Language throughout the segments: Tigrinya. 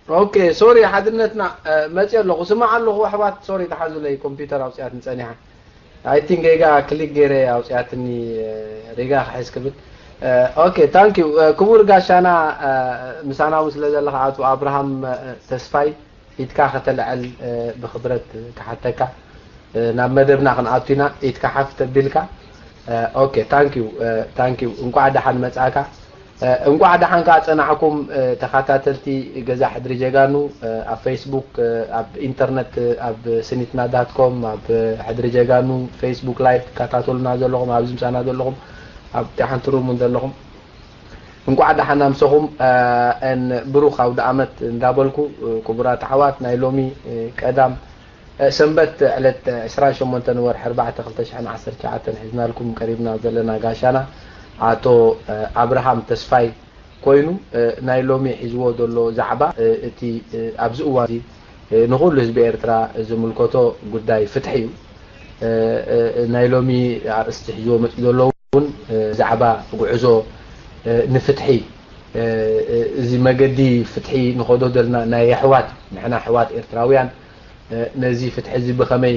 ኦኬ፣ ሶሪ ሓድነትና፣ መጽእ ኣለኹ፣ ስማዕ ኣለኹ ኣሕዋት። ሶሪ፣ ተሓዙለይ፣ ኮምፒውተር ኣውጽኣትኒ ጸኒሓ። ኣይ ቲንክ ጌጋ ክሊክ ገይረ ኣውጽኣትኒ። ሪጋ ክሕዝ ክብል። ኦኬ፣ ታንክ ዩ። ክቡር ጋሻና፣ ምሳና እውን ስለ ዘለኻ፣ ኣቶ ኣብርሃም ተስፋይ፣ ኢድካ ከተልዕል ብኽብረት ክሓተካ። ናብ መደብና ክንኣቱ ኢና። ኢድካ ሓፍ ተቢልካ። ኦኬ፣ ታንክ ዩ። ታንክ ዩ። እንቋዕ ደሓን መጻእካ። እንቋዕ ደሓን ከኣ ጸናሕኩም፣ ተኸታተልቲ ገዛ ሕድሪ ጀጋኑ። ኣብ ፌስቡክ፣ ኣብ ኢንተርነት፣ ኣብ ስኒትና ዳት ኮም፣ ኣብ ሕድሪ ጀጋኑ ፌስቡክ ላይቭ ትከታተሉና ዘለኹም፣ ኣብዚ ምሳና ዘለኹም፣ ኣብ ሓንቲ ሩም እውን ዘለኹም፣ እንቋዕ ደሓን ኣምሰኹም። ን ብሩኽ ኣውደ ኣመት እንዳበልኩ፣ ክቡራት ኣሕዋት፣ ናይ ሎሚ ቀዳም ሰንበት ዕለት ዕስራን ሸሞንተን ወርሒ ኣርባዕተ ክልተ ሽሕን ዓሰርተ ትሽዓተን ሒዝናልኩም ቀሪብና ዘለና ጋሻና ኣቶ ኣብርሃም ተስፋይ ኮይኑ፣ ናይ ሎሚ ሒዝዎ ዘሎ ዛዕባ፣ እቲ ኣብዚ እዋን እዚ ንኹሉ ህዝቢ ኤርትራ ዝምልከቶ ጉዳይ ፍትሒ እዩ። ናይ ሎሚ ኣርእስቲ ሒዝዎ መፂኡ ዘሎ እውን ዛዕባ ጉዕዞ ንፍትሒ፣ እዚ መገዲ ፍትሒ ንኸዶ ዘለና ናይ ኣሕዋት፣ ንሕና ኣሕዋት ኤርትራውያን ነዚ ፍትሒ እዚ ብኸመይ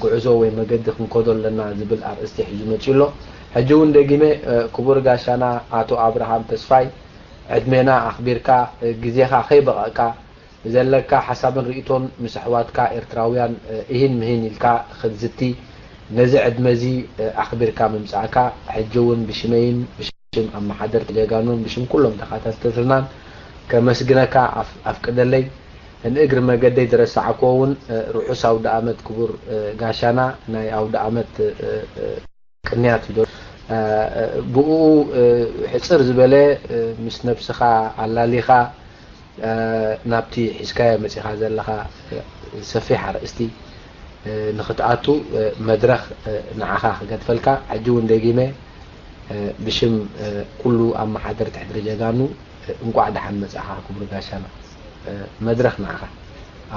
ጉዕዞ ወይ መገዲ ክንከዶ ኣለና ዝብል ኣርእስቲ ሒዙ መፂኡ ኣሎ። ሕጂ እውን ደጊመ ክቡር ጋሻና ኣቶ ኣብርሃም ተስፋይ፣ ዕድሜና ኣኽቢርካ፣ ግዜኻ ከይበቐቕካ፣ ዘለካ ሓሳብን ርእይቶን ምስ ኣሕዋትካ ኤርትራውያን እሂን ምሂን ኢልካ ክትዝቲ፣ ነዚ ዕድመ እዚ ኣኽቢርካ ምምጻእካ፣ ሕጂ እውን ብሽመይን ብሽም ኣመሓደርቲ ጀጋኑን ብሽም ኩሎም ተኸታተልትናን ከመስግነካ ኣፍ-፣ ኣፍቅደለይ። ንእግሪ መገደይ ዝረሳዕክዎ እውን ርሑስ ኣውደ ኣመት ክቡር ጋሻና፣ ናይ ኣውደ ኣመት ቅንያት እዩ። ብኡ ሕጽር ዝበለ ምስ ነብስኻ ኣላሊኻ ናብቲ ሒዝካዮ መጺኻ ዘለኻ ሰፊሕ ኣርእስቲ ንኽትኣቱ መድረኽ ንዓኻ ክገድፈልካ። ሕጂ እውን ደጊመ ብሽም ኩሉ ኣመሓደርቲ ሕድሪ ጀጋኑ እንቋዕ ደሓን መጻኻ ክቡር ጋሻና። መድረኽ ንዓኻ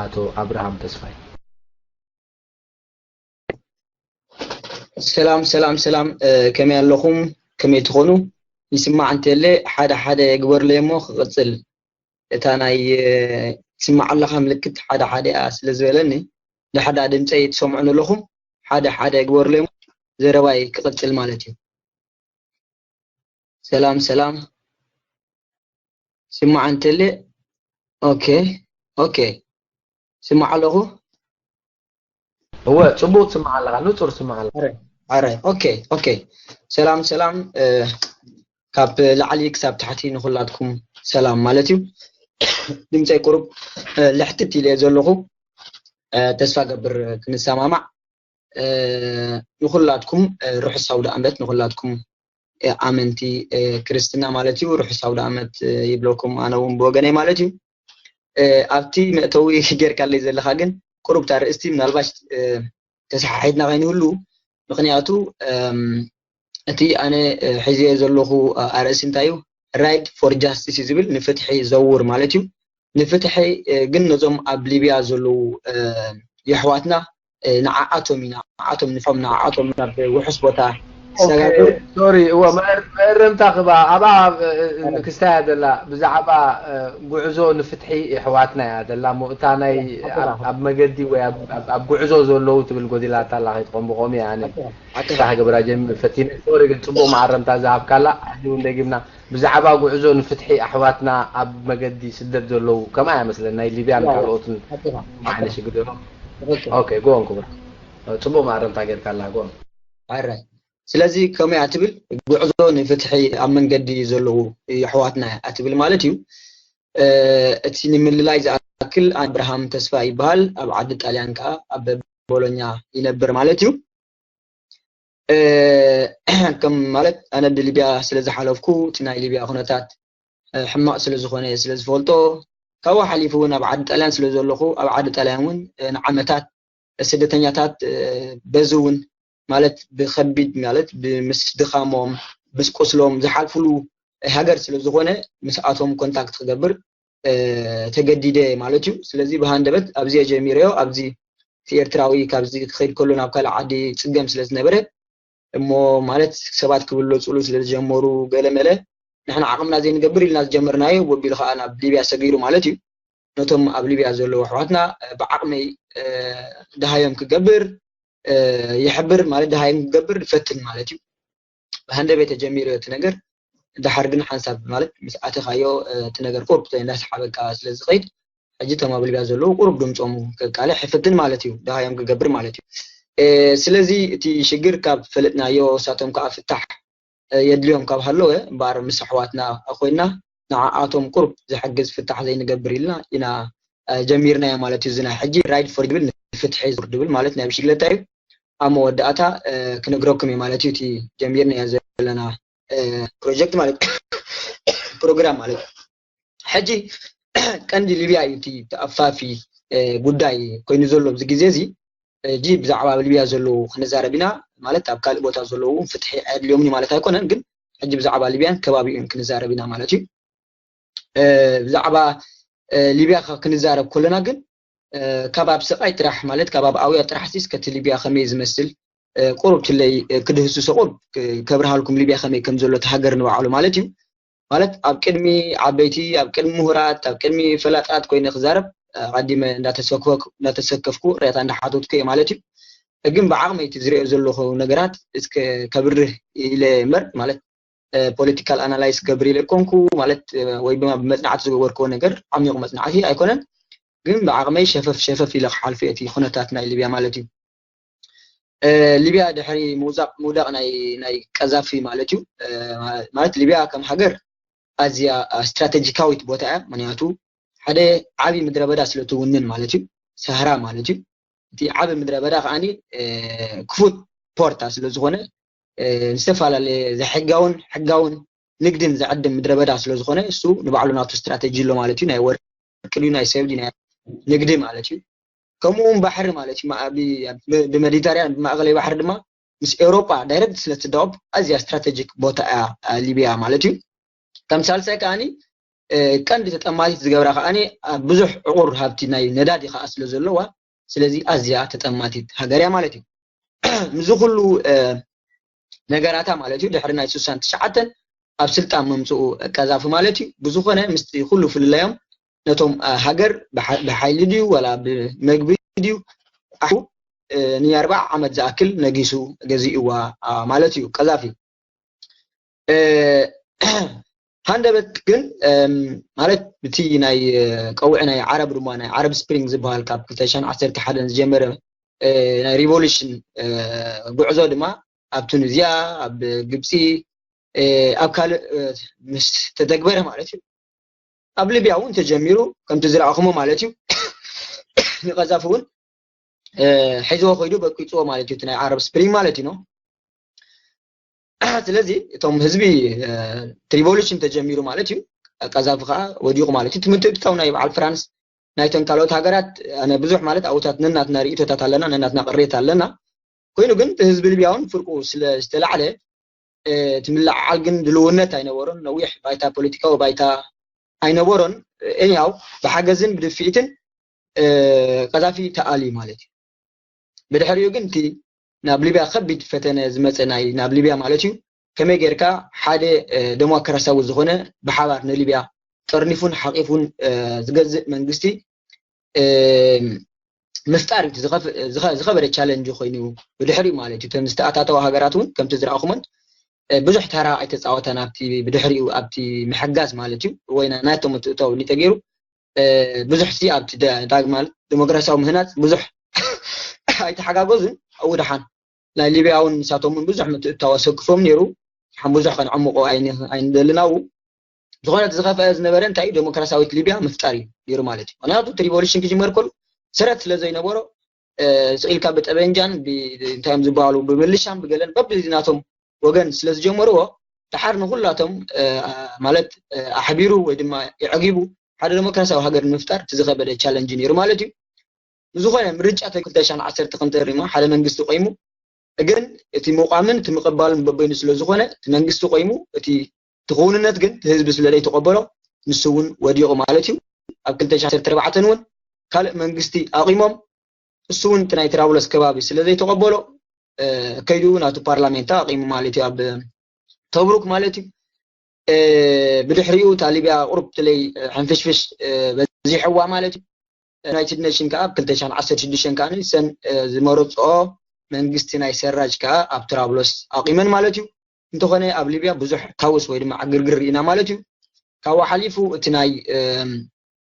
ኣቶ ኣብርሃም ተስፋይ። ሰላም ሰላም ሰላም፣ ከመይ ኣለኹም? ከመይ ትኾኑ? ይስማዕ እንተለ ሓደ ሓደ ግበርለይ እሞ ክቕጽል። እታ ናይ ትስማዕ ኣለኻ ምልክት ሓደ ሓደ እያ ስለ ዝበለኒ፣ ንሓዳ ድምፀይ ትሰምዑን ኣለኹም፣ ሓደ ሓደ ግበርለይ እሞ ዘረባይ ክቕጽል ማለት እዩ። ሰላም ሰላም፣ ስማዕ እንተለ። ኦኬ ኦኬ፣ ስማዕ ኣለኹ። እወ፣ ጽቡቕ ትስማዕ ኣለኻ፣ ንጹር ትስማዕ ኣለኻ። ኣረ፣ ኣረ፣ ኦኬ ኦኬ። ሰላም ሰላም፣ ካብ ላዕሊ ክሳብ ታሕቲ ንኹላትኩም ሰላም ማለት እዩ። ድምፀይ ቁሩብ ልሕትት ኢለ ዘለኹ፣ ተስፋ ገብር ክንሰማማዕ። ንኹላትኩም ርሑስ ኣውደ ኣመት ንኹላትኩም ኣመንቲ ክርስትና ማለት እዩ። ርሑስ ኣውደ ኣመት ይብለኩም ኣነ እውን ብወገነይ ማለት እዩ። ኣብቲ መእተዊ ጌርካለይ ዘለኻ ግን ቁሩብ እታ ርእስቲ ምናልባሽ ተሰሓሒትና ከይንህሉ፣ ምኽንያቱ እቲ ኣነ ሒዘዮ ዘለኹ ኣርእስቲ እንታይ እዩ? Ride for Justice እዩ ዝብል፣ ንፍትሒ ዘውር ማለት እዩ። ንፍትሒ ግን ነዞም ኣብ ሊብያ ዘለዉ የሕዋትና ንዓኣቶም ኢና ንዓኣቶም ንፍትሖም ንዓኣቶም ናብ ውሑስ ቦታ ይሰጋገሩ። ሶሪ፣ እወ፣ መእረምታ ክባ ኣብኣ ክስታይ እያ ዘላ። ብዛዕባ ጉዕዞ ንፍትሒ የሕዋትና እያ ዘላ እሞ እታ ናይ ኣብ መገዲ ወይ ኣብ ጉዕዞ ዘለዉ ትብል ጎዲላታ ኣላ። ከይትኾን ብኸምኡ እያ ኣነ ሓታ ክገብራ ጀሚረ ፈቲነ። ሶሪ፣ ግን ጽቡቕ መኣረምታ ዝሃብካላ። ሕጂ እውን ደጊምና ብዛዕባ ጉዕዞ ንፍትሒ ኣሕዋትና ኣብ መገዲ ስደት ዘለዉ ከምኣ እያ መስለኒ፣ ናይ ሊብያን ካልኦትን ብዓይነ ሽግር ዘለዎም። ኦኬ፣ ጎ ኦን ክቡር። ጽቡቕ መኣረምታ ጌርካላ፣ ጎ ኦን። ኣረ ስለዚ ከመይ እያ ትብል? ጉዕዞ ንፍትሒ ኣብ መንገዲ ዘለዉ የሕዋትና እያ ትብል ማለት እዩ። እቲ ንምልላይ ዝኣክል ኣብርሃም ተስፋ ይበሃል። ኣብ ዓዲ ጣልያን ከኣ ኣብ ቦሎኛ ይነብር ማለት እዩ። ከም ማለት ኣነ ብሊብያ ስለ ዝሓለፍኩ እቲ ናይ ሊብያ ኩነታት ሕማቕ ስለ ዝኾነ ስለ ዝፈልጦ፣ ካብኡ ሓሊፉ እውን ኣብ ዓዲ ጣልያን ስለ ዘለኹ ኣብ ዓዲ ጣልያን እውን ንዓመታት ስደተኛታት በዚ እውን ማለት ብኸቢድ ማለት ምስ ድኻሞም ምስ ቁስሎም ዝሓልፍሉ ሃገር ስለ ዝኾነ ምስኣቶም ኮንታክት ክገብር ተገዲደ ማለት እዩ። ስለዚ ብሃንደበት ኣብዚ ጀሚረዮ ኣብዚ እቲ ኤርትራዊ ካብዚ ክኸይድ ከሎ ናብ ካልእ ዓዲ ይጽገም ስለ ዝነበረ እሞ ማለት ሰባት ክብለጹሉ ስለ ዝጀመሩ ገለ መለ ንሕና ዓቕምና ዘይንገብር ኢልና ዝጀመርናዮ ወቢሉ ከዓ ናብ ሊብያ ሰጊሩ ማለት እዩ። ነቶም ኣብ ሊብያ ዘለዉ ኣሕዋትና ብዓቕመይ ደሃዮም ክገብር ይሕብር ማለት ደሃዮም ክገብር ይፈትን ማለት እዩ። ብሃንደበት ተጀሚሩ እቲ ነገር። ደሓር ግን ሓንሳብ ማለት ምስ ኣተኻዮ እቲ ነገር ቁርብ እንዳሰሓበካ ስለ ዝኸይድ ሕጂ እቶም ኣብ ሊብያ ዘለዉ ቁሩብ ድምፆም ከቃልሕ ይፍትን ማለት እዩ። ደሃዮም ክገብር ማለት እዩ። ስለዚ እቲ ሽግር ካብ ፈለጥናዮ እሳቶም ከዓ ፍታሕ የድልዮም ካብ ሃለወ እምበኣር ምስ ኣሕዋትና ኮይና ንዓኣቶም ቁሩብ ዝሕግዝ ፍታሕ ዘይንገብር ኢልና ኢና ጀሚርናዮ ማለት እዩ። እዚ ናይ ሕጂ ራይድ ፎር ድብል ንፍትሒ ዙር ድብል ማለት ናይ ብሽግለታ እዩ። ኣብ መወዳእታ ክነግረኩም እዩ ማለት እዩ። እቲ ጀሚርናዮ ዘለና ፕሮጀክት ማለት ፕሮግራም ማለት እዩ። ሕጂ ቀንዲ ሊብያ እዩ እቲ ተኣፋፊ ጉዳይ ኮይኑ ዘሎ ኣብዚ ግዜ እዚ። ሕጂ ብዛዕባ ሊብያ ዘለዉ ክንዛረብ ኢና ማለት ኣብ ካልእ ቦታ ዘለዉ ፍትሒ ኣየድልዮምን እዩ ማለት ኣይኮነን፣ ግን ሕጂ ብዛዕባ ሊብያን ከባቢኡን ክንዛረብ ኢና ማለት እዩ። ብዛዕባ ሊብያ ክንዛረብ ከለና ግን ካብ ኣብ ስቓይ ጥራሕ ማለት ካብ ኣብ ኣውያ ጥራሕ ሲ እስከቲ ሊብያ ከመይ ዝመስል ቁሩብ ትለይ ክድህስሶ ቁሩብ ከብርሃልኩም ሊብያ ከመይ ከም ዘሎ እቲ ሃገር ንባዕሉ ማለት እዩ። ማለት ኣብ ቅድሚ ዓበይቲ ኣብ ቅድሚ ምሁራት ኣብ ቅድሚ ፈላጣት ኮይነ ክዛረብ ኣቐዲመ እንዳተሰከፍኩ ርያታ እንዳሓተትኩ እየ ማለት እዩ። ግን ብዓቕመይ እቲ ዝሪኦ ዘለኹ ነገራት እስከ ከብርህ ኢለ እምበር ማለት ፖለቲካል ኣናላይስ ገብር ኢለ ኮንኩ ማለት ወይ ድማ ብመፅናዕቲ ዝገበርክዎ ነገር ዓሚቑ መፅናዕቲ ኣይኮነን። ግን ብዓቕመይ ሸፈፍ ሸፈፍ ኢለ ክሓልፎ እቲ ኩነታት ናይ ሊብያ ማለት እዩ። ሊብያ ድሕሪ ምውዛቕ ምውዳቕ ናይ ናይ ቀዛፊ ማለት እዩ። ማለት ሊብያ ከም ሃገር ኣዝያ ስትራቴጂካዊት ቦታ እያ። ምክንያቱ ሓደ ዓብዪ ምድረ በዳ ስለ ትውንን ማለት እዩ። ሰህራ ማለት እዩ። እቲ ዓቢ ምድረ በዳ ከዓኒ ክፉት ፖርታ ስለ ዝኾነ ዝተፈላለየ ዘሕጋውን ሕጋውን ንግድን ዘዕድም ምድረ በዳ ስለ ዝኾነ እሱ ንባዕሉ ናቱ ስትራተጂ ኣሎ ማለት እዩ። ናይ ወርቂ ድዩ ናይ ሰብ ድዩ ናይ ንግዲ ማለት እዩ። ከምኡ እውን ባሕሪ ማለት እዩ። ብመዲተርያን ብማእከላይ ባሕሪ ድማ ምስ ኤውሮጳ ዳይረክት ስለ ትዳወብ ኣዝያ ስትራተጂክ ቦታ እያ ሊብያ ማለት እዩ። ከም ሳልሳይ ከዓኒ ቀንዲ ተጠማቲት ዝገብራ ከዓኒ ብዙሕ ዕቑር ሃብቲ ናይ ነዳዲ ከዓ ስለ ዘለዋ ስለዚ ኣዝያ ተጠማቲት ሃገር እያ ማለት እዩ። ምዚ ኩሉ ነገራታ ማለት እዩ ድሕሪ ናይ ስሳን ትሽዓተን ኣብ ስልጣን ምምፅኡ ቀዛፊ ማለት እዩ። ብዝኾነ ምስቲ ኩሉ ፍልለዮም ነቶም ሃገር ብሓይሊ ድዩ ዋላ ብመግቢ ድዩ ኣሑ ንኣርባዓ ዓመት ዝኣክል ነጊሱ ገዚእዋ ማለት እዩ ቀዛፊ። ሃንደበት ግን ማለት ብቲ ናይ ቀውዒ ናይ ዓረብ ድማ ናይ ዓረብ ስፕሪንግ ዝበሃል ካብ ክልተ ሽሕን ዓሰርተ ሓደን ዝጀመረ ናይ ሪቮሉሽን ጉዕዞ ድማ ኣብ ቱኒዝያ ኣብ ግብፂ ኣብ ካልእ ምስ ተተግበረ ማለት እዩ ኣብ ሊብያ እውን ተጀሚሩ ከምቲ ዝረኣኹሞ ማለት እዩ። ንቀዛፊ እውን ሒዝዎ ከይዱ በቂፅዎ ማለት እዩ ናይ ዓረብ ስፕሪንግ ማለት እዩ። ስለዚ እቶም ህዝቢ ሪቮሉሽን ተጀሚሩ ማለት እዩ። ቀዛፊ ከዓ ወዲቑ ማለት እዩ። ትምትእትታው ናይ በዓል ፍራንስ ናይተን ካልኦት ሃገራት ኣነ ብዙሕ ማለት ኣብታት ነናትና ርእቶታት ኣለና ነናትና ቅሬታ ኣለና። ኮይኑ ግን ህዝቢ ሊብያ እውን ፍርቁ ስለ ዝተላዕለ እቲ ምልዓዓል ግን ድልውነት ኣይነበሮን። ነዊሕ ባይታ ፖለቲካዊ ባይታ ኣይነበሮን። ኤኒያው ብሓገዝን ብድፍኢትን ቀዛፊ ተኣልዩ ማለት እዩ። ብድሕሪኡ ግን እቲ ናብ ሊብያ ከቢድ ፈተነ ዝመፀ ናይ ናብ ሊብያ ማለት እዩ ከመይ ጌርካ ሓደ ደሞክራሲያዊ ዝኾነ ብሓባር ንሊብያ ጠርኒፉን ሓቂፉን ዝገዝእ መንግስቲ ምፍጣር እዩ ዝኸበደ ቻለንጅ ኮይኑ ብድሕሪኡ ማለት እዩ። እተን ዝተኣታተዋ ሃገራት እውን ከምቲ ዝረኣኹመን ብዙሕ ተራ ኣይተፃወተን ኣብቲ ብድሕሪኡ ኣብቲ ምሕጋዝ ማለት እዩ ወይ ናቶም እትእተው ተገይሩ ብዙሕ ሲ ኣብቲ ዳግማ ዲሞክራሲያዊ ምህናፅ ብዙሕ ኣይተሓጋገዙን። ኣብኡ ደሓን ናይ ሊብያ እውን ንሳቶም እውን ብዙሕ ምትእትታው ኣሰክፎም ነይሩ። ሓን ብዙሕ ከነዕምቆ ኣይንደልን ኣብኡ ዝኾነ ዝኸፍአ ዝነበረ እንታይ እዩ ዲሞክራሲያዊት ሊብያ ምፍጣር እዩ ነይሩ ማለት እዩ። ምክንያቱ እቲ ሪቮሉሽን ክጅመር ከሉ ስረት ስለ ዘይነበሮ ስኢልካ ብጠበንጃን እንታይ እዮም ዝበሃሉ ብምልሻን ብገለን በብናቶም ወገን ስለ ዝጀመርዎ ደሓር ንኩላቶም ማለት ኣሕቢሩ ወይ ድማ የዕጊቡ ሓደ ዲሞክራሲያዊ ሃገር ንምፍጣር እቲ ዝኸበደ ቻለንጅ ነይሩ ማለት እዩ። ብዝኾነ ምርጫ ክልተ ሽሕን ዓሰርተ ክልተን ሪማ ሓደ መንግስቲ ቆይሙ ግን እቲ ምቋምን እቲ ምቕባልን በበይኑ ስለ ዝኾነ እቲ መንግስቲ ቆይሙ እቲ እቲ ክውንነት ግን እቲ ህዝቢ ስለ ዘይተቐበሎ ንሱ እውን ወዲቑ ማለት እዩ። ኣብ ክልተ ሽሕን ዓሰርተ ኣርባዕተን እውን ካልእ መንግስቲ ኣቒሞም እሱ እውን እቲ ናይ ትራብሎስ ከባቢ ስለ ዘይተቐበሎ ከይዱ ናቱ ፓርላሜንት ኣቂሙ ማለት እዩ ኣብ ተብሩክ ማለት እዩ። ብድሕሪኡ እታ ሊብያ ቁሩብ ትለይ ሕንፍሽፍሽ በዚሕዋ ማለት እዩ። ዩናይትድ ኔሽን ከዓ ኣብ ክልተ ሽሕን ዓሰርተ ሽዱሽተን ከዓ ሰን ዝመረፅኦ መንግስቲ ናይ ሰራጅ ከዓ ኣብ ትራብሎስ ኣቂመን ማለት እዩ። እንተኾነ ኣብ ሊብያ ብዙሕ ካውስ ወይ ድማ ዕግርግር ርኢና ማለት እዩ። ካብኡ ሓሊፉ እቲ ናይ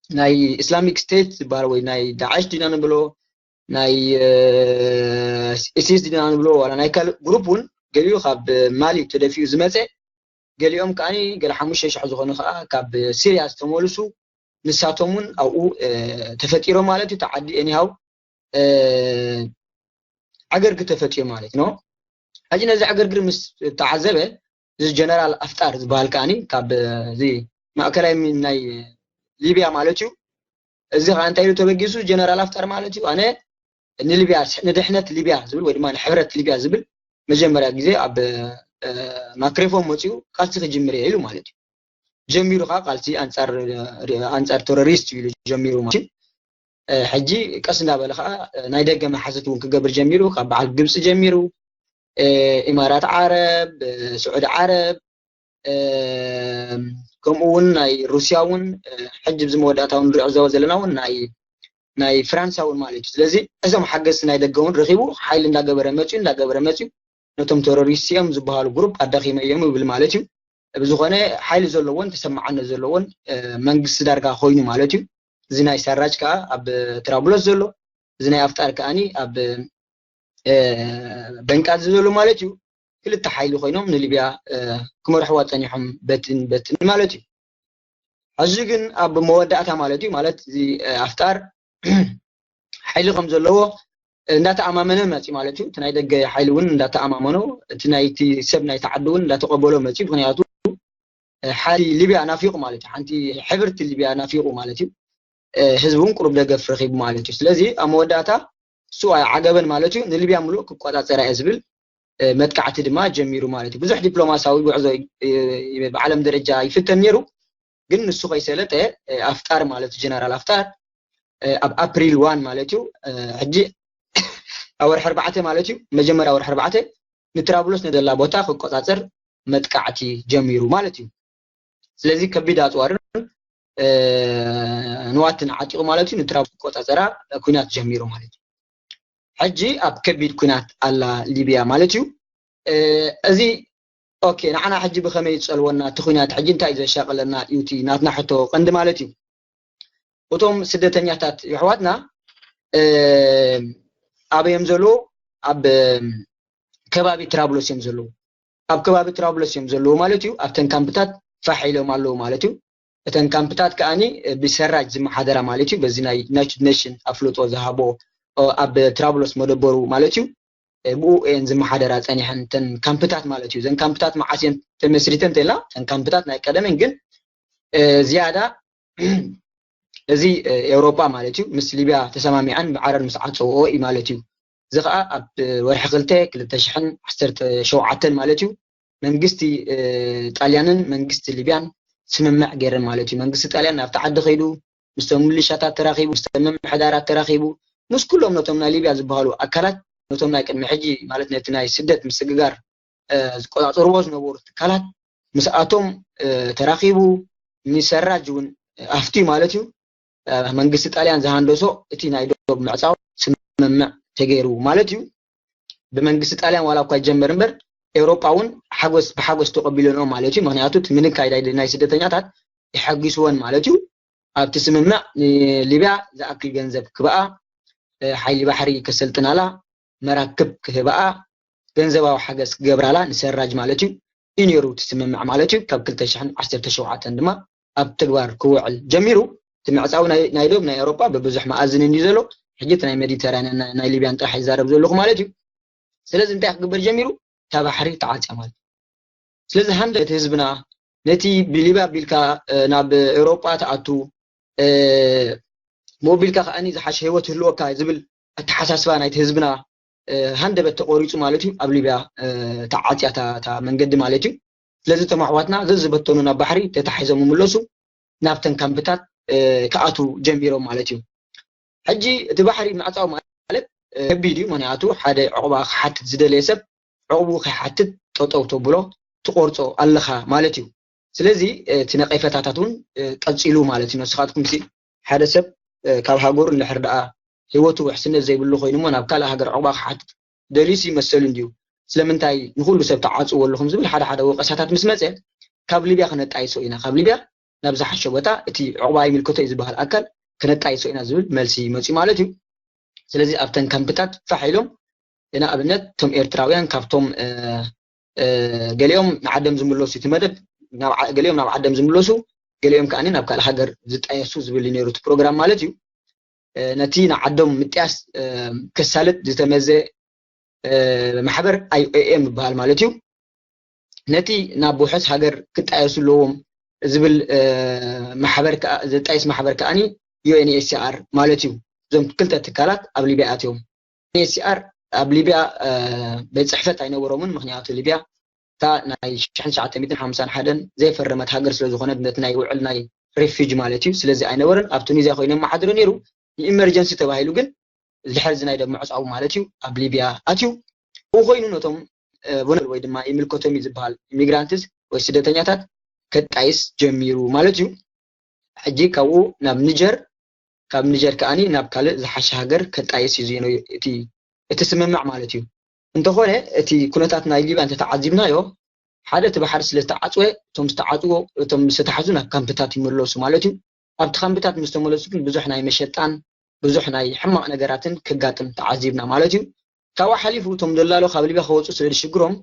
ናይ ኢስላሚክ ስቴት ዝበሃል ወይ ናይ ዳዕሽ ዲና ንብሎ ናይ ኢሲስ ዲና ንብሎ ዋላ ናይ ካልእ ግሩፕ እውን ገሊኡ ካብ ማሊ ተደፊኡ ዝመፀ፣ ገሊኦም ከዓ ገለ ሓሙሽተ ሽሕ ዝኾኑ ከዓ ካብ ሲሪያ ዝተመልሱ ንሳቶም እውን ኣብኡ ተፈጢሮም ማለት እዩ። ተዓዲ ኤኒሃው ዕግርግር ተፈጢሩ ማለት ነው። ሕጂ ነዚ ዕግርግር ምስ ተዓዘበ እዚ ጀነራል ኣፍጣር ዝበሃል ከዓኒ ካብ እዚ ማእከላይ ናይ ሊብያ ማለት እዩ። እዚ ከዓ እንታይ ኢሉ ተበጊሱ ጀነራል ኣፍጣር ማለት እዩ። ኣነ ንሊብያ ንድሕነት ሊብያ ዝብል ወይ ድማ ንሕብረት ሊብያ ዝብል መጀመርያ ግዜ ኣብ ማክሬፎን መፅኡ ቃልሲ ክጅምር እየ ኢሉ ማለት እዩ። ጀሚሩ ከዓ ቃልሲ ኣንፃር ቴሮሪስት ኢሉ ጀሚሩ ማለት እዩ። ሕጂ ቀስ እንዳበለ ከዓ ናይ ደገ መሓዘት እውን ክገብር ጀሚሩ። ካብ በዓል ግብፂ ጀሚሩ፣ ኢማራት ዓረብ፣ ስዑዲ ዓረብ፣ ከምኡ እውን ናይ ሩስያ እውን ሕጂ ብዚ መወዳእታ እውን ንሪኦ ዘበ ዘለና እውን ናይ ናይ ፍራንሳ እውን ማለት እዩ። ስለዚ እዞም ሓገዝቲ ናይ ደገ እውን ረኪቡ ሓይሊ እንዳገበረ መፅዩ እንዳገበረ መፅዩ ነቶም ቴሮሪስት እዮም ዝበሃሉ ግሩፕ ኣዳኺመ እዮም ይብል ማለት እዩ። ብዝኾነ ሓይሊ ዘለዎን ተሰማዓነት ዘለዎን መንግስቲ ዳርጋ ኮይኑ ማለት እዩ። እዚ ናይ ሳራጅ ከዓ ኣብ ትራብሎስ ዘሎ፣ እዚ ናይ ኣፍጣር ከዓኒ ኣብ በንቃዚ ዘሎ ማለት እዩ። ክልተ ሓይሊ ኮይኖም ንሊብያ ክመርሕዋ ፀኒሖም በትን በትን ማለት እዩ። ሕዚ ግን ኣብ መወዳእታ ማለት እዩ ማለት እዚ ኣፍጣር ሓይሊ ከም ዘለዎ እንዳተኣማመነ መፂ ማለት እዩ። እቲ ናይ ደገ ሓይሊ እውን እንዳተኣማመኖ፣ እቲ ናይቲ ሰብ ናይቲ ዓዲ እውን እንዳተቀበሎ መፂ። ምክንያቱ ሓንቲ ሊብያ ናፊቁ ማለት እዩ። ሓንቲ ሕብርቲ ሊብያ ናፊቁ ማለት እዩ። ህዝቢ እውን ቁሩብ ደገፍ ረኪቡ ማለት እዩ። ስለዚ ኣብ መወዳእታ እሱ ዓገበን ማለት እዩ። ንሊብያ ምሉእ ክቆፃፀራ እየ ዝብል መጥቃዕቲ ድማ ጀሚሩ ማለት እዩ። ብዙሕ ዲፕሎማሲያዊ ጉዕዞ ብዓለም ደረጃ ይፍተን ነይሩ፣ ግን ንሱ ከይሰለጠ ኣፍጣር ማለት ጀነራል ኣፍጣር ኣብ ኣፕሪል ዋን ማለት እዩ። ሕጂ ኣብ ወርሒ ኣርባዕተ ማለት እዩ፣ መጀመርያ ወርሒ ኣርባዕተ ንትራብሎስ ነደላ ቦታ ክቆፃፀር መጥቃዕቲ ጀሚሩ ማለት እዩ። ስለዚ ከቢድ ኣፅዋርን ንዋትን ዓጢቑ ማለት እዩ። ንትራብሎስ ክቆፃፀራ ኩናት ጀሚሩ ማለት እዩ። ሕጂ ኣብ ከቢድ ኩናት ኣላ ሊብያ ማለት እዩ። እዚ ኦኬ፣ ንዓና ሕጂ ብኸመይ ይፀልወና እቲ ኩናት? ሕጂ እንታይ እዩ ዘሻቕለና እዩ እቲ ናትና ሕቶ ቀንዲ ማለት እዩ። እቶም ስደተኛታት የሕዋትና ኣበይ እዮም ዘለዉ? ኣብ ከባቢ ትራብሎስ እዮም ዘለዉ። ኣብ ከባቢ ትራብሎስ እዮም ዘለዉ ማለት እዩ። ኣብተን ካምፕታት ፋሕ ኢሎም ኣለዉ ማለት እዩ። እተን ካምፕታት ከዓኒ ብሰራጅ ዝመሓደራ ማለት እዩ። በዚ ናይ ዩናይትድ ኔሽን ኣፍልጦ ዝሃቦ ኣብ ትራብሎስ መደበሩ ማለት እዩ። ብኡ እየን ዝመሓደራ ፀኒሐን እተን ካምፕታት ማለት እዩ። እዘን ካምፕታት መዓስ እየን ተመስሪተን እንተኢልና እተን ካምፕታት ናይ ቀደመን ግን ዝያዳ እዚ ኤውሮጳ ማለት እዩ ምስ ሊብያ ተሰማሚዐን ብዓረር ምስ ዓፀውኦ እዩ ማለት እዩ። እዚ ከዓ ኣብ ወርሒ ክልተ ክልተ ሽሕን ዓሰርተ ሸውዓተን ማለት እዩ መንግስቲ ጣልያንን መንግስቲ ሊብያን ስምምዕ ገይረን ማለት እዩ። መንግስቲ ጣልያን ናብቲ ዓዲ ከይዱ ምስቶም ሚሊሻታት ተራኺቡ፣ ምስቶም ምምሕዳራት ተራኺቡ፣ ምስ ኩሎም ነቶም ናይ ሊብያ ዝበሃሉ ኣካላት ነቶም ናይ ቅድሚ ሕጂ ማለት ነቲ ናይ ስደት ምስግጋር ዝቆፃፀርዎ ዝነበሩ ትካላት ምስኣቶም ተራኺቡ ንሰራጅ እውን ኣፍትዩ ማለት እዩ። መንግስቲ ጣልያን ዝሃንደሶ እቲ ናይ ዶብ ምዕፃው ስምምዕ ተገይሩ ማለት እዩ። ብመንግስቲ ጣልያን ዋላ እኳ ይጀመር እምበር ኤውሮጳ እውን ሓጎስ ብሓጎስ ተቐቢለንኦ ማለት እዩ። ምክንያቱ እቲ ምንካይ ናይ ስደተኛታት ይሓጊስወን ማለት እዩ። ኣብቲ ስምምዕ ንሊብያ ዝኣክል ገንዘብ ክበኣ፣ ሓይሊ ባሕሪ ከሰልጥናላ፣ መራክብ ክህበኣ፣ ገንዘባዊ ሓገዝ ክገብራላ ንሰራጅ ማለት እዩ እዩ ነይሩ እቲ ስምምዕ ማለት እዩ። ካብ ክልተ ሽሕን ዓሰርተ ሸውዓተን ድማ ኣብ ተግባር ክውዕል ጀሚሩ። እቲ ምዕፃዊ ናይ ዶብ ናይ ኤውሮጳ ብብዙሕ መኣዝን እንዲ ዘሎ ሕጂ እቲ ናይ ሜዲተራንያን ናይ ሊብያን ጥራሕ ይዛረብ ዘለኹ ማለት እዩ። ስለዚ እንታይ ክግበር ጀሚሩ? እታ ባሕሪ ተዓፅያ ማለት እዩ። ስለዚ ሃንደ እቲ ህዝብና ነቲ ብሊብያ ኣቢልካ ናብ ኤውሮጳ ትኣቱ፣ ብኡ ኣቢልካ ከዓኒ ዝሓሸ ህይወት ይህልወካ ዝብል ኣተሓሳስባ ናይቲ ህዝብና ሃንደበት ተቆሪፁ ማለት እዩ። ኣብ ሊብያ ተዓፅያ እታ መንገዲ ማለት እዩ። ስለዚ እቶም ኣሕዋትና ዘዝበተኑ ናብ ባሕሪ ተታሒዞም ይምለሱ፣ ናብተን ካምፕታት ክኣቱ ጀሚሮም ማለት እዩ። ሕጂ እቲ ባሕሪ ምዕፃው ማለት ከቢድ እዩ። ምክንያቱ ሓደ ዕቑባ ክሓትት ዝደለየ ሰብ ዕቑቡ ከይሓትት ጠጠው ተብሎ ትቆርፆ ኣለኻ ማለት እዩ። ስለዚ እቲ ነቀፈታታት እውን ቀፂሉ ማለት እዩ። ንስኻትኩም ሲ ሓደ ሰብ ካብ ሃገሩ እንድሕር ደኣ ህይወቱ ውሕስነት ዘይብሉ ኮይኑ እሞ ናብ ካልእ ሃገር ዕቑባ ክሓትት ደልዩስ ይመሰሉ እንድዩ? ስለምንታይ ንኹሉ ሰብ ትዓፅዎ ኣለኹም ዝብል ሓደ ሓደ ወቀሳታት ምስ መፀ ካብ ሊብያ ክነጣይሶ ኢና፣ ካብ ሊብያ ናብ ዝሓሸ ቦታ እቲ ዕቑባ ይምልከቶ እዩ ዝበሃል ኣካል ክነጣይሶ ኢና ዝብል መልሲ መፅዩ ማለት እዩ። ስለዚ ኣብተን ካምፕታት ፋሕ ኢሎም ንኣብነት እቶም ኤርትራውያን ካብቶም ገሊኦም ንዓዶም ዝምለሱ እቲ መደብ ገሊኦም ናብ ዓዶም ዝምለሱ ገሊኦም ከዓ ናብ ካልእ ሃገር ዝጣየሱ ዝብል ነይሩ እቲ ፕሮግራም ማለት እዩ። ነቲ ንዓዶም ምጥያስ ከሳልጥ ዝተመዘ ማሕበር ኣይ ኦ ኤም ይበሃል ማለት እዩ። ነቲ ናብ ውሑስ ሃገር ክጣየሱ ኣለዎም ዝብል ማሕበር ዝጣየስ ማሕበር ከዓኒ ዩ ኤን ኤች ሲ ኣር ማለት እዩ። እዞም ክልተ ትካላት ኣብ ሊብያ ኣትዮም። ዩ ኤን ኤች ሲ ኣር ኣብ ሊብያ ቤት ፅሕፈት ኣይነበሮምን። ምክንያቱ ሊብያ እታ ናይ ሽሕን ትሽዓተ ሚእትን ሓምሳን ሓደን ዘይፈረመት ሃገር ስለዝኾነት ነቲ ናይ ውዕል ናይ ሬፊጂ ማለት እዩ። ስለዚ ኣይነበረን። ኣብ ቱኒዝያ ኮይኖም መሓድሮ ነይሩ። ንኢመርጀንሲ ተባሂሉ ግን ድሕሪ እዚ ናይ ደም ምዕፃው ማለት እዩ ኣብ ሊብያ ኣትዩ። ብኡ ኮይኑ ነቶም ቡነር ወይ ድማ ይምልከቶም እዩ ዝበሃል ኢሚግራንትስ ወይ ስደተኛታት ከጣይስ ጀሚሩ ማለት እዩ። ሕጂ ካብኡ ናብ ኒጀር፣ ካብ ኒጀር ከዓኒ ናብ ካልእ ዝሓሸ ሃገር ከጣይስ እዩ ዝነ እቲ እቲ ስምምዕ ማለት እዩ። እንተኾነ እቲ ኩነታት ናይ ሊብያ እንተተዓዚብናዮ ሓደ እቲ ባሕሪ ስለ ዝተዓፅወ እቶም ዝተዓፅዎ እቶም ዝተታሕዙ ናብ ካምፕታት ይመለሱ ማለት እዩ። ኣብቲ ካምፕታት ምስ ተመለሱ ግን ብዙሕ ናይ መሸጣን ብዙሕ ናይ ሕማቕ ነገራትን ከጋጥም ተዓዚብና ማለት እዩ። ካብኡ ሓሊፉ እቶም ደላሎ ካብ ሊብያ ከወፁ ስለ ዝሽግሮም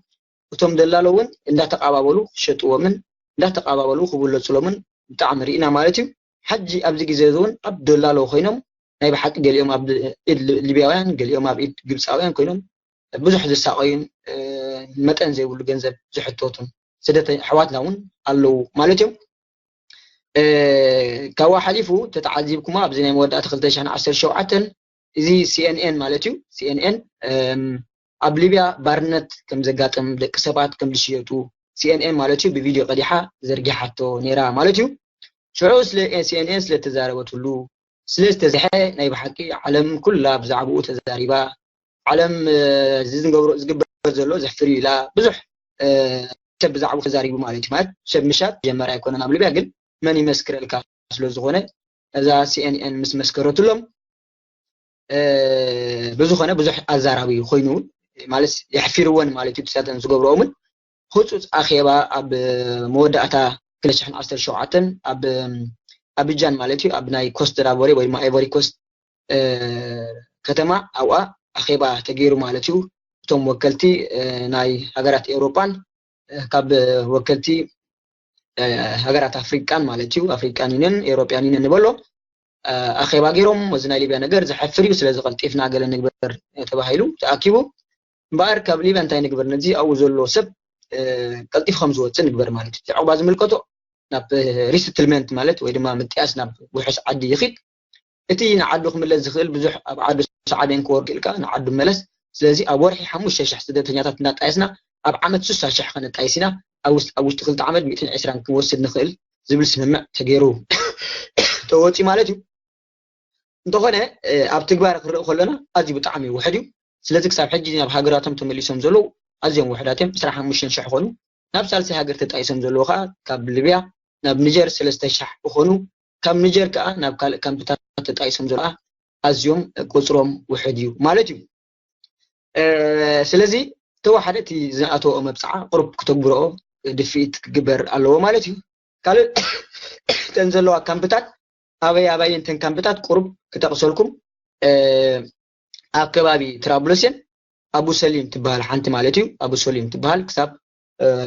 እቶም ደላሎ እውን እንዳተቃባበሉ ክሸጥዎምን እንዳተቃባበሉ ክብለፁሎምን ብጣዕሚ ርኢና ማለት እዩ። ሕጂ ኣብዚ ግዜ እዚ እውን ኣብ ደላሎ ኮይኖም ናይ ብሓቂ ገሊኦም ኣብ ኢድ ሊብያውያን ገሊኦም ኣብ ኢድ ግብፃውያን ኮይኖም ብዙሕ ዝሳቀዩን መጠን ዘይብሉ ገንዘብ ዝሕተቱን ስደተ ኣሕዋትና እውን ኣለዉ ማለት እዮም። ካብኡ ሓሊፉ ተተዓዚብኩማ ኣብዚ ናይ መወዳእታ ክልተ ሽሕን ዓሰርተ ሸውዓተን እዚ ሲ ኤን ኤን ማለት እዩ። ሲ ኤን ኤን ኣብ ሊብያ ባርነት ከም ዘጋጥም ደቂ ሰባት ከም ዝሽየጡ ሲ ኤን ኤን ማለት እዩ ብቪድዮ ቀዲሓ ዘርጊሓቶ ነይራ ማለት እዩ። ሽዑ ስለ ሲ ኤን ኤን ስለ ተዛረበትሉ ስለ ዝተዝሐ ናይ ብሓቂ ዓለም ኩላ ብዛዕባኡ ተዛሪባ። ዓለም እዚ ዝገብሮ ዝግበር ዘሎ ዘሕፍር እዩ ኢላ ብዙሕ ሰብ ብዛዕባኡ ተዛሪቡ ማለት እዩ። ማለት ሰብ ምሻጥ ጀመረ ኣይኮነን ኣብ ሊብያ ግን መን ይመስክረልካ ስለ ዝኾነ እዛ ሲ ኤን ኤን ምስ መስከረትሎም ብዝኾነ ብዙሕ ኣዛራቢ ኮይኑ ማለት የሕፊርወን ማለት እዩ። ብሳተን ዝገብረኦምን ህፁፅ ኣኼባ ኣብ መወዳእታ ክልተ ሽሕን ዓሰርተ ሸውዓተን ኣብ ኣቢጃን ማለት እዩ ኣብ ናይ ኮስት ዳይቮሪ ወይ ድማ ኣይቮሪ ኮስት ከተማ ኣብኣ ኣኼባ ተገይሩ ማለት እዩ። እቶም ወከልቲ ናይ ሃገራት ኤውሮጳን ካብ ወከልቲ ሃገራት ኣፍሪቃን ማለት እዩ ኣፍሪቃን ዩኒየን ኤውሮጳያን ዩኒየን ንበሎ ኣኼባ ገይሮም እዚ ናይ ሊብያ ነገር ዘሕፍር እዩ ስለዚ ቀልጢፍና ገለ ንግበር ተባሂሉ ተኣኪቡ እምበኣር ካብ ሊብያ እንታይ ንግበር ነዚ ኣብኡ ዘሎ ሰብ ቀልጢፍ ከም ዝወፅእ ንግበር ማለት እዩ። ዕቑባ ዝምልከቶ ናብ ሪስትልመንት ማለት ወይ ድማ ምጥያስ ናብ ውሑስ ዓዲ ይኽድ። እቲ ንዓዱ ክምለስ ዝኽእል ብዙሕ ኣብ ዓዱ ሰዓቤን ክወርድ ኢልካ ንዓዱ መለስ። ስለዚ ኣብ ወርሒ ሓሙሽተ ሽሕ ስደተኛታት እናጣየስና ኣብ ዓመት ስሳ ሽሕ ከነጣይስ ኢና። ኣብ ውሽጢ ክልተ ዓመት ሚእትን ዕስራን ክንወስድ ንኽእል ዝብል ስምምዕ ተገይሩ ተወፂ ማለት እዩ። እንተኾነ ኣብ ትግባር ክርኢ ከለና ኣዝዩ ብጣዕሚ ውሕድ እዩ። ስለዚ ክሳብ ሕጂ ናብ ሃገራቶም ተመሊሶም ዘለዉ ኣዝዮም ውሕዳት እዮም። ዕስራን ሓሙሽተን ሽሕ ኾኑ ናብ ሳልሳይ ሃገር ተጣይሶም ዘለዉ ከዓ ካብ ሊብያ ናብ ኒጀር ሰለስተ ሽሕ ኾኑ ካብ ኒጀር ከዓ ናብ ካልእ ካምፕታት ተጣይሶም ዘለዉ ኣዝዮም ቁፅሮም ውሕድ እዩ ማለት እዩ። ስለዚ ተወሓደ እቲ ዝኣተወኦ መብፅዓ ቁሩብ ክተግብረኦ ድፍኢት ክግበር ኣለዎ ማለት እዩ። ካልእ እተን ዘለዋ ካምፕታት ኣበይ ኣበይ እንተን ካምፕታት ቁሩብ ክጠቕሰልኩም ኣብ ከባቢ ትራብሎስን ኣቡ ሰሊም ትበሃል ሓንቲ ማለት እዩ። ኣቡ ሰሊም ትበሃል ክሳብ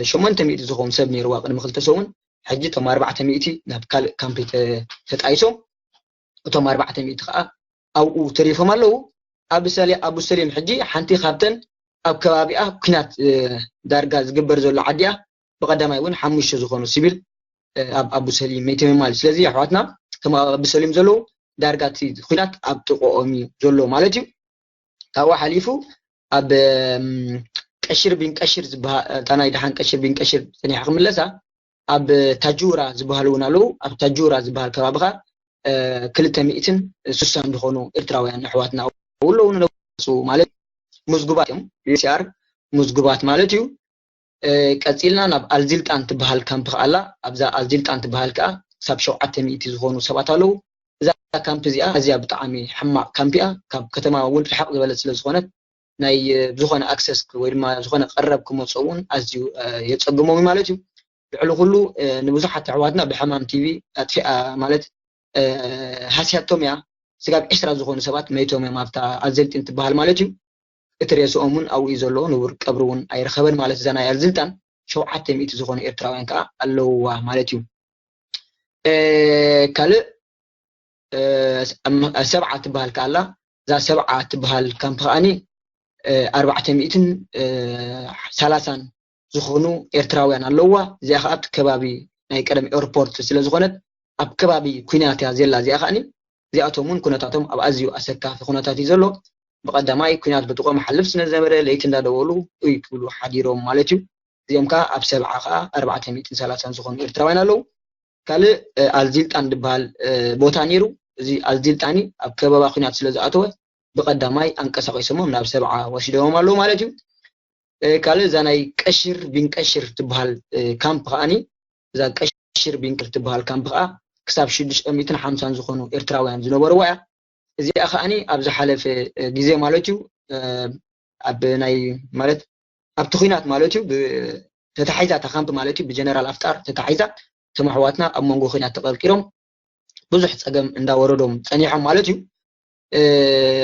ሸሞንተ ሚእቲ ዝኾኑ ሰብ ነይርዋ ቅድሚ ክልተ ሰሙን። ሕጂ እቶም ኣርባዕተ ሚእቲ ናብ ካልእ ካምፕ ተጣይሶም እቶም ኣርባዕተ ሚእቲ ከዓ ኣብኡ ተሪፎም ኣለዉ። ኣቡ ሰሊም ሕጂ ሓንቲ ካብተን ኣብ ከባቢኣ ኩናት ዳርጋ ዝግበር ዘሎ ዓዲያ ብቀዳማይ እውን ሓሙሽተ ዝኾኑ ሲቪል ኣብ ኣቡ ሰሊም መይቶም ማለት ስለዚ ኣሕዋትና ከም ኣቡ ሰሊም ዘለዉ ዳርጋ እቲ ኩናት ኣብ ጥቆኦም እዩ ዘሎ ማለት እዩ። ካብኡ ሓሊፉ ኣብ ቀሽር ቢን ቀሽር ዝበሃል እታ ናይ ደሓን ቀሽር ቢን ቀሽር ፀኒሓ ክምለሳ ኣብ ታጁራ ዝበሃል እውን ኣለዉ ኣብ ታጁራ ዝበሃል ከባቢ ከዓ ክልተ ሚእትን ስሳን ዝኾኑ ኤርትራውያን ኣሕዋትና ኣለዉ ንነብሱ ማለት ምዝጉባት እዮም ዩ ኤስ ሲ ኣር ምዝጉባት ማለት እዩ። ቀፂልና ናብ ኣልዚልጣን ትበሃል ካምፕ ከኣላ። ኣብዛ ኣልዚልጣን ትበሃል ከዓ ክሳብ ሸውዓተ ሚእቲ ዝኾኑ ሰባት ኣለዉ። እዛ ካምፕ እዚኣ ኣዝያ ብጣዕሚ ሕማቕ ካምፕ እያ። ካብ ከተማ እውን ርሕቕ ዝበለት ስለ ዝኾነት ናይ ብዝኾነ ኣክሰስ ወይ ድማ ዝኾነ ቀረብ ክመፁ እውን ኣዝዩ የፀግሞም ማለት እዩ። ልዕሊ ኩሉ ንብዙሓት ኣሕዋትና ብሕማም ቲቪ ኣጥፊኣ ማለት ሃስያቶም እያ። ስጋብ ዕስራ ዝኾኑ ሰባት መይቶም እዮም ኣብታ ኣልዘልጢን ትበሃል ማለት እዩ። እቲ ሬስኦም እውን ኣብኡ እዩ ዘሎ። ንቡር ቀብሪ እውን ኣይረኸበን ማለት እዛ ናይ ኣልዝልጣን ሸውዓተ ሚእቲ ዝኾኑ ኤርትራውያን ከዓ ኣለውዋ ማለት እዩ። ካልእ ሰብዓ ትበሃል ከኣላ። እዛ ሰብዓ ትበሃል ካምፕ ከዓኒ ኣርባዕተ ሚእትን ሰላሳን ዝኾኑ ኤርትራውያን ኣለውዋ። እዚኣ ከዓ ኣብቲ ከባቢ ናይ ቀደም ኤርፖርት ስለ ዝኾነት ኣብ ከባቢ ኩናት እያ ዘላ። እዚኣ ከዓኒ እዚኣቶም እውን ኩነታቶም ኣብ ኣዝዩ ኣሰካፊ ኩነታት እዩ ዘሎ። ብቐዳማይ ኩናት ብጥቆ መሓልፍ ስለ ዝነበረ ለይቲ እንዳደወሉ እይ ክብሉ ሓዲሮም ማለት እዩ። እዚኦም ከዓ ኣብ ሰብዓ ከዓ ኣርባዕተ ሚእትን ሰላሳን ዝኾኑ ኤርትራውያን ኣለዉ። ካልእ ኣልዚልጣን ዝበሃል ቦታ ነይሩ። እዚ ኣልዚልጣኒ ኣብ ከበባ ኩናት ስለ ዝኣተወ ብቐዳማይ ኣንቀሳቒሶሞም ናብ ሰብዓ ወሲዶሞም ኣለዉ ማለት እዩ። ካልእ እዛ ናይ ቀሽር ቢን ቀሽር ትበሃል ካምፕ ከዓኒ እዛ ቀሽር ቢን ቀሽር ትበሃል ካምፕ ከዓ ክሳብ ሽዱሽተ ሚእትን ሓምሳን ዝኾኑ ኤርትራውያን ዝነበርዋ እያ። እዚኣ ከዓኒ ኣብ ዝሓለፈ ግዜ ማለት እዩ ኣብ ናይ ማለት ኣብቲ ኩናት ማለት እዩ ተታሒዛ እታ ካምፕ ማለት እዩ ብጀነራል ኣፍጣር ተታሒዛ እቶም ኣሕዋትና ኣብ መንጎ ኩናት ተቐርቂሮም ብዙሕ ፀገም እንዳወረዶም ፀኒሖም ማለት እዩ።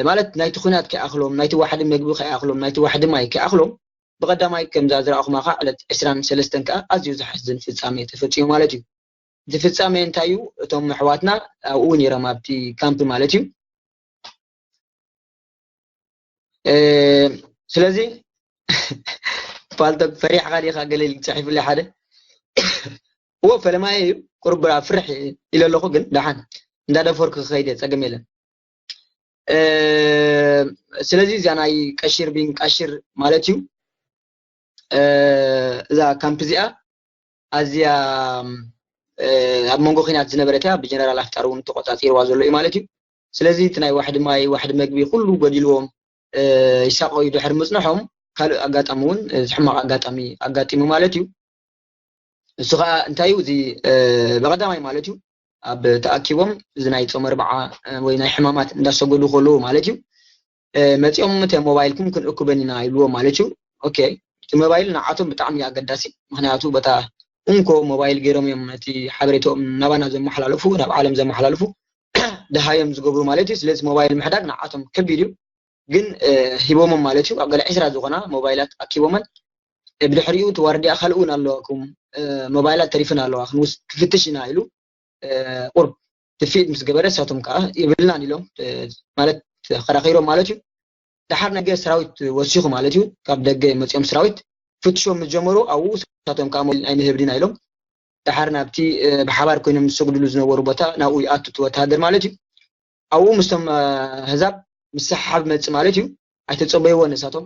ማለት ናይቲ ኩናት ከይኣኽሎም፣ ናይቲ ዋሕዲ መግቢ ከይኣኽሎም፣ ናይቲ ዋሕዲ ማይ ከይኣኽሎም ብቐዳማይ ከምዛ ዝረኣኹማ ከዓ ዕለት ዕስራን ሰለስተን ከዓ ኣዝዩ ዘሕዝን ፍጻሜ ተፈጺሙ ማለት እዩ። እቲ ፍጻሜ እንታይ እዩ? እቶም ኣሕዋትና ኣብኡ ነይሮም ኣብቲ ካምፕ ማለት እዩ። ስለዚ ፓልቶክ ፈሪሕካ ዲኻ ገለ ኢሉ ጽሒፉለይ ሓደ። እዎ ፈለማየ እዩ፣ ቁሩብ ፍርሕ ኢለ ኣለኹ፣ ግን ደሓን እንዳደፈርኩ ክኸይድ እየ፣ ጸገም የለን። ስለዚ እዚኣ ናይ ቀሺር ቢን ቃሽር ማለት እዩ። እዛ ካምፕ እዚኣ ኣዝያ ኣብ መንጎ ኺናት ዝነበረት እያ። ብጀነራል ኣፍጣር እውን ተቆጻጺርዋ ዘሎ እዩ ማለት እዩ። ስለዚ እቲ ናይ ዋሕዲ ማይ፣ ዋሕዲ መግቢ ኩሉ ጎዲልዎም ይሳቀዩ ድሕሪ ምጽንሖም ካልእ ኣጋጣሚ እውን ሕማቕ ኣጋጣሚ ኣጋጢሙ ማለት እዩ። እሱ ከዓ እንታይ እዩ? እዚ ብቐዳማይ ማለት እዩ ኣብ ተኣኪቦም እዚ ናይ ጾም ኣርብዓ ወይ ናይ ሕማማት እንዳሰገዱ ከለዉ ማለት እዩ መፂኦም እቲ ሞባይልኩም ክንእክበን ኢና ይብልዎም ማለት እዩ። ኦኬ፣ እቲ ሞባይል ንዓቶም ብጣዕሚ ኣገዳሲ፣ ምክንያቱ በታ እንኮ ሞባይል ገይሮም እዮም ነቲ ሓበሬታኦም ናባና ዘመሓላልፉ፣ ናብ ዓለም ዘመሓላልፉ ድሃዮም ዝገብሩ ማለት እዩ። ስለዚ ሞባይል ምሕዳግ ንዓቶም ከቢድ እዩ፣ ግን ሂቦሞም ማለት እዩ። ኣብ ገለ ዕስራ ዝኾና ሞባይላት ኣኪቦመን ብድሕሪኡ እቲ ዋርድያ ካልእ እውን ኣለዋኩም ሞባይላት ተሪፍን ኣለዋ ክንውስ ክፍትሽ ኢና ኢሉ ቁርብ ድፍኢት ምስ ገበረ ንሳቶም ከዓ የብልናን ኢሎም ማለት ተኸራኺሮም ማለት እዩ። ደሓር ነገ ሰራዊት ወሲኹ ማለት እዩ። ካብ ደገ መፂኦም ሰራዊት ፍትሾም ምስ ጀመሩ ኣብኡ ንሳቶም ከዓ ሞባይል ኣይንህብን ኢና ኢሎም ደሓር ናብቲ ብሓባር ኮይኖም ዝሰግድሉ ዝነበሩ ቦታ ናብኡ ይኣቱ እቲ ወታሃደር ማለት እዩ። ኣብኡ ምስቶም ኣህዛብ ምስሓብ መጽእ ማለት እዩ። ኣይተጸበይዎ ንሳቶም።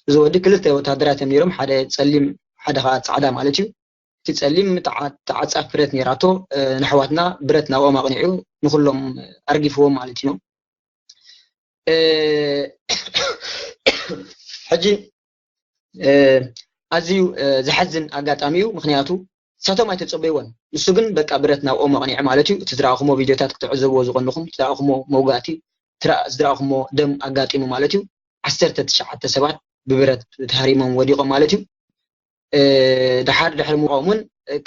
እዚ ወዲ ክልተ ወታደራት እዮም ነይሮም፣ ሓደ ጸሊም ሓደ ከዓ ጻዕዳ ማለት እዩ። እቲ ጸሊም ተዓጻፍ ብረት ነይራቶ፣ ንኣሕዋትና ብረት ናብኦም ኣቕኒዑ ንኹሎም ኣርጊፍዎም ማለት እዩ። ሕጂ ኣዝዩ ዘሐዝን ኣጋጣሚ እዩ። ምክንያቱ ንሳቶም ኣይተጸበይዎን፣ ንሱ ግን በቃ ብረት ናብኦም ኣቕኒዑ ማለት እዩ። እቲ ዝረኣኹሞ ቪድዮታት ክትዕዘብዎ ዝቐንኹም እቲ ዝረኣኹሞ መውጋእቲ፣ ዝረኣኹሞ ደም ኣጋጢሙ ማለት እዩ። ዓሰርተ ትሽዓተ ሰባት ብብረት ተሃሪሞም ወዲቖም ማለት እዩ። ደሓር ድሕሪ ምውቃቖም እውን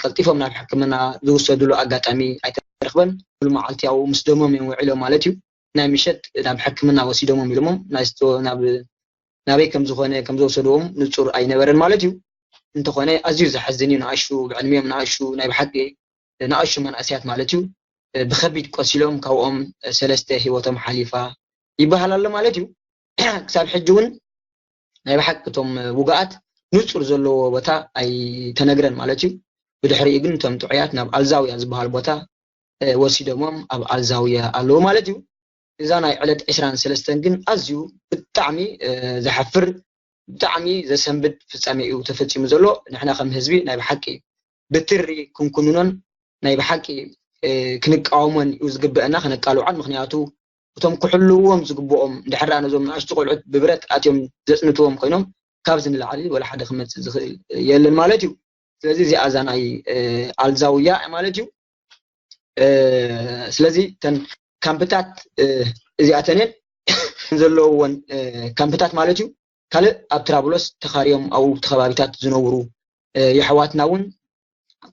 ቀልጢፎም ናብ ሕክምና ዝውሰድሉ ኣጋጣሚ ኣይተረኽበን። ሙሉ መዓልቲ ኣብኡ ምስ ደሞም እዮም ውዒሎም ማለት እዩ። ናይ ምሸት ናብ ሕክምና ወሲዶሞም ኢሎሞም ናበይ ከም ዝኾነ ከም ዝወሰድዎም ንፁር ኣይነበረን ማለት እዩ። እንተኾነ ኣዝዩ ዘሐዝን እዩ። ንኣሹ ብዕድሚኦም ንኣሹ ናይ ብሓቂ ንኣሹ መናእሰያት ማለት እዩ ብኸቢድ ቆሲሎም ካብኦም ሰለስተ ሂወቶም ሓሊፋ ይበሃል ኣሎ ማለት እዩ። ክሳብ ሕጂ እውን ናይ ብሓቂ እቶም ውግኣት ንፁር ዘለዎ ቦታ ኣይተነግረን ማለት እዩ። ብድሕሪኡ ግን እቶም ጥዑያት ናብ ኣልዛውያ ዝበሃል ቦታ ወሲዶሞም ኣብ ኣልዛውያ ኣለዉ ማለት እዩ። እዛ ናይ ዕለት ዕስራን ሰለስተን ግን ኣዝዩ ብጣዕሚ ዘሕፍር ብጣዕሚ ዘሰንብድ ፍጻሜ እዩ ተፈጺሙ ዘሎ። ንሕና ከም ህዝቢ ናይ ብሓቂ ብትሪ ክንኩንኖን ናይ ብሓቂ ክንቃወሞን እዩ ዝግበአና ከነቃልዖን። ምክንያቱ እቶም ክሕልውዎም ዝግብኦም እንድሕር ነዞም ንኣሽቱ ቆልዑት ብብረት ኣትዮም ዘጽንትዎም ኮይኖም ካብዚ ንላዕሊ ወላ ሓደ ክመፅእ ዝኽእል የለን ማለት እዩ። ስለዚ እዚኣ እዛ ናይ ኣልዛውያ ማለት እዩ። ስለዚ ተን ካምፕታት እዚኣተንን ዘለውዎን ካምፕታት ማለት እዩ። ካልእ ኣብ ትራብሎስ ተኻርዮም ኣብኡ እቲ ከባቢታት ዝነብሩ የሕዋትና እውን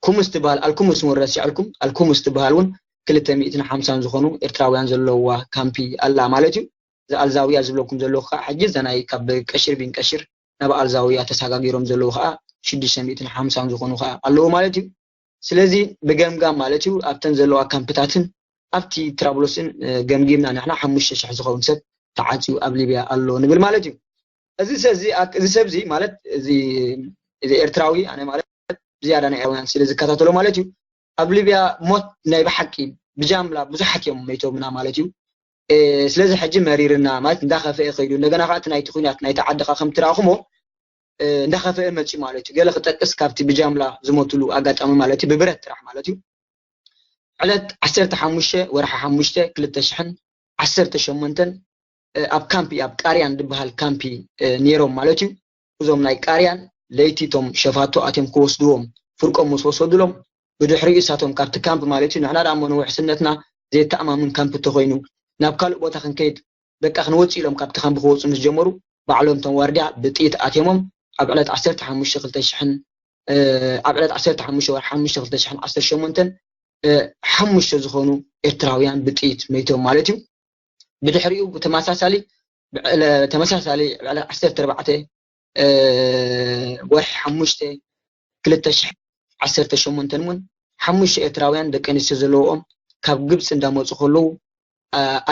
ኩሙስ ትበሃል ኣልኩሙስ እውን ረሲዐልኩም ኣልኩሙስ ትበሃል እውን ክልተ ሚእትን ሓምሳን ዝኾኑ ኤርትራውያን ዘለውዋ ካምፒ ኣላ ማለት እዩ። እዛ ኣልዛውያ ዝብለኩም ዘለኹ ከዓ ሕጂ እዛ ናይ ካብ ቀሽር ቢን ቀሽር ናብ ኣልዛውያ ተሳጋጊሮም ዘለዉ ከዓ ሽዱሽተ ሚእትን ሓምሳን ዝኾኑ ከዓ ኣለዉ ማለት እዩ። ስለዚ ብገምጋም ማለት እዩ ኣብተን ዘለዋ ካምፕታትን ኣብቲ ትራብሎስን ገምጊምና ንሕና ሓሙሽተ ሽሕ ዝኸውን ሰብ ተዓፅዩ ኣብ ሊብያ ኣሎ ንብል ማለት እዩ። እዚ ሰዚ እዚ ሰብዚ ማለት እዚ እዚ ኤርትራዊ ኣነ ማለት ዝያዳ ናይ ኤርትራውያን ስለ ዝከታተሎ ማለት እዩ ኣብ ሊብያ ሞት ናይ ብሓቂ ብጃምላ ብዙሓት እዮም መይቶምና ማለት እዩ። ስለዚ ሕጂ መሪርና ማለት እንዳኸፈአ ከይዱ እንደገና ከዓ እቲ ናይቲ ኩናት ናይቲ ዓዲ ከዓ ከምቲ ረኣኹሞ እንዳኸፈአ መፅዩ ማለት እዩ። ገለ ክጠቅስ ካብቲ ብጃምላ ዝሞትሉ ኣጋጣሚ ማለት እዩ ብብረት ጥራሕ ማለት እዩ። ዕለት ዓሰርተ ሓሙሽተ ወርሒ ሓሙሽተ ክልተ ሽሕን ዓሰርተ ሸሞንተን ኣብ ካምፒ ኣብ ቃርያን ዝበሃል ካምፒ ነይሮም ማለት እዩ። እዞም ናይ ቃርያን ለይቲ እቶም ሸፋቶ ኣትዮም ክወስድዎም ፍርቆም ምስ ወሰዱሎም ብድሕሪኡ እሳቶም ካብቲ ካምፕ ማለት እዩ ንሕና ደኣ እሞ ንውሕስነትና ዘየተኣማምን ካምፕ እንተኮይኑ ናብ ካልእ ቦታ ክንከይድ በቃ ክንወፅእ ኢሎም ካብቲ ካምፕ ክወፁ ምስ ጀመሩ ባዕሎም እቶም ዋርድያ ብጥይት ኣትየሞም ኣብ ዕለት ዓሰርተ ሓሙሽተ ክልተ ሽሕን ኣብ ዕለት ዓሰርተ ሓሙሽተ ወርሒ ሓሙሽተ ክልተ ሽሕን ዓሰርተ ሸሞንተን ሓሙሽተ ዝኾኑ ኤርትራውያን ብጥይት መይቶም ማለት እዩ። ብድሕሪኡ ብተመሳሳሊ ተመሳሳሊ ዕለት ዓሰርተ ኣርባዕተ ወርሒ ሓሙሽተ ክልተ ሽሕ ዓሰርተ ሸሞንተን እውን ሓሙሽተ ኤርትራውያን ደቂ ኣንስትዮ ዘለውኦም ካብ ግብፂ እንዳመፁ ከለዉ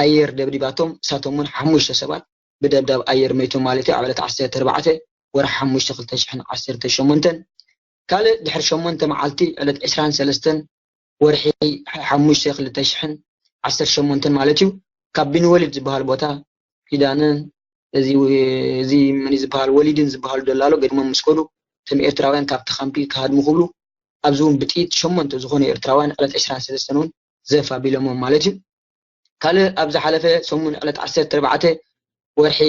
ኣየር ደብዲባቶም እሳቶም እውን ሓሙሽተ ሰባት ብደብዳብ ኣየር መይቶም ማለት እዩ ኣብ ዕለት ዓሰርተ ኣርባዕተ ወርሒ ሓሙሽተ ክልተ ሽሕን ዓሰርተ ሸሞንተን ካልእ ድሕሪ ሸሞንተ መዓልቲ ዕለት ዕስራን ሰለስተን ወርሒ ሓሙሽተ ክልተ ሽሕን ዓሰርተ ሸሞንተን ማለት እዩ ካብ ቢንወሊድ ዝበሃል ቦታ ኪዳንን እዚ እዚ መን ዝበሃል ወሊድን ዝበሃሉ ደላሎ ገድሞም ምስ ከዱ እቶም ኤርትራውያን ካብቲ ካምፒ ክሃድሙ ክብሉ ኣብዚ እውን ብጥይት ሸሞንተ ዝኾኑ ኤርትራውያን ዕለት ዕስራን ሰለስተን እውን ዘፍ ኣቢሎሞም ማለት እዩ። ካልእ ኣብ ዝሓለፈ ሰሙን ዕለት ዓሰርተ ኣርባዕተ ወርሒ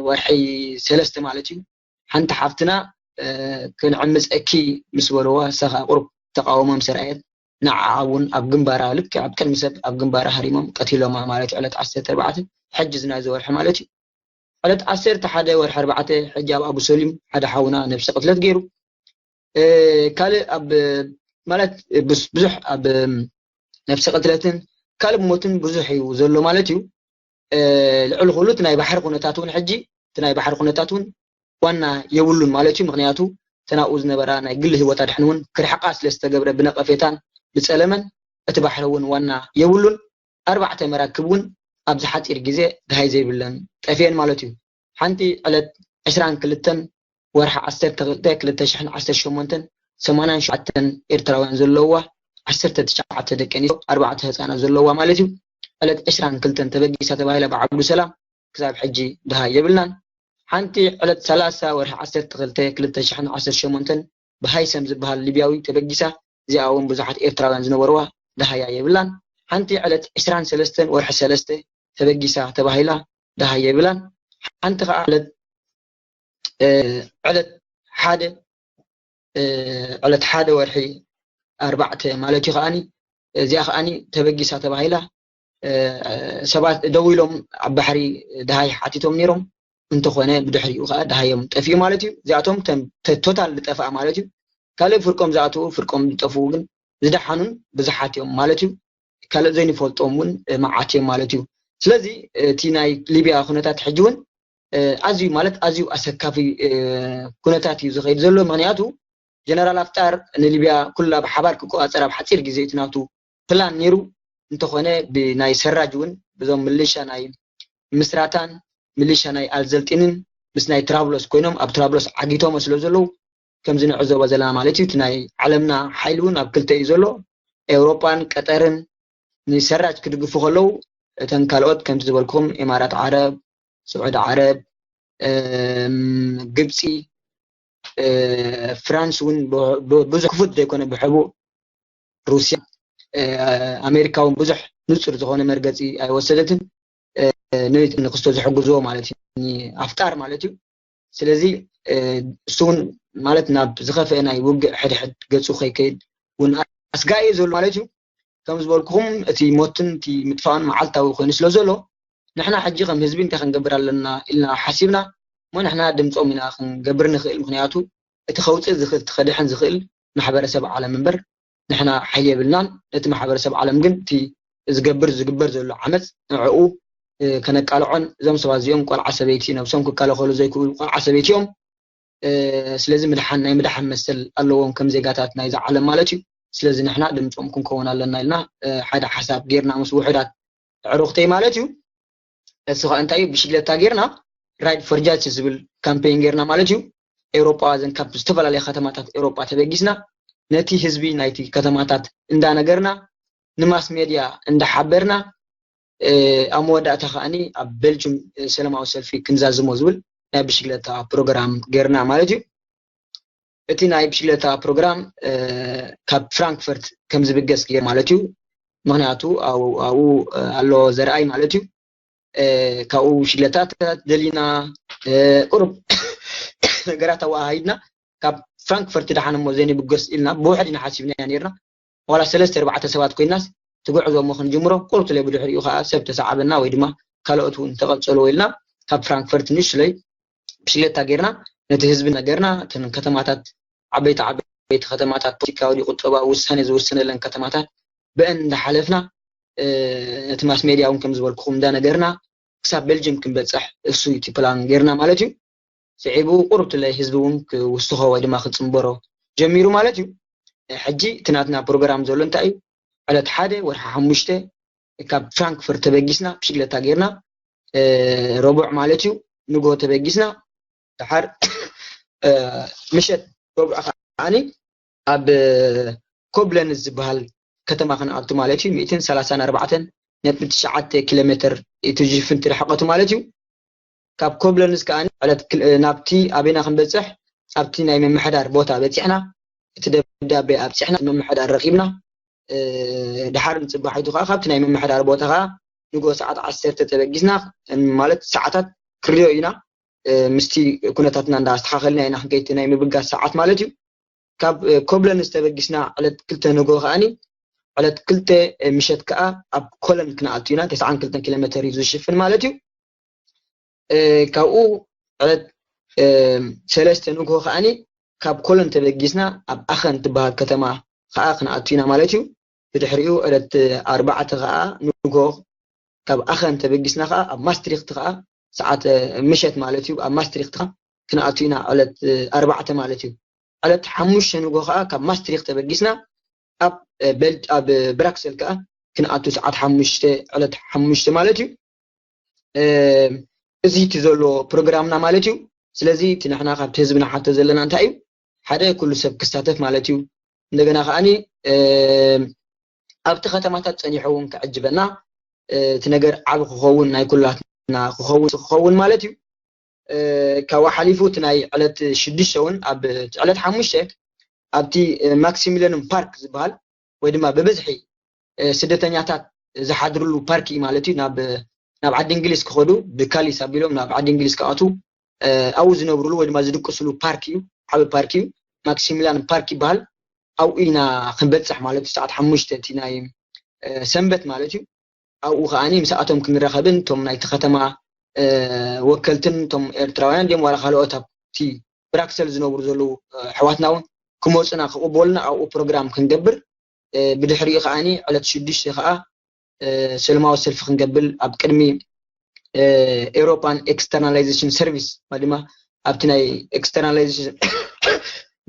ወርሒ ሰለስተ ማለት እዩ ሓንቲ ሓፍትና ክንዕምፀኪ ምስ በልዋ እሳ ከዓ ቁሩብ ተቃውሞ ምስ ረኣየት ንዓዓ እውን ኣብ ግንባራ ልክዕ ኣብ ቅድሚ ሰብ ኣብ ግንባራ ሃሪሞም ቀቲሎማ ማለት እዩ ዕለት ዓሰርተ ኣርባዕተ ሕጂ ዝናይ ዝወርሒ ማለት እዩ ዕለት ዓሰርተ ሓደ ወርሒ ኣርባዕተ ሕጂ ኣብ ኣቡሰሊም ሓደ ሓውና ነብሰ ቅትለት ገይሩ ካልእ ኣብ ማለት ብዙሕ ኣብ ነብሰ ቅትለትን ካልእ ሞትን ብዙሕ እዩ ዘሎ ማለት እዩ ልዕሊ ኩሉ እቲ ናይ ባሕሪ ኩነታት እውን ሕጂ እቲ ናይ ባሕሪ ኩነታት እውን ዋና የብሉን ማለት እዩ ምክንያቱ ተናኡ ዝነበራ ናይ ግሊ ህይወት ኣድሕን እውን ክርሕቃ ስለ ዝተገብረ ብነቐፌታን ብፀለመን እቲ ባሕሪ እውን ዋና የብሉን ኣርባዕተ መራክብ እውን ኣብዚ ሓፂር ግዜ ድሃይ ዘይብለን ጠፍኤን ማለት እዩ ሓንቲ ዕለት ዕስራን ክልተን ወርሒ ዓሰርተ ክልተ ክልተ ሽሕን ዓሰርተ ሸሞንተን ሰማንያን ሸውዓተን ኤርትራውያን ዘለውዋ ዓሰርተ ትሽዓተ ደቂ ኣንስትዮ ኣርባዕተ ህፃናት ዘለውዋ ማለት እዩ ዕለት ዕስራን ክልተን ተበጊሳ ተባሂላ ብዓብዱ ሰላም ክሳብ ሕጂ ድሃ የብልናን ሓንቲ ዕለት ሰላሳ ወርሒ ዓሰርተ ክልተ ክልተ ሽሕን ዓሰርተ ሸሞንተን ብሃይሰም ዝበሃል ሊብያዊ ተበጊሳ እዚኣ እውን ብዙሓት ኤርትራውያን ዝነበርዋ ድሃያ የብላን ሓንቲ ዕለት ዕስራን ሰለስተን ወርሒ ሰለስተ ተበጊሳ ተባሂላ ድሃ የብላን ሓንቲ ከዓ ዕለት ዕለት ሓደ ዕለት ሓደ ወርሒ ኣርባዕተ ማለት እዩ ከዓኒ እዚኣ ከዓኒ ተበጊሳ ተባሂላ ሰባት ደው ኢሎም ኣብ ባሕሪ ድሃይ ሓቲቶም ነይሮም እንተኾነ ብድሕሪኡ ከዓ ድሃዮም ጠፍኡ ማለት እዩ እዚኣቶም ቶታል ዝጠፍኣ ማለት እዩ ካልእ ፍርቆም ዝኣትዉ ፍርቆም ዝጠፍኡ ግን ዝደሓኑን ብዙሓት እዮም ማለት እዩ ካልእ ዘይንፈልጦም እውን መዓት እዮም ማለት እዩ ስለዚ እቲ ናይ ሊብያ ኩነታት ሕጂ እውን ኣዝዩ ማለት ኣዝዩ ኣሰካፊ ኩነታት እዩ ዝኸይድ ዘሎ ምክንያቱ ጀነራል ኣፍጣር ንሊብያ ኩላ ብሓባር ክቆፃፀር ኣብ ሓፂር ግዜ እቲ ናቱ ፕላን ነይሩ እንተኾነ ብናይ ሰራጅ እውን ብዞም ምልሻ ናይ ምስራታን ምልሻ ናይ ኣልዘልጢንን ምስ ናይ ትራብሎስ ኮይኖም ኣብ ትራብሎስ ዓጊቶሞ ስለ ዘለዉ ከምዚ ንዕዘቦ ዘለና ማለት እዩ እቲ ናይ ዓለምና ሓይሊ እውን ኣብ ክልተ እዩ ዘሎ ኤውሮጳን ቀጠርን ንሰራጅ ክድግፉ ከለዉ እተን ካልኦት ከምቲ ዝበልኩም ኢማራት ዓረብ ስዑዲ ዓረብ ግብፂ ፍራንስ እውን ብዙሕ ክፉት ዘይኮነ ብሕቡእ ሩስያ ኣሜሪካ እውን ብዙሕ ንፁር ዝኾነ መርገፂ ኣይወሰደትን ንክስቶ ዝሕግዝዎ ማለት እዩ ኣፍጣር ማለት እዩ ስለዚ እሱ እውን ማለት ናብ ዝኸፍአ ናይ ውግእ ሕድሕድ ገፁ ከይከይድ እውን ኣስጋኢ ዘሎ ማለት እዩ። ከም ዝበልኩኹም እቲ ሞትን እቲ ምጥፋእን መዓልታዊ ኮይኑ ስለ ዘሎ ንሕና ሕጂ ከም ህዝቢ እንታይ ክንገብር ኣለና ኢልና ሓሲብና እሞ ንሕና ድምፆም ኢና ክንገብር ንኽእል። ምክንያቱ እቲ ከውፅእ ዝኽእል እቲ ከድሕን ዝኽእል ማሕበረሰብ ዓለም እምበር ንሕና ሓይሊ የብልናን። ነቲ ማሕበረሰብ ዓለም ግን እቲ ዝገብር ዝግበር ዘሎ ዓመፅ ንዕኡ ከነቃልዖን እዞም ሰባት እዚኦም ቆልዓ ሰበይቲ ነብሶም ክከላኸሉ ዘይክእሉ ቆልዓ ሰበይቲ እዮም። ስለዚ ምድሓን ናይ ምድሓን መሰል ኣለዎም ከም ዜጋታት ናይዚ ዓለም ማለት እዩ። ስለዚ ንሕና ድምፆም ክንከውን ኣለና ኢልና ሓደ ሓሳብ ጌርና ምስ ውሑዳት ኣዕሩኽተይ ማለት እዩ። እሱ ከዓ እንታይ እዩ? ብሽግለታ ጌርና ራይድ ፎር ጃስቲስ ዝብል ካምፔን ጌርና ማለት እዩ። ኤውሮጳ ዘን ካብ ዝተፈላለያ ከተማታት ኤውሮጳ ተበጊስና ነቲ ህዝቢ ናይቲ ከተማታት እንዳነገርና ንማስ ሜድያ እንዳሓበርና ኣብ መወዳእታ ከዓኒ ኣብ ቤልጅም ሰላማዊ ሰልፊ ክንዛዝሞ ዝብል ናይ ብሽግለታ ፕሮግራም ጌርና ማለት እዩ። እቲ ናይ ብሽግለታ ፕሮግራም ካብ ፍራንክፈርት ከም ዝብገስ ገይር ማለት እዩ። ምክንያቱ ኣብኡ ኣሎ ዘርኣይ ማለት እዩ። ካብኡ ብሽግለታ ደሊና ቁሩብ ነገራት ኣወሃሂድና ካብ ፍራንክፈርት ደሓን እሞ ዘይንብገስ ኢልና ብውሕድ ኢና ሓሲብናያ ነርና። ዋላ ሰለስተ ኣርባዕተ ሰባት ኮይናስ እቲ ጉዕዞ እሞ ክንጅምሮ ቁርብ ትለይ ብድሕሪኡ ከዓ ሰብ ተሰዓበና ወይ ድማ ካልኦት እውን ተቐጸልዎ ኢልና ካብ ፍራንክፈርት ንእሽለይ ብሽግለታ ጌርና ነቲ ህዝቢ ነገርና። እተን ከተማታት ዓበይቲ ዓበይቲ ከተማታት ፖለቲካዊ ቁጠባዊ ውሳኔ ዝውሰነለን ከተማታት ብአን እንዳሓለፍና ነቲ ማስ ሜድያ እውን ከም ዝበልኩኹም እንዳነገርና ክሳብ ቤልጅም ክንበፅሕ እሱ እቲ ፕላን ጌርና ማለት እዩ። ስዒቡ ቁሩብ ትለይ ህዝቢ እውን ክውስኾ ወይ ድማ ክፅንበሮ ጀሚሩ ማለት እዩ። ሕጂ እቲ ናትና ፕሮግራም ዘሎ እንታይ እዩ? ዕለት ሓደ ወርሒ ሓሙሽተ ካብ ፍራንክፈርት ተበጊስና ብሽግለታ ጌርና ረቡዕ ማለት እዩ ንጎ ተበጊስና ድሓር ምሸት ረቡዕ ከዓኒ ኣብ ኮብለንዝ ዝበሃል ከተማ ክንኣቱ ማለት እዩ። ሚእትን ሰላሳን ኣርባዕተን ነጥቢ ትሽዓተ ኪሎ ሜትር እቲ ዝሽፍንቲ ርሕቀቱ ማለት እዩ። ካብ ኮብለንዝ ከዓ ዕለት ናብቲ ኣበና ክንበፅሕ ኣብቲ ናይ ምምሕዳር ቦታ በፂሕና እቲ ደብዳቤ ኣብፅሕና ምምሕዳር ረኪብና ድሓር ንፅባሒቱ ከዓ ካብቲ ናይ ምምሕዳር ቦታ ከዓ ንጎ ሰዓት ዓሰርተ ተበጊስና ማለት ሰዓታት ክሪኦ ኢና ምስቲ ኩነታትና እንዳኣስተካከልና ኢና ክንከይቲ ናይ ምብጋስ ሰዓት ማለት እዩ። ካብ ኮብለንዝ ተበጊስና ዕለት ክልተ ንጎ ከዓኒ ዕለት ክልተ ምሸት ከዓ ኣብ ኮለን ክንኣቱ ኢና። ተስዓን ክልተን ኪሎ ሜትር እዩ ዝሽፍን ማለት እዩ። ካብኡ ዕለት ሰለስተ ንጎ ከዓኒ ካብ ኮለን ተበጊስና ኣብ ኣኸን ትበሃል ከተማ ከዓ ክንኣቱ ኢና ማለት እዩ። ብድሕሪኡ ዕለት ኣርባዕተ ከዓ ንጎ ካብ ኣኸን ተበጊስና ከዓ ኣብ ማስትሪክት ከዓ ሰዓት ምሸት ማለት እዩ ኣብ ማስትሪክት ከዓ ክንኣቱ ኢና ዕለት ኣርባዕተ ማለት እዩ። ዕለት ሓሙሽተ ንጎ ከዓ ካብ ማስትሪክት ተበጊስና ኣብ ኣብ ብራክሰል ከዓ ክንኣቱ ሰዓት ሓሙሽተ ዕለት ሓሙሽተ ማለት እዩ። እዚ እቲ ዘሎ ፕሮግራምና ማለት እዩ። ስለዚ እቲ ንሕና ካብቲ ህዝቢ ንሓቶ ዘለና እንታይ እዩ? ሓደ ኩሉ ሰብ ክሳተፍ ማለት እዩ። እንደገና ከዓኒ ኣብቲ ከተማታት ፀኒሑ እውን ክዕጅበና እቲ ነገር ዓብ ክኸውን ናይ ኩላትና ክኸውን ክኸውን ማለት እዩ። ካብኡ ሓሊፉ እቲ ናይ ዕለት ሽዱሽተ እውን ኣብ ዕለት ሓሙሽተ ኣብቲ ማክሲሚሊዮን ፓርክ ዝበሃል ወይ ድማ ብብዝሒ ስደተኛታት ዝሓድርሉ ፓርክ እዩ ማለት እዩ። ናብ ዓዲ እንግሊዝ ክኸዱ ብካሊስ ኣቢሎም ናብ ዓዲ እንግሊዝ ክኣቱ ኣብኡ ዝነብርሉ ወይ ድማ ዝድቅስሉ ፓርክ እዩ። ዓብ ፓርክ እዩ። ማክሲሚሊያን ፓርክ ይበሃል። ኣብኡ ኢና ክንበፅሕ ማለት እዩ። ሰዓት ሓሙሽተ እቲ ናይ ሰንበት ማለት እዩ። ኣብኡ ከዓኒ ምስኣቶም ክንራኸብን እቶም ናይቲ ከተማ ወከልትን እቶም ኤርትራውያን ድም ዋላ ካልኦት ኣብቲ ብራክሰል ዝነብሩ ዘለዉ ኣሕዋትና እውን ክመፁና ክቕበሉና ኣብኡ ፕሮግራም ክንገብር ብድሕሪኡ ከዓኒ ዕለት ሽዱሽተ ከዓ ሰለማዊ ሰልፊ ክንገብር ኣብ ቅድሚ ኤውሮፓን ኤክስተርናላይዜሽን ሰርቪስ ድማ ኣብቲ ናይ ኤክስተርናላይዜሽን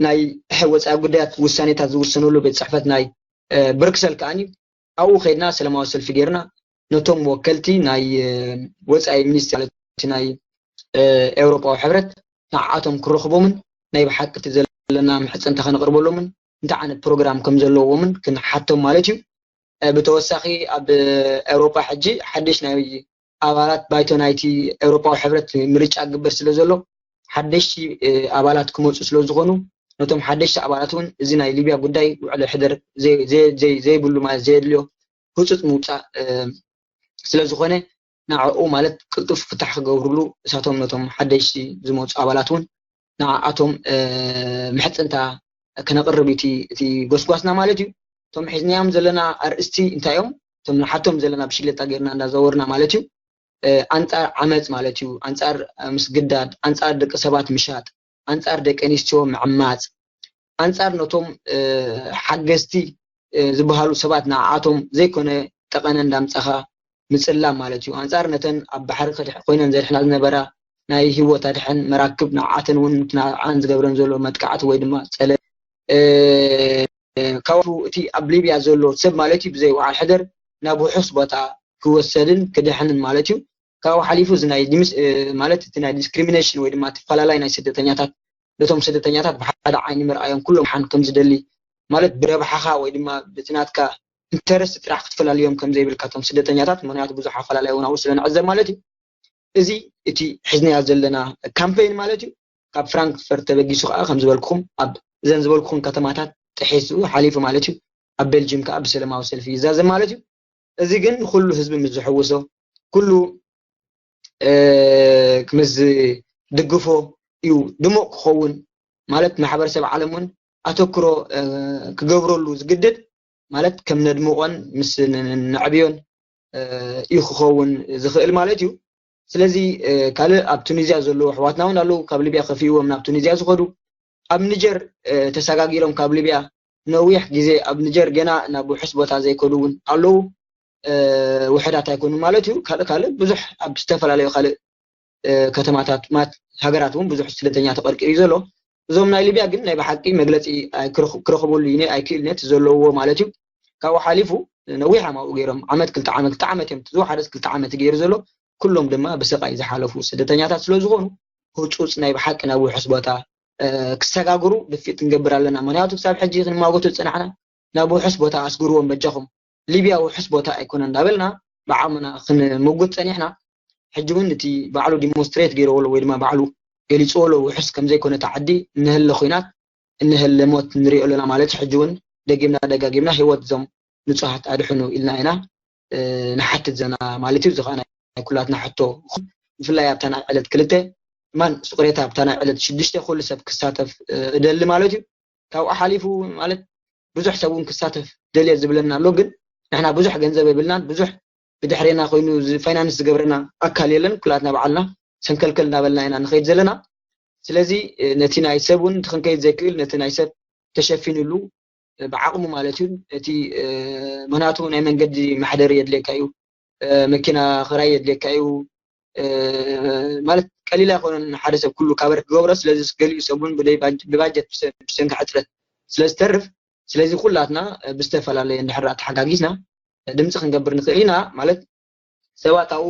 ናይ ወፃኢ ጉዳያት ውሳኔታት ዝውሰነሉ ቤት ፅሕፈት ናይ ብርክሰል ከዓኒ ኣብኡ ከይድና ሰለማዊ ሰልፊ ጌርና ነቶም ወከልቲ ናይ ወፃኢ ሚኒስትር ናይ ኤውሮጳዊ ሕብረት ንዓቶም ክረኽቦምን ናይ ብሓቂ እቲ ዘለና ምሕፀንታ ከነቕርበሎምን እንታይ ዓይነት ፕሮግራም ከም ዘለዎምን ክንሓቶም ማለት እዩ። ብተወሳኺ ኣብ ኤውሮጳ ሕጂ ሓድሽ ናይ ኣባላት ባይቶ ናይቲ ኤውሮጳዊ ሕብረት ምርጫ ክግበር ስለ ዘሎ ሓደሽቲ ኣባላት ክመፁ ስለ ዝኾኑ ነቶም ሓደሽቲ ኣባላት እውን እዚ ናይ ሊብያ ጉዳይ ውዕሎ ሕደር ዘይብሉ ማለት ዘየድልዮ ህፁፅ ምውፃእ ስለ ዝኾነ ንዕኡ ማለት ቅልጡፍ ፍታሕ ክገብርሉ እሳቶም ነቶም ሓደሽቲ ዝመፁ ኣባላት እውን ንዓኣቶም ምሕፅንታ ክነቕርብ እቲ እቲ ጎስጓስና ማለት እዩ። እቶም ሒዝናዮም ዘለና ኣርእስቲ እንታይ እዮም? እቶም ንሓቶም ዘለና ብሽግለታ ጌርና እንዳዘወርና ማለት እዩ። ኣንፃር ዓመፅ ማለት እዩ፣ ኣንፃር ምስግዳድ፣ ኣንፃር ደቂ ሰባት ምሻጥ፣ ኣንፃር ደቂ ኣንስትዮ ምዕማፅ፣ ኣንፃር ነቶም ሓገዝቲ ዝበሃሉ ሰባት ንዓኣቶም ዘይኮነ ጠቐነ እንዳምፃኻ ምፅላም ማለት እዩ። ኣንፃር ነተን ኣብ ባሕሪ ኮይነን ዘድሕና ዝነበራ ናይ ህይወት ኣድሕን መራክብ ንዓኣተን እውን ንዓን ዝገብረን ዘሎ መጥቃዕቲ ወይ ድማ ፀለ ካብኡ እቲ ኣብ ሊብያ ዘሎ ሰብ ማለት እዩ ብዘይ ወዓል ሕደር ናብ ውሑስ ቦታ ክወሰድን ክድሕንን ማለት እዩ። ካብኡ ሓሊፉ እዚ ናይ ማለት እቲ ናይ ዲስክሪሚኔሽን ወይ ድማ ተፈላላይ ናይ ስደተኛታት ነቶም ስደተኛታት ብሓደ ዓይኒ ምርኣዮም ኩሎም ሓን ከም ዝደሊ ማለት ብረብሓኻ ወይ ድማ ብቲ ናትካ ኢንተረስት ጥራሕ ክትፈላልዮም ከም ዘይብልካ እቶም ስደተኛታት ምክንያቱ ብዙሕ ኣፈላላይ እውን ኣብኡ ስለ ንዕዘብ ማለት እዩ። እዚ እቲ ሒዝናዮ ዘለና ካምፔይን ማለት እዩ። ካብ ፍራንክፈርት ተበጊሱ ከዓ ከም ዝበልኩኹም ኣብ እዘን ዝበልኩኹም ከተማታት ጥሒሱ ሓሊፉ ማለት እዩ ኣብ ቤልጅም ከዓ ብሰለማዊ ሰልፊ ይዛዘም ማለት እዩ። እዚ ግን ንኩሉ ህዝቢ ምስ ዝሕውሶ ኩሉ ምስ ዝድግፎ እዩ ድሙቕ ክኸውን ማለት ማሕበረሰብ ዓለም እውን ኣተክሮ ክገብረሉ ዝግድድ ማለት ከም ነድምቖን ምስ ነዕብዮን እዩ ክኸውን ዝኽእል ማለት እዩ። ስለዚ ካልእ ኣብ ቱኒዝያ ዘለዉ ኣሕዋትና እውን ኣለዉ ካብ ሊብያ ከፊእዎም ናብ ቱኒዝያ ዝኸዱ ኣብ ኒጀር ተሰጋጊሮም ካብ ሊብያ ነዊሕ ግዜ ኣብ ኒጀር ገና ናብ ውሑስ ቦታ ዘይከዱ እውን ኣለዉ። ውሕዳት ኣይኮኑን ማለት እዩ። ካልእ ካልእ ብዙሕ ኣብ ዝተፈላለዩ ካልእ ከተማታት ሃገራት እውን ብዙሕ ስደተኛ ተቐርቂሩ ዘሎ። እዞም ናይ ሊብያ ግን ናይ ብሓቂ መግለፂ ክረኽበሉ ዩ ኣይክእል ነት ዘለውዎ ማለት እዩ። ካብኡ ሓሊፉ ነዊሕ ኣማኡ ገይሮም ዓመት ክልተ ዓመት ክልተ ዓመት እዮም ዝወሓደስ ክልተ ዓመት ገይሩ ዘሎ ኩሎም ድማ ብስቃይ ዝሓለፉ ስደተኛታት ስለ ዝኾኑ ህፁፅ ናይ ብሓቂ ናብ ውሑስ ቦታ ክሰጋግሩ ድፊት ክንገብር ኣለና። ምክንያቱ ክሳብ ሕጂ ክንማጎቱ ዝፅናሕና ናብ ውሑስ ቦታ ኣስግርዎም በጃኹም፣ ሊብያ ውሑስ ቦታ ኣይኮነ እንዳበልና ብዓቕምና ክንምጉት ፀኒሕና። ሕጂ እውን እቲ ባዕሉ ዲሞንስትሬት ገይረዎ ኣሎ ወይ ድማ ባዕሉ ገሊፅዎ ኣሎ ውሑስ ከምዘይኮነ እቲ ዓዲ እንህለ ኩናት እንህለ ሞት ንሪኦ ኣለና ማለት ሕጂ እውን ደጊምና ደጋጊምና ህይወት እዞም ንፁሃት ኣድሕኑ ኢልና ኢና ንሓትት ዘለና ማለት እዩ። እዚ ከዓ ናይ ኩላትና ሕቶ ብፍላይ ኣብታ ናይ ዕለት ክልተ ማን ስቁሬታ ኣብታ ናይ ዕለት ሽዱሽተ ኩሉ ሰብ ክሳተፍ እደሊ ማለት እዩ። ካብኡ ሓሊፉ ማለት ብዙሕ ሰብ እውን ክሳተፍ ደልየ ዝብለና ኣሎ ግን ንሕና ብዙሕ ገንዘብ የብልናን ብዙሕ ብድሕሬና ኮይኑ ፋይናንስ ዝገብረና ኣካል የለን ኩላትና በዓልና ሰንከልከል እናበልና ኢና ንኸይድ ዘለና። ስለዚ ነቲ ናይ ሰብ እውን ክንከይድ ዘይክእል ነቲ ናይ ሰብ ተሸፊኑሉ ብዓቕሙ ማለት እዩ እቲ ምክንያቱ ናይ መንገዲ ማሕደሪ የድልየካ እዩ መኪና ክራይ የድልየካ እዩ ማለት ቀሊል ኣይኮነን ሓደ ሰብ ኩሉ ካበር ክገብሮ ስለዚ ገሊኡ ሰብ እውን ብባጀት ብሰንኪ ሕፅረት ስለዝተርፍ ስለዚ ኩላትና ብዝተፈላለየ እንድሕር ተሓጋጊዝና ድምፂ ክንገብር ንኽእል ኢና ማለት ሰባት ኣብኡ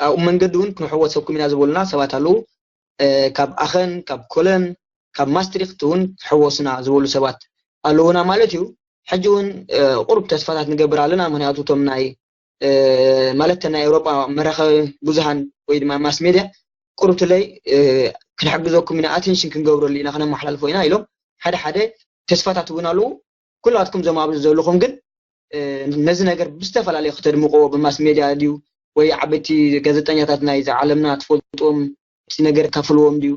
ኣብኡ መንገዲ እውን ክንሕወሰኩም ኢና ዝበሉና ሰባት ኣለዉ ካብ ኣኸን ካብ ኮለን ካብ ማስትሪክት እውን ክሕወሱና ዝበሉ ሰባት ኣለዉና ማለት እዩ ሕጂ እውን ቁሩብ ተስፋታት ንገብር ኣለና ምክንያቱ እቶም ናይ ማለት ናይ ኤውሮጳ መራኸቢ ብዙሃን ወይ ድማ ማስ ሜድያ ቁሩብ ትለይ ክንሕግዘኩም ኢና ኣቴንሽን ክንገብረሉ ኢና ክነመሓላልፎ ኢና ኢሎም ሓደ ሓደ ተስፋታት እውን ኣለዉ ኩላትኩም ዞም ኣብዚ ዘለኹም ግን ነዚ ነገር ብዝተፈላለዩ ክተድምቆ ብማስ ሜድያ ድዩ ወይ ዓበይቲ ጋዜጠኛታት ናይ ዓለምና ትፈልጥዎም እቲ ነገር ካፍልዎም ድዩ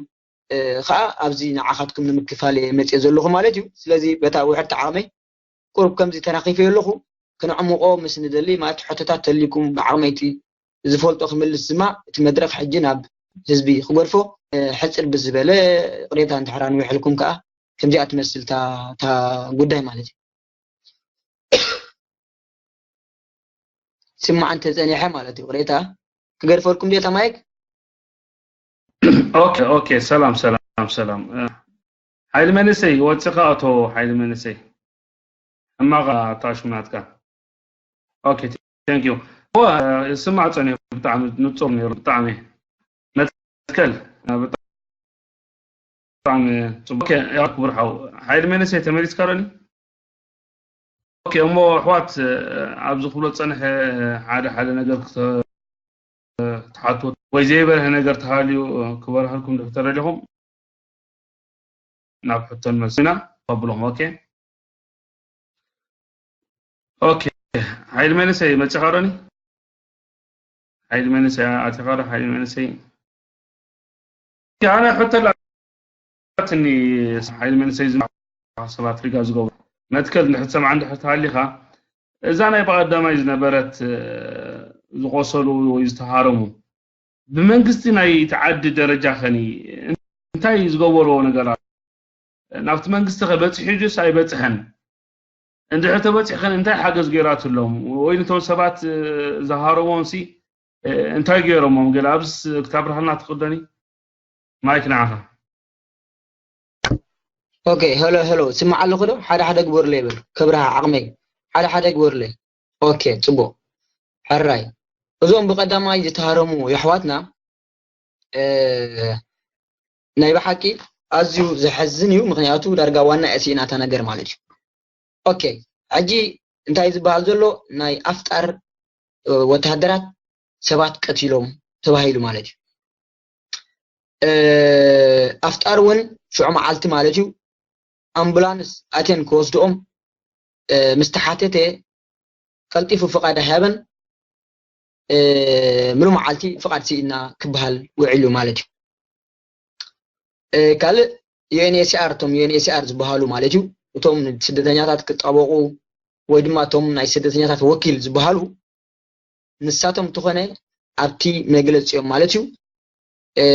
ከዓ ኣብዚ ንዓኻትኩም ንምክፋል እየ መፅእ ዘለኹ ማለት እዩ ስለዚ በታ ውሕድ ተዓቕመይ ቁሩብ ከምዚ ተናኺፈ ኣለኹ ክነዕምቆ ምስ ንደሊ ማለት ሕቶታት ተልኩም ብዓቕመይቲ ዝፈልጦ ክምልስ ድማ እቲ መድረኽ ሕጂ ናብ ህዝቢ ክገድፎ ሕፅር ብዝበለ ቅሬታ እንተሕራን ውሕልኩም ከዓ ከምዚኣ ትመስል እታ ጉዳይ ማለት እዩ ስማዕ እንተፀኒሐ ማለት እዩ ቅሬታ ክገድፈልኩም ዲታ ማይክ ኦኬ ኦኬ ሰላም ሰላም ሰላም ሓይሊ መንእሰይ ወፅኻ ኣቶ ሓይሊ መንእሰይ ሕማቕ ኣታሽሙ ናትካ ኦኬ thank you ስማዕ ፀኒሑ ብጣዕሚ ንፁር ነይሩ ብጣዕሚ መትከል ብጣዕሚ ፅቡቅ ክቡር ሓው ሓይሊ መንእሰይ ተመሊስካ ዶ ኦኬ እሞ ኣሕዋት ኣብዚ ክብሎ ዝፀንሐ ሓደ ሓደ ነገር ክትሓትዎ ወይ ዘይበርሀ ነገር ተሃልዩ ክበርሃልኩም ዶ ተደሊኹም ናብ ሕቶን መልስና ተብሎም ኦኬ ኦኬ ሓይሊ መንእሰይ መፂኻ ዶኒ ሓይሊ መንእሰይ ኣቲኻ ዶ? ሓይሊ መንእሰይ ኣነ ሕቶ ኣላትኒ። ሓይሊ መንእሰይ ዝብሉ ሰባት ሪጋ ዝገብሩ መትከል እንድሕር ትሰምዓ እንድሕር ተሃሊኻ፣ እዛ ናይ ብቐዳማይ ዝነበረት ዝቆሰሉ ወይ ዝተሃረሙ ብመንግስቲ ናይ ተዓዲ ደረጃ ኸኒ እንታይ ዝገበርዎ ነገር ኣሎ? ናብቲ መንግስቲ ከ በፂሑ ድዩስ ኣይበፅሐን? እንድሕር ተበፂሑ ኸን እንታይ ሓገዝ ገይራትሎም? ወይ ነቶም ሰባት ዝሃረሞም ሲ እንታይ ገይሮሞም? ገለ ኣብዚ ክታብርሃልና ትኽእልዶኒ? ማይክ ንዓኻ። ኦኬ፣ ሄሎ ሄሎ፣ ስማዕ ኣለኹ ዶ? ሓደ ሓደ ግበሩለይ በል፣ ከብርሃ ዓቕመይ፣ ሓደ ሓደ ግበሩለይ። ኦኬ፣ ፅቡቕ። ሕራይ፣ እዞም ብቐዳማይ ዝተሃረሙ የሕዋትና፣ እ፣ ናይ ብሓቂ ኣዝዩ ዘሐዝን እዩ። ምኽንያቱ ዳርጋ ዋና እያ ስኢናታ ነገር ማለት እዩ። ኦኬ፣ ሕጂ እንታይ ዝበሃል ዘሎ? ናይ ኣፍጣር፣ እ፣ ወተሃደራት ሰባት ቀቲሎም ተባሂሉ ማለት እዩ። እ፣ ኣፍጣር እውን ሽዑ መዓልቲ ማለት እዩ ኣምቡላንስ ኣትየን ክወስድኦም፣ እ፣ ምስ ተሓተተ ቀልጢፉ ፍቓድ ኣይሃበን። እ፣ ምሉ መዓልቲ ፍቓድ ስኢና ክበሃል ውዒሉ ማለት እዩ። እ፣ ካልእ ዩ ኤን ኤች ሲ ኣር፣ እቶም ዩ ኤን ኤች ሲ ኣር ዝበሃሉ ማለት እዩ፣ እቶም ስደተኛታት ክጣበቑ ወይ ድማ እቶም ናይ ስደተኛታት ወኪል ዝበሃሉ፣ ንሳቶም እንተኾነ ኣብቲ መግለፂኦም ማለት እዩ፣ እ፣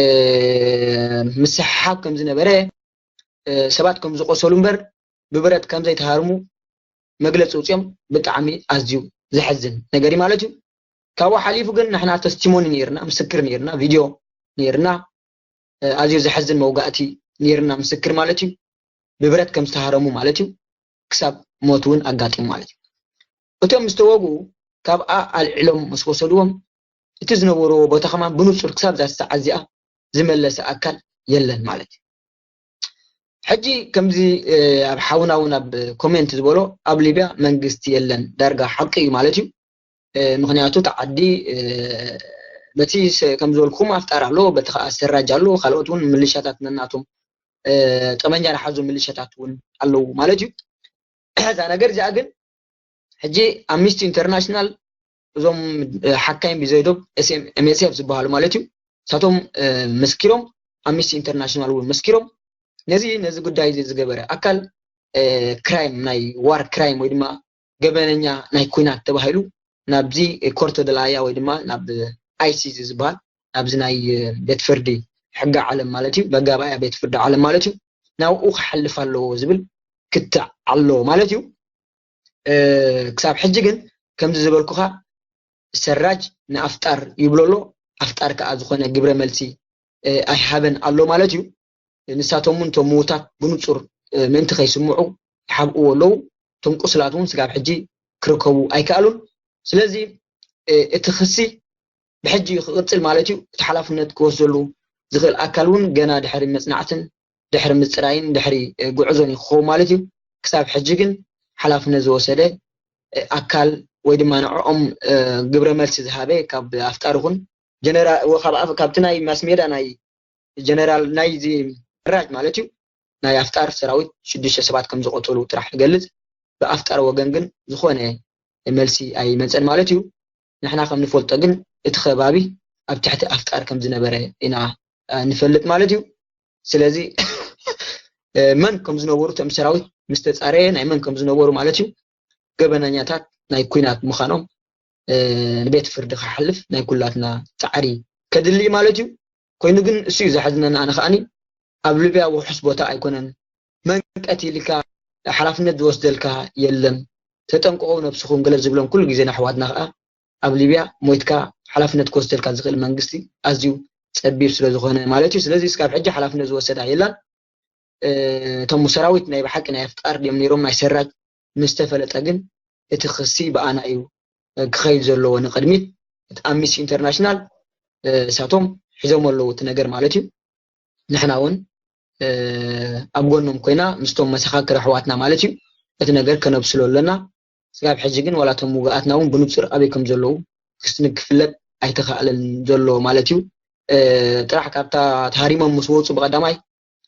ምስሕሓብ ከም ዝነበረ፣ እ፣ ሰባት ከም ዝቆሰሉ እምበር ብብረት ከም ዘይተሃርሙ መግለፂ ውፅኦም። ብጣዕሚ ኣዝዩ ዘሕዝን ነገር እዩ ማለት እዩ። ካብኡ ሓሊፉ ግን ንሕና ተስቲሞኒ ነይርና፣ ምስክር ነይርና፣ ቪድዮ ነይርና፣ እ፣ ኣዝዩ ዘሕዝን መውጋእቲ ነይርና፣ ምስክር ማለት እዩ። ብብረት ከም ዝተሃረሙ ማለት እዩ። ክሳብ ሞት እውን ኣጋጢሙ ማለት እዩ። እቶም ዝተወግኡ ካብኣ ኣልዒሎም ምስ ወሰድዎም፣ እቲ ዝነበርዎ ቦታ ከማን ብንጹር ክሳብ እዛ ሰዓት እዚኣ ዝመለሰ ኣካል የለን ማለት እዩ። ሕጂ ከምዚ፣ እ፣ ኣብ ሓውና እውን ኣብ ኮሜንት ዝበሎ፣ ኣብ ሊብያ መንግስቲ የለን፣ ዳርጋ ሓቂ እዩ ማለት እዩ። እ፣ ምኽንያቱ እቲ ዓዲ፣ እ፣ በቲ ሰ-፣ ከም ዝበልኩኹም ኣፍጣር ኣሎ፣ በቲ ኸዓ ሰራጅ ኣሎ፣ ካልኦት እውን ምልሻታት ነናቶም፣ እ፣ ጠመንጃ ዝሓዙ ምልሻታት እውን ኣለዉ ማለት እዩ። እዛ ነገር እዚኣ ግን ሕጂ ኣምኒስቲ ኢንተርናሽናል፣ እዞም፣ እ፣ ሓካይም ብዘይዶብ ኤስ ኤም፣ ኤም ኤስ ኤፍ ዝበሃሉ ማለት እዩ፣ ንሳቶም፣ እ፣ መስኪሮም፣ ኣምኒስቲ ኢንተርናሽናል እውን መስኪሮም፣ ነዚ፣ ነዚ ጉዳይ እዚ ዝገበረ ኣካል፣ እ፣ ክራይም፣ ናይ ዋር ክራይም ወይ ድማ ገበነኛ ናይ ኲናት ተባሂሉ ናብዚ ኮርተ ደላያ ወይ ድማ ናብ ኣይ ሲ ሲ ዝበሃል፣ ናብዚ ናይ፣ እ፣ ቤት ፍርዲ ሕጊ ዓለም ማለት እዩ፣ መጋባእያ ቤት ፍርዲ ዓለም ማለት እዩ፣ ናብኡ ክሓልፍ ኣለዎ ዝብል ክትዕ ኣሎ ማለት እዩ። እ፣ ክሳብ ሕጂ ግን ከምዚ ዝበልኩኻ ሰራጅ ንኣፍጣር ይብሎ ኣሎ። ኣፍጣር ከኣ ዝኾነ ግብረ መልሲ፣ እ፣ ኣይሃበን ኣሎ ማለት እዩ። ንሳቶም እውን እቶም ምዉታት ብንጹር፣ እ፣ ምእንቲ ከይስምዑ ይሓብእዎ ኣለዉ። እቶም ቁስላት እውን ስጋብ ሕጂ ክርከቡ ኣይከኣሉን። ስለዚ፣ እ፣ እቲ ክሲ ብሕጂ እዩ ክቕጽል ማለት እዩ። እቲ ሓላፍነት ክወስደሉ ዝኽእል ኣካል እውን ገና ድሕሪ መጽናዕትን ድሕሪ ምጽራይን ድሕሪ፣ እ፣ ጉዕዞን እዩ ክኸውን ማለት እዩ። ክሳብ ሕጂ ግን ሓላፍነት ዝወሰደ፣ እ፣ ኣካል ወይ ድማ ንዕኦም፣ እ፣ ግብረ መልሲ ዝሃበ ካብ ኣፍጣር ይኹን ጀነራ-፣ ወ-፣ ካብ ኣፍ-፣ ካብቲ ናይ ማስ ሜዳ ናይ ጀነራል ናይዚ ራጅ ማለት እዩ ናይ ኣፍጣር ሰራዊት ሽዱሽተ ሰባት ከም ዝቐተሉ ጥራሕ ይገልጽ። ብኣፍጣር ወገን ግን ዝኾነ መልሲ ኣይመጸን ማለት እዩ። ንሕና ከም ንፈልጦ ግን እቲ ከባቢ ኣብ ትሕቲ ኣፍጣር ከም ዝነበረ ኢና፣ እ፣ ንፈልጥ ማለት እዩ። ስለዚ፣ እ፣ መን ከም ዝነበሩ እቶም ሰራዊት ምስ ተጻረየ ናይ መን ከም ዝነበሩ ማለት እዩ ገበነኛታት ናይ ኲናት ምዃኖም፣ እ፣ ንቤት ፍርዲ ክሓልፍ ናይ ኩላትና ጻዕሪ ከድሊ እዩ ማለት እዩ። ኮይኑ ግን እሱ እዩ ዘሕዝነና። ኣነ ከኣኒ ኣብ ሊብያ ውሑስ ቦታ ኣይኮነን። መን ቀቲልካ ሓላፍነት ዝወስደልካ የለን። ተጠንቀቑ ነብስኹም ገለ ዝብሎም ኩሉ ግዜ ንኣሕዋትና ከኣ ኣብ ሊብያ ሞይትካ ሓላፍነት ክወስደልካ ዝኽእል መንግስቲ ኣዝዩ ጸቢብ ስለ ዝኾነ ማለት እዩ። ስለዚ እስካብ ሕጂ ሓላፍነት ዝወሰዳ የላን። እ፣ እቶም ሰራዊት ናይ ብሓቂ ናይ ኣፍጣር ድዮም ነይሮም ናይ ሰራጅ ምስ ተፈለጠ ግን እቲ ክሲ ብኣና እዩ፣ እ፣ ክኸይድ ዘለዎ ንቕድሚት። እቲ ኣምኒስቲ ኢንተርናሽናል፣ እ፣ እሳቶም ሒዞም ኣለዉ እቲ ነገር ማለት እዩ። ንሕና እውን፣ እ፣ ኣብ ጎኖም ኮይና ምስቶም መሰኻክር ኣሕዋትና ማለት እዩ እቲ ነገር ከነብስሎ ኣለና። ስጋብ ሕጂ ግን ዋላ እቶም ውግኣትና እውን ብንጹር ኣበይ ከም ዘለዉ ክስንግ ክፍለጥ ኣይተኻእለን ዘሎ ማለት እዩ። እ፣ ጥራሕ ካብታ ተሃሪሞም ምስ ወጹ ብቐዳማይ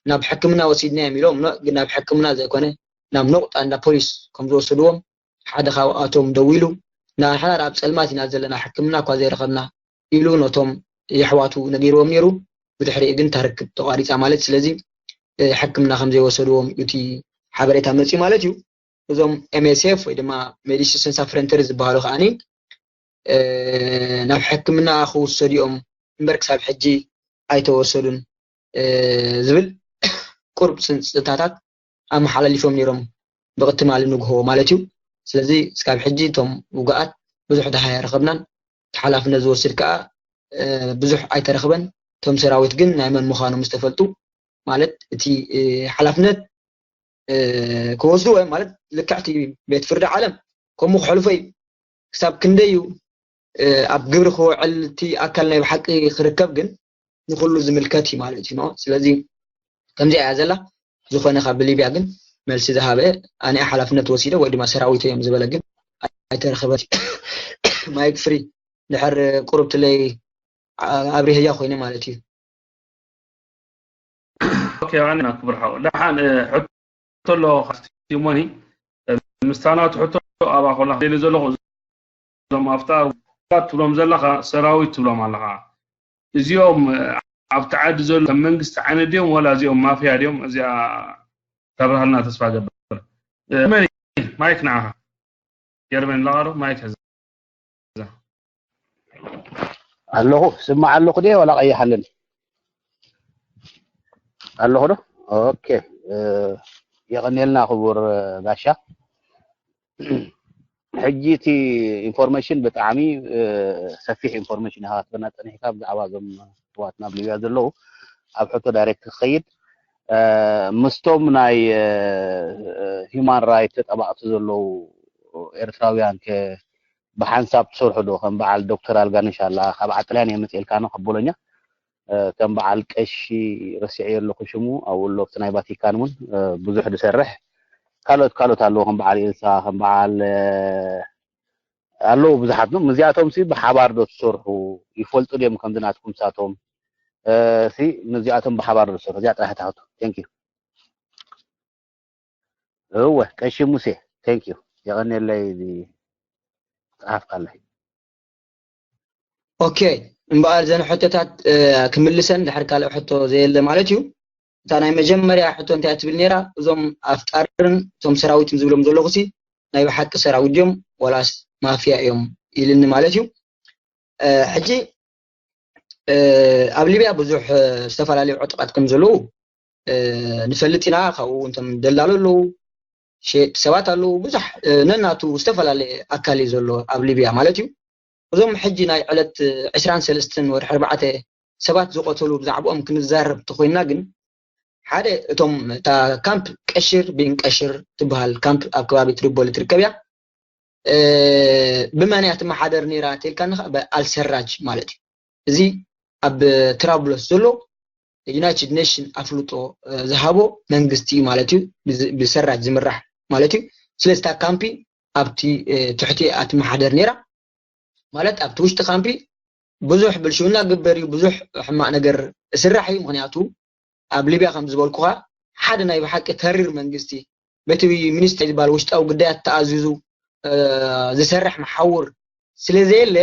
ናብ ሕክምና ወሲድናዮም ኢሎም፣ ኖ፣ ግን ናብ ሕክምና ዘይኮነ ናብ ነቑጣ እንዳ ፖሊስ ከም ዝወሰድዎም ሓደ ካብኣቶም ደዊሉ፣ ንሕና ኣብ ጸልማት ኢና ዘለና፣ ሕክምና እኳ ዘይረኸብና፣ ኢሉ ነቶም የሕዋቱ ነጊርዎም ነይሩ። ብድሕሪኡ ግን ታርክብ ተቋሪፃ ማለት ስለዚ ሕክምና ከም ዘይወሰድዎም እቲ ሓበሬታ መፅዩ ማለት እዩ። እዞም M S F ወይ ድማ Médecins Sans Frontières ዝበሃሉ ከዓኒ ናብ ሕክምና ክውሰዱ እዮም እምበር ክሳብ ሕጂ ኣይተወሰዱን ዝብል ቁርብ ፅንፅታታት ኣመሓላሊፎም ነይሮም ብቅትማሊ ንግሆ ማለት እዩ። ስለዚ እስካብ ሕጂ እቶም ውግኣት ብዙሕ ደሃይ ኣይረኸብናን። እቲ ሓላፍነት ዝወስድ ከዓ ብዙሕ ኣይተረኽበን። እቶም ሰራዊት ግን ናይ መን ምዃኖም ዝተፈልጡ ማለት እቲ ሓላፍነት ክወስዱ ወይ ማለት ልክዕቲ ቤት ፍርዲ ዓለም ከምኡ ክሕልፎ እዩ። ክሳብ ክንደይ እዩ ኣብ ግብሪ ክውዕል እቲ ኣካል ናይ ብሓቂ ክርከብ ግን ንኩሉ ዝምልከት እዩ ማለት እዩ። ስለዚ ከምዚኣ እያ ዘላ። ዝኾነ ካብ ብሊብያ ግን መልሲ ዝሃበ ኣነ ሓላፍነት ወሲደ ወይ ድማ ሰራዊት እዮም ዝበለ ግን ኣይተረኸበት። ማይክ ፍሪ ድሕር ቁሩብ ትለይ ኣብሪህያ ኮይነ ማለት እዩ። ኦኬ ኣነ ክብርሓው ደሓን ሕቶ ኣሎ ካስቲሞኒ ምስታናት ሕቶ ኣባ ኮላ ደሊ ዘለኹ እዞም ኣፍጣር ትብሎም ዘለኻ ሰራዊት ትብሎም ኣለኻ እዚኦም ኣብቲ ዓዲ ዘሎ ከም መንግስቲ ዓይነት ድዮም ወላ እዚኦም ማፍያ ድዮም እዚኣ ተብርሃልና ተስፋ ገብር መን ማይክ ንዓኻ ጀርመን ለቓዶ ማይክ ሕዛ ኣለኹ ስማዕ ኣለኹ ድየ ወላ ቀይሕ ኣለኒ ኣለኹ ዶ ኦኬ የቐንየልና ክቡር ጋሻ ሕጂ እቲ ኢንፎርሜሽን ብጣዕሚ ሰፊሕ ኢንፎርሜሽን ኢኻ ክትበና ፀኒሕካ ብዛዕባ እዞም ኣሕዋትና ኣብ ሊብያ ዘለዉ ኣብ ሕቶ ዳይሬክት ክኸይድ ምስቶም ናይ ሂማን ራይት ተጠባቕቲ ዘለዉ ኤርትራውያን ከ ብሓንሳብ ትሰርሑ ዶ ከም በዓል ዶክተር ኣልጋነሽ ኣላ ካብ ዓጥልያን እየ መፅኤልካ ነው ካብ ቦሎኛ ከም በዓል ቀሺ ረሲዐዮ ኣለኹ ሽሙ ኣብኡ ኣሎ ኣብቲ ናይ ቫቲካን እውን ብዙሕ ዝሰርሕ ካልኦት ካልኦት ኣለዎ ከም በዓል ኤልሳ ከም በዓል ኣለዉ ብዙሓት ነው ምዚኣቶም ሲ ብሓባር ዶ ትሰርሑ ይፈልጡ ድዮም ከምዚ ናትኩም ሳቶም ሲ ምዚኣቶም ብሓባር ዶ ትሰርሑ እዚኣ ጥራሕ ታሕቱ thank you እወ ቀሺ ሙሴ thank you የቐንየለይ እዚ ጸሓፍካለይ ኦኬ እምበኣር ዘን ሕቶታት ክምልሰን ድሕር ካልእ ሕቶ ዘየለ ማለት እዩ እታ ናይ መጀመርያ ሕቶ እንታይ ትብል ነራ እዞም ኣፍጣርን እቶም ሰራዊትን ዝብሎም ዘለኹ ሲ ናይ ብሓቂ ሰራዊት ድዮም ወላስ ማፍያ እዮም ኢልኒ ማለት እዩ ሕጂ ኣብ ሊብያ ብዙሕ ዝተፈላለዩ ዕጡቃት ከም ዘለዉ ንፈልጥ ኢና ካብኡ እንቶም ደላሎ ኣለዉ ሸየጥቲ ሰባት ኣለዉ ብዙሕ ነናቱ ዝተፈላለየ ኣካል እዩ ዘሎ ኣብ ሊብያ ማለት እዩ እዞም ሕጂ ናይ ዕለት ዕስራን ሰለስተን ወርሒ ኣርባዕተ ሰባት ዝቆተሉ ብዛዕባኦም ክንዛረብ ተኮይንና ግን ሓደ እቶም እታ ካምፕ ቀሽር ቢን ቀሽር ትበሃል ካምፕ ኣብ ከባቢ ትሪፖሊ ትርከብ እያ ብመን እያ ትመሓደር ነይራ ተልካኒ ከዓ ብኣልሰራጅ ማለት እዩ እዚ ኣብ ትራብሎስ ዘሎ ዩናይትድ ኔሽን ኣፍልጦ ዝሃቦ መንግስቲ እዩ ማለት እዩ ብሰራጅ ዝምራሕ ማለት እዩ ስለዚ እታ ካምፒ ኣብቲ ትሕቲ እያ ትመሓደር ነይራ ማለት ኣብቲ ውሽጢ ካምፒ ብዙሕ ብልሽውና ግበር እዩ ብዙሕ ሕማቅ ነገር ስራሕ እዩ ምክንያቱ ኣብ ሊብያ ከም ዝበልኩኻ ሓደ ናይ ብሓቂ ተሪር መንግስቲ በቲ ሚኒስትሪ ዝበሃል ውሽጣዊ ጉዳያት ተኣዚዙ ዝሰርሕ መሓውር ስለ ዘየለ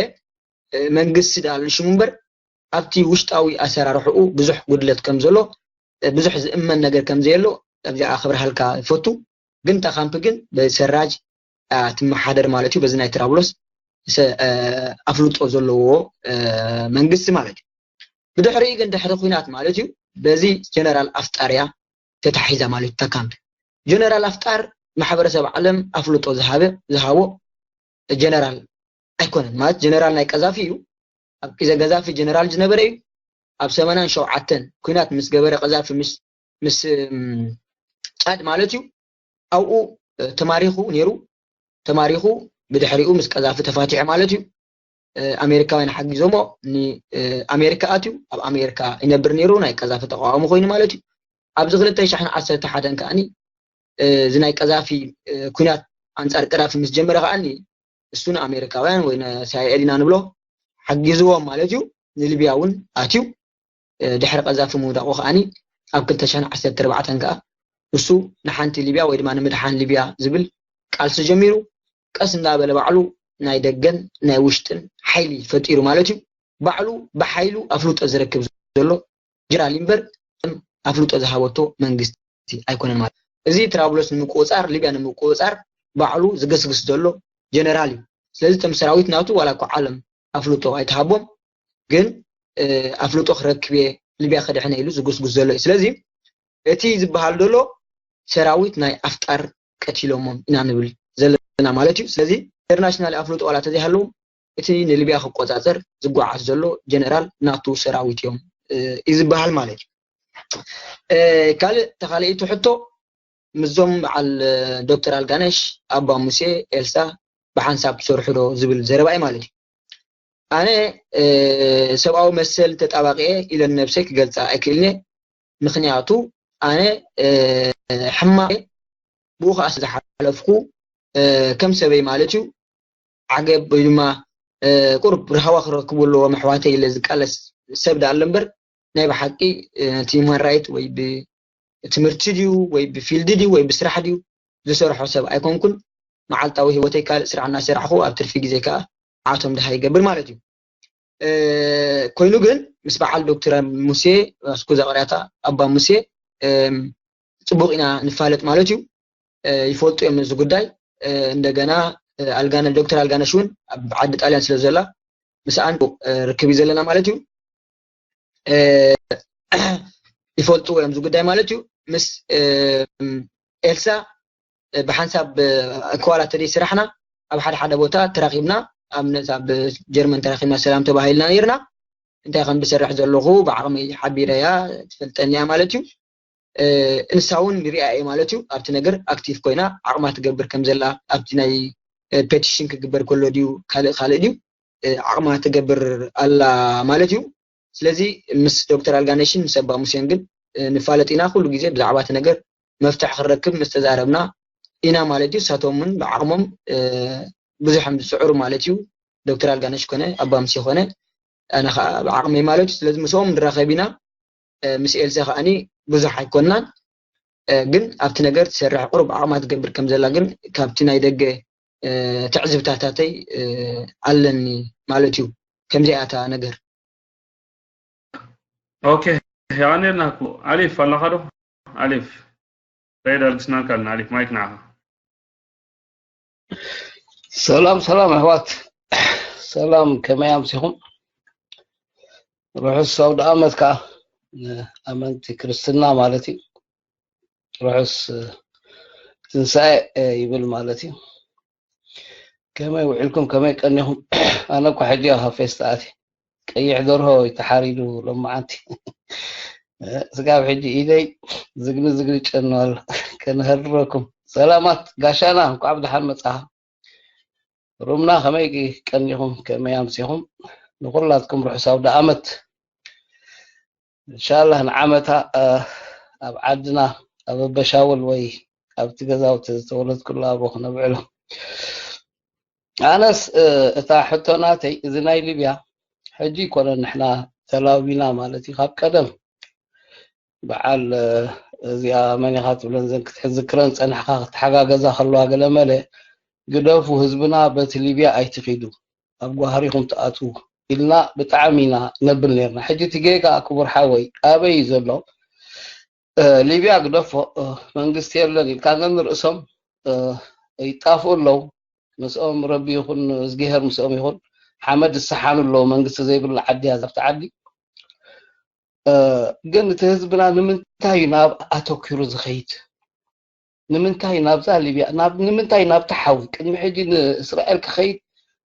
መንግስቲ ዳኣ ሽሙ እምበር ኣብቲ ውሽጣዊ ኣሰራርሕኡ ብዙሕ ጉድለት ከም ዘሎ ብዙሕ ዝእመን ነገር ከም ዘየሎ ኣብዚኣ ክብርሃልካ ይፈቱ ግን እታ ካምፕ ግን ብሰራጅ ትመሓደር ማለት እዩ በዚ ናይ ትራብሎስ ኣፍልጦ ዘለዎ መንግስቲ ማለት እዩ ብድሕሪኡ ግን ድሕሪ ኩናት ማለት እዩ በዚ ጀነራል ኣፍጣር እያ ተታሒዛ ማለት እዩ እታ ካምፕ ጀነራል ኣፍጣር ማሕበረሰብ ዓለም ኣፍልጦ ዝሃበ ዝሃቦ ጀነራል ኣይኮነን ማለት ጀነራል ናይ ቀዛፊ እዩ ኣብ ጊዜ ገዛፊ ጀነራል ዝነበረ እዩ ኣብ ሰመናን ሸውዓተን ኩናት ምስ ገበረ ቀዛፊ ምስ ጫድ ማለት እዩ ኣብኡ ተማሪኹ ነይሩ ተማሪኹ ብድሕሪኡ ምስ ቀዛፊ ተፋቲሑ ማለት እዩ ኣሜሪካውያን ሓጊዞሞ ንኣሜሪካ ኣትዩ ኣብ ኣሜሪካ ይነብር ነይሩ ናይ ቀዛፊ ተቃዋሚ ኮይኑ ማለት እዩ ኣብዚ ክልተ ሽሕን ዓሰርተ ሓደን ከዓኒ እዚ ናይ ቀዛፊ ኩናት ኣንጻር ቀዳፊ ምስ ጀመረ ከዓኒ እሱ ንኣሜሪካውያን ወይ ንሳይኤል ኢና ንብሎ ሓጊዝዎም ማለት እዩ ንሊብያ እውን ኣትዩ ድሕሪ ቀዛፊ ምውዳቑ ከዓኒ ኣብ ክልተ ሽሕን ዓሰርተ ኣርባዕተን ከኣ እሱ ንሓንቲ ሊብያ ወይ ድማ ንምድሓን ሊብያ ዝብል ቃልሲ ጀሚሩ ቀስ እንዳበለ ባዕሉ ናይ ደገን ናይ ውሽጥን ሓይሊ ፈጢሩ ማለት እዩ ባዕሉ ብሓይሉ ኣፍልጦ ዝረክብ ዘሎ ጀነራል እምበር ኣፍልጦ ዝሃበቶ መንግስቲ ኣይኮነን ማለት። እዚ ትራብሎስ ንምቁፅፃር፣ ሊብያ ንምቁፅፃር ባዕሉ ዝገስግስ ዘሎ ጀነራል እዩ። ስለዚ እቶም ሰራዊት ናቱ ዋላ እኮ ዓለም ኣፍልጦ ኣይተሃቦም፣ ግን ኣፍልጦ ክረክብ እየ፣ ሊብያ ከድሕነ ኢሉ ዝጉስጉስ ዘሎ እዩ። ስለዚ እቲ ዝበሃል ዘሎ ሰራዊት ናይ ኣፍጣር ቀቲሎሞም ኢና ንብል ዘለና ማለት እዩ። ስለዚ ኢንተርናሽናል ኣፍልጦ ዋላ ተዘይሃለዎም እቲ ንሊብያ ክቆፃፀር ዝጓዓዝ ዘሎ ጀነራል ናቱ ሰራዊት እዮም እዩ ዝበሃል ማለት እዩ። ካልእ ተኻልኢቱ ሕቶ ምስዞም በዓል ዶክተር ኣልጋነሽ፣ ኣባ ሙሴ፣ ኤልሳ ብሓንሳብ ትሰርሑ ዶ ዝብል ዘረባ እዩ ማለት እዩ። ኣነ ሰብኣዊ መሰል ተጣባቂ እየ ኢለ ንነብሰይ ክገልፃ ኣይክእልን እየ። ምክንያቱ ኣነ ሕማቅ ብኡ ከዓ ዝሓለፍኩ ከም ሰበይ ማለት እዩ ዓገብ ወይ ድማ ቁርብ ርሃዋ ክረክቡ ኣለዎም ኣሕዋተይ ኢለ ዝቃለስ ሰብ ዳኣ ኣሎ እምበር ናይ ብሓቂ ነቲ ሂማን ራይት ወይ ብትምህርቲ ድዩ ወይ ብፊልድ ድዩ ወይ ብስራሕ ድዩ ዝሰርሖ ሰብ ኣይኮንኩን። መዓልታዊ ህይወተይ ካልእ ስራሕ እናሰራሕኹ ኣብ ትርፊ ግዜ ከዓ ዓቶም ድሃ ይገብር ማለት እዩ። ኮይኑ ግን ምስ በዓል ዶክተር ሙሴ ስኩዛ ቅርያታ ኣባ ሙሴ ፅቡቅ ኢና ንፋለጥ ማለት እዩ። ይፈልጡ እዮም እዚ ጉዳይ። እንደገና ኣልጋነ ዶክተር ኣልጋነሽ እውን ኣብ ዓዲ ጣልያን ስለ ዘላ ምስኣን ርክብ እዩ ዘለና ማለት እዩ። ይፈልጥዎ እዮም እዚ ጉዳይ ማለት እዩ። ምስ ኤልሳ ብሓንሳብ ክዋላ ተደይ ስራሕና ኣብ ሓደ ሓደ ቦታ ተራኺብና ኣብነት ኣብ ጀርመን ተራኺብና ሰላም ተባሂልና ነርና። እንታይ ከም ዝሰርሕ ዘለኹ ብዓቕመይ ሓቢረያ ትፈልጠኒ እያ ማለት እዩ። ንሳ እውን ንሪኣ እየ ማለት እዩ። ኣብቲ ነገር ኣክቲቭ ኮይና ዓቕማ ትገብር ከም ዘላ ኣብቲ ናይ ፔቲሽን ክግበር ከሎ ድዩ ካልእ ካልእ ድዩ ዓቕማ ትገብር ኣላ ማለት እዩ። ስለዚ ምስ ዶክተር ኣልጋነሽን ምስ ኣባ ሙሴን ግን ንፋለጥ ኢና። ኩሉ ግዜ ብዛዕባ እቲ ነገር መፍትሒ ክንረክብ ምስ ተዛረብና ኢና ማለት እዩ። ንሳቶም እውን ብዓቕሞም ብዙሕ እዮም ዝፅዕሩ ማለት እዩ። ዶክተር ኣልጋነሽ ኮነ ኣባ ሙሴ ኮነ ኣነ ከዓ ብዓቕመይ ማለት እዩ። ስለዚ ምስኦም ንራኸብ ኢና። ምስ ኤልሳ ከዓኒ ብዙሕ ኣይኮንናን፣ ግን ኣብቲ ነገር ትሰርሕ ቁሩብ ዓቕማ ትገብር ከም ዘላ ግን ካብቲ ናይ ደገ ትዕዝብታታተይ ኣለኒ ማለት እዩ። ከምዚኣ እታ ነገር። ኦኬ፣ የቐንየልና እኮ። ኣሊፍ ኣለኻ ዶ? ኣሊፍ፣ ሬድ ኣልግስናልካ ኣለና። ኣሊፍ፣ ማይክ ንዓኻ። ሰላም ሰላም ኣሕዋት፣ ሰላም፣ ከመይ ኣምሲኹም? ርሑስ ኣውደ ኣመት ከዓ ንኣመንቲ ክርስትና ማለት እዩ። ርሑስ ትንሳኤ ይብል ማለት እዩ። ከመይ ውዒልኩም? ከመይ ቀኒኹም? ኣነ እኳ ሕጂ እያ ካብ ፌስታ ኣትየ። ቀይሕ ደርሆ እዩ ተሓሪዱ ሎመዓንቲ። ስጋብ ሕጂ ኢደይ ዝግኒ ዝግኒ ጨኑ ኣሎ። ከነህርረኩም። ሰላማት ጋሻና፣ እንኳዕ ብደሓን መጻኻ። ሩምና ከመይ ቀኒኹም? ከመይ ኣምሲኹም? ንኹላትኩም ርሑስ ኣውደ ኣመት። እንሻላህ ንዓመታ ኣብ ዓድና ኣብ ኣበሻውል ወይ ኣብቲ ገዛውቲ ዝተወለድኩሉ ኣቦ ክነብዕሎ። ኣነስ እታ ሕቶ ናተይ እዚ ናይ ሊብያ ሕጂ ይኮነ ንሕና ተላዊና ማለት እዩ። ካብ ቀደም በዓል እዚኣ መን ኢኻ ትብለን ዘን ክትዝክረን ፀናሕካ ክትሓጋገዛ ከለዋ ገለ መለ ግደፉ ህዝብና በቲ ሊብያ ኣይትኺዱ ኣብ ጓህሪኹም ትኣትዉ ኢልና ብጣዕሚ ኢና ነብል ነርና። ሕጂ እቲ ጌጋ ክቡር ሓወይ ኣበይ እዩ ዘሎ? ሊብያ ግደፎ መንግስቲ የለን ኢልካ ነንርእሶም ይጣፍኡ ኣለዉ። ምስኦም ረቢ ይኹን እዝጊሄር ምስኦም ይኹን ሓመድ ዝሰሓኑ ኣለዉ። መንግስቲ ዘይብላ ዓዲ እያ ዛብቲ ዓዲ። ግን እቲ ህዝብና ንምንታይ እዩ ናብ ኣተኪሩ ዝኸይድ? ንምንታይ ናብዛ ሊብያ ንምንታይ ናብቲ ሓዊ ቅድሚ ሕጂ ንእስራኤል ክኸይድ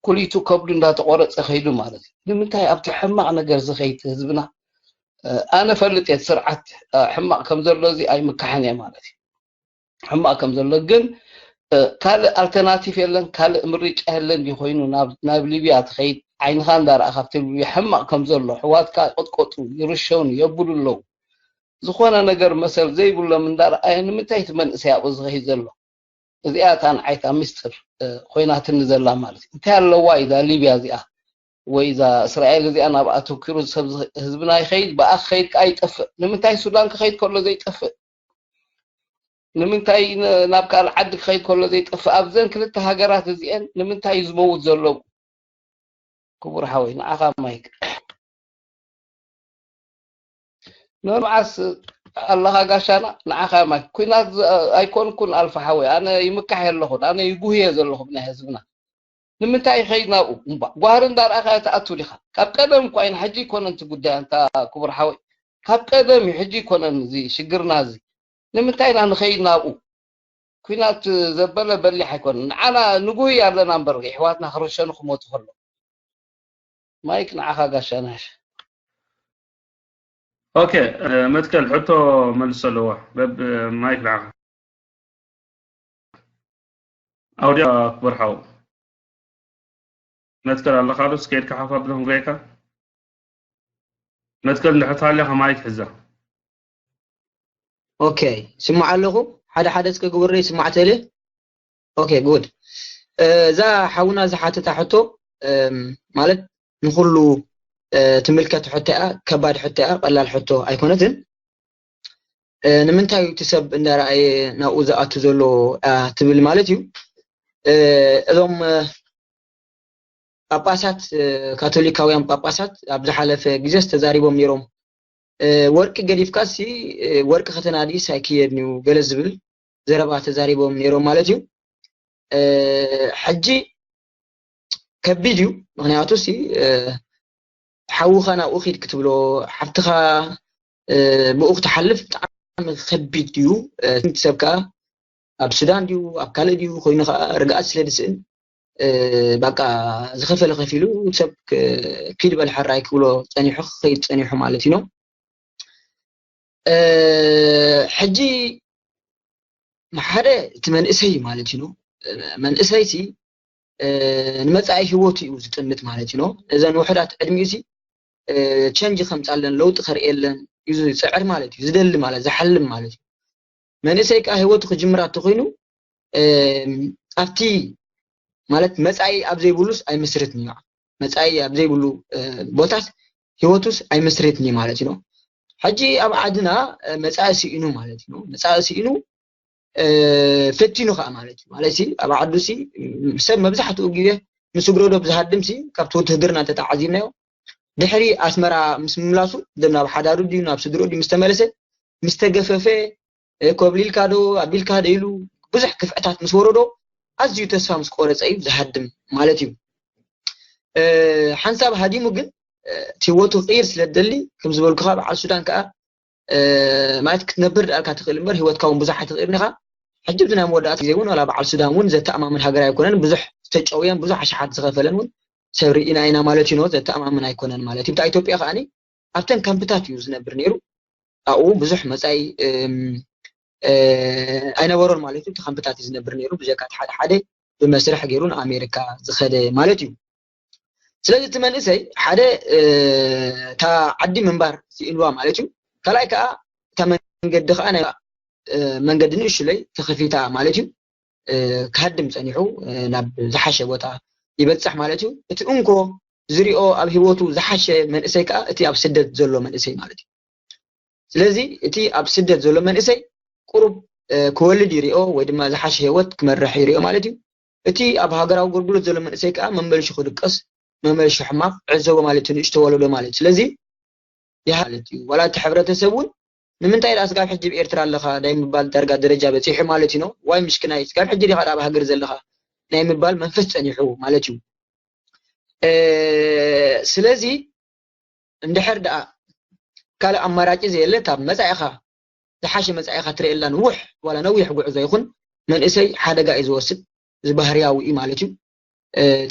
ኩሊቱ ከብዱ እንዳተቆረፀ ከይዱ ማለት እዩ። ንምንታይ ኣብቲ ሕማቕ ነገር ዝኸይድ ህዝብና? ኣነ ፈልጥ እየ ስርዓት ሕማቕ ከም ዘሎ እዚ ኣይምካሕን እየ ማለት እዩ። ሕማቕ ከም ዘሎ ግን ካልእ ኣልተርናቲቭ የለን፣ ካልእ ምርጫ የለን ድዩ ኮይኑ ናብ ሊብያ ትኸይድ ዓይንኻ እንዳረኣኻ ኣብቲ ሊብያ ሕማቕ ከም ዘሎ ሕዋትካ ይቕጥቀጡ ይርሸኑ የብሉ ኣለዉ። ዝኾነ ነገር መሰል ዘይብሎም እንዳረኣየ ንምንታይ እቲ መንእሰይ ኣብኡ ዝኸይድ ዘሎ? እዚኣ እታ ንዓይታ ሚስጥር ኮይናትኒ ዘላ ማለት እዩ። እንታይ ኣለዋ እዛ ሊብያ እዚኣ ወይ እዛ እስራኤል እዚኣ ናብ ኣተኪሩ ሰብ ህዝብና ይኸይድ ብኣ ክኸይድ ከዓ ይጠፍእ። ንምንታይ ሱዳን ክኸይድ ከሎ ዘይጠፍእ? ንምንታይ ናብ ካልእ ዓዲ ክኸይድ ከሎ ዘይጠፍእ? ኣብዘን ክልተ ሃገራት እዚአን ንምንታይ እዩ ዝመውት ዘሎ? ክቡር ሓወይ ንዓኻ ማይክ። መብዓስ ኣለኻ ጋሻና። ንዓኻ ማይ ኩናት ዝ- ኣይኮንኩን ኣልፋ ሓወይ፣ ኣነ ይምካሕ የለኹን፣ ኣነ ይጉህየ ዘለኹ ናይ ህዝብና። ንምንታይ ይኸይድ ናብኡ እምባ ጓህሪ እንዳርኣኻ ትኣቱ ዲኻ? ካብ ቀደም እኳ ኢና፣ ሕጂ ይኮነን እቲ ጉዳይ ኣንታ ክቡር ሓወይ፣ ካብ ቀደም እዩ፣ ሕጂ ይኮነን እዚ ሽግርና እዚ። ንምንታይ ኢና ንኸይድ ናብኡ? ኩናት ዘበለ በሊሕ ኣይኮነን። ንዓና ንጉህይ ኣለና እምበር፣ የሕዋትና ክረሸኑ ክሞቱ ከሎ። ማይክ ንዓኻ ጋሻ ናሽ። ኦኬ፣ መትከል ሕቶ መልስ ኣለዎ። በብ ማይክ ንዓኻ። ኣውዲያ ክቡር ሓው። መትከል ኣለኻ ዶ? ስኬድካ ሓፋ ብሎም ገይካ። መትከል እንድሕር ተሃልያ ከማይ ትሕዛ። ኦኬ፣ ስማዕ ኣለኹ። ሓደ ሓደ እስከ ግብረይ ስማዕ ተለ። ኦኬ፣ ጉድ። እዛ ሓውና ዝሓተታ ሕቶ ማለት ንኹሉ ትምልከት ሕቶ እያ፣ ከባድ ሕቶ እያ፣ ቀላል ሕቶ ኣይኮነትን። ንምንታይ እቲ ሰብ እንዳረኣየ ናብኡ ዝኣቱ ዘሎ ትብል ማለት እዩ። እዞም ጳጳሳት፣ ካቶሊካውያን ጳጳሳት ኣብ ዝሓለፈ ግዜስ ተዛሪቦም ነይሮም። ወርቂ ገዲፍካሲ ወርቂ ከተናድይስ ኣይክየድን እዩ ገለ ዝብል ዘረባ ተዛሪቦም ነይሮም ማለት እዩ። ሕጂ ከቢድ እዩ። ምክንያቱ ሲ ሓውኻ ናብኡ ኪድ ክትብሎ፣ ሓፍትኻ ብኡ ክትሓልፍ ብጣዕሚ ከቢድ እዩ። እቲ ሰብ ከዓ ኣብ ሱዳን ድዩ ኣብ ካልእ ድዩ ኮይኑ ከዓ ርግኣት ስለ ዝስእን፣ በቃ ዝኸፈለ ከፊሉ ሰብ ኪድ በል ሕራይ ክብሎ ፀኒሑ ክኸይድ ፀኒሑ ማለት እዩ። ሕጂ ሓደ እቲ መንእሰይ ማለት እዩ። መንእሰይ ሲ ንመፃኢ ህይወቱ እዩ ዝጥምት ማለት እዩ። እዘን ውሕዳት ዕድሚኡ ሲ ቸንጅ ከምፃለን ለውጢ ከርእየለን እዩ ዝፅዕር ማለት እዩ። ዝደሊ ማለት ዝሓልም ማለት እዩ። መንእሰይ ከዓ ህይወቱ ክጅምራ እንተኮይኑ ኣብቲ ማለት መፃኢ ኣብ ዘይብሉስ ኣይምስርትን እዩ። መፃኢ ኣብ ዘይብሉ ቦታስ ህይወቱስ ኣይምስርትን እዩ ማለት እዩ። ሕጂ ኣብ ዓድና መፃኢ ስኢኑ ማለት እዩ። መፃኢ ስኢኑ ፈቲኑ ከዓ ማለት እዩ። ማለት ኣብ ዓዱ ሲ ሰብ መብዛሕትኡ ግዜ ምስ እግረዶብ ዝሃድም ሲ ካብቲ ውትህድርና እንተተዓዚብናዮ ድሕሪ ኣስመራ ምስ ምምላሱ ደም ናብ ሓዳሩ ድዩ ናብ ስድሮ ድዩ ምስ ተመለሰ ምስ ተገፈፈ ኮብሊልካ ዶ ኣቢልካ ዶ ኢሉ ብዙሕ ክፍዕታት ምስ ወረዶ ኣዝዩ ተስፋ ምስ ቆረፀ እዩ ዝሃድም ማለት እዩ። ሓንሳብ ሃዲሙ ግን እቲ ህይወቱ ክቅይር ስለ ደሊ ከም ዝበልኩካ በዓል ሱዳን ከዓ ማለት ክትነብር ደኣልካ ትኽእል እምበር ህይወትካ እውን ብዙሕ ኣይትኽእልን ኢኻ። ሕጂ ብዚ ናይ መወዳእታ ግዜ እውን ዋላ በዓል ሱዳን እውን ዘተኣማምን ሃገር ኣይኮነን። ብዙሕ ዝተጨውየን ብዙሕ ኣሽሓት ዝኸፈለን እውን ሰብ ርኢና ኢና ማለት እዩ። ዘተኣማምን ኣይኮነን ማለት እዩ። ብታ ኢትዮጵያ ከዓኒ ኣብተን ካምፕታት እዩ ዝነብር ነይሩ። ኣብኡ ብዙሕ መፃኢ ኣይነበሮን ማለት እዩ። እቲ ካምፕታት እዩ ዝነብር ነይሩ። ብጀካ ሓደ ሓደ ብመስርሕ ገይሩ ንኣሜሪካ ዝኸደ ማለት እዩ። ስለዚ እቲ መንእሰይ ሓደ እታ ዓዲ ምንባር ስኢንዋ ማለት እዩ። ካልኣይ ከዓ እታ መንገዲ ከዓ ናይ መንገዲ ንእሽለይ ተኸፊታ ማለት እዩ። ክሃድም ፀኒሑ ናብ ዝሓሸ ቦታ ይበፅሕ ማለት እዩ። እቲ እንኮ ዝሪኦ ኣብ ህይወቱ ዝሓሸ መንእሰይ ከዓ እቲ ኣብ ስደት ዘሎ መንእሰይ ማለት እዩ። ስለዚ እቲ ኣብ ስደት ዘሎ መንእሰይ ቁሩብ ክወልድ ይሪኦ ወይ ድማ ዝሓሸ ህይወት ክመርሕ ይሪኦ ማለት እዩ። እቲ ኣብ ሃገራዊ ኣገልግሎት ዘሎ መንእሰይ ከዓ መመልሹ ክድቀስ መመልሹ ሕማቕ ዕዘቦ ማለት እዩ። ንእሽቶ ወለዶ ማለት እዩ። ስለዚ ይሃለት እዩ። ዋላ እቲ ሕብረተሰብ እውን ንምንታይ ደኣ ስጋብ ሕጂ ኣብ ኤርትራ ኣለኻ ናይ ምባል ዳርጋ ደረጃ በፂሑ ማለት እዩ። ዋይ ምሽክናይ ስጋብ ሕጂ ዲኻ ኣብ ሃገር ዘለኻ ናይ ምባል መንፈስ ፀኒሑ ማለት እዩ። ስለዚ እንድሕር ደኣ ካልእ ኣማራጭ ዘየለ ካብ መፃኢኻ ዝሓሸ መፃኢኻ ትርእየላ ንውሕ ዋላ ነዊሕ ጉዕዞ ይኹን መንእሰይ ሓደጋ እዩ ዝወስድ። እዚ ባህርያዊ እዩ ማለት እዩ።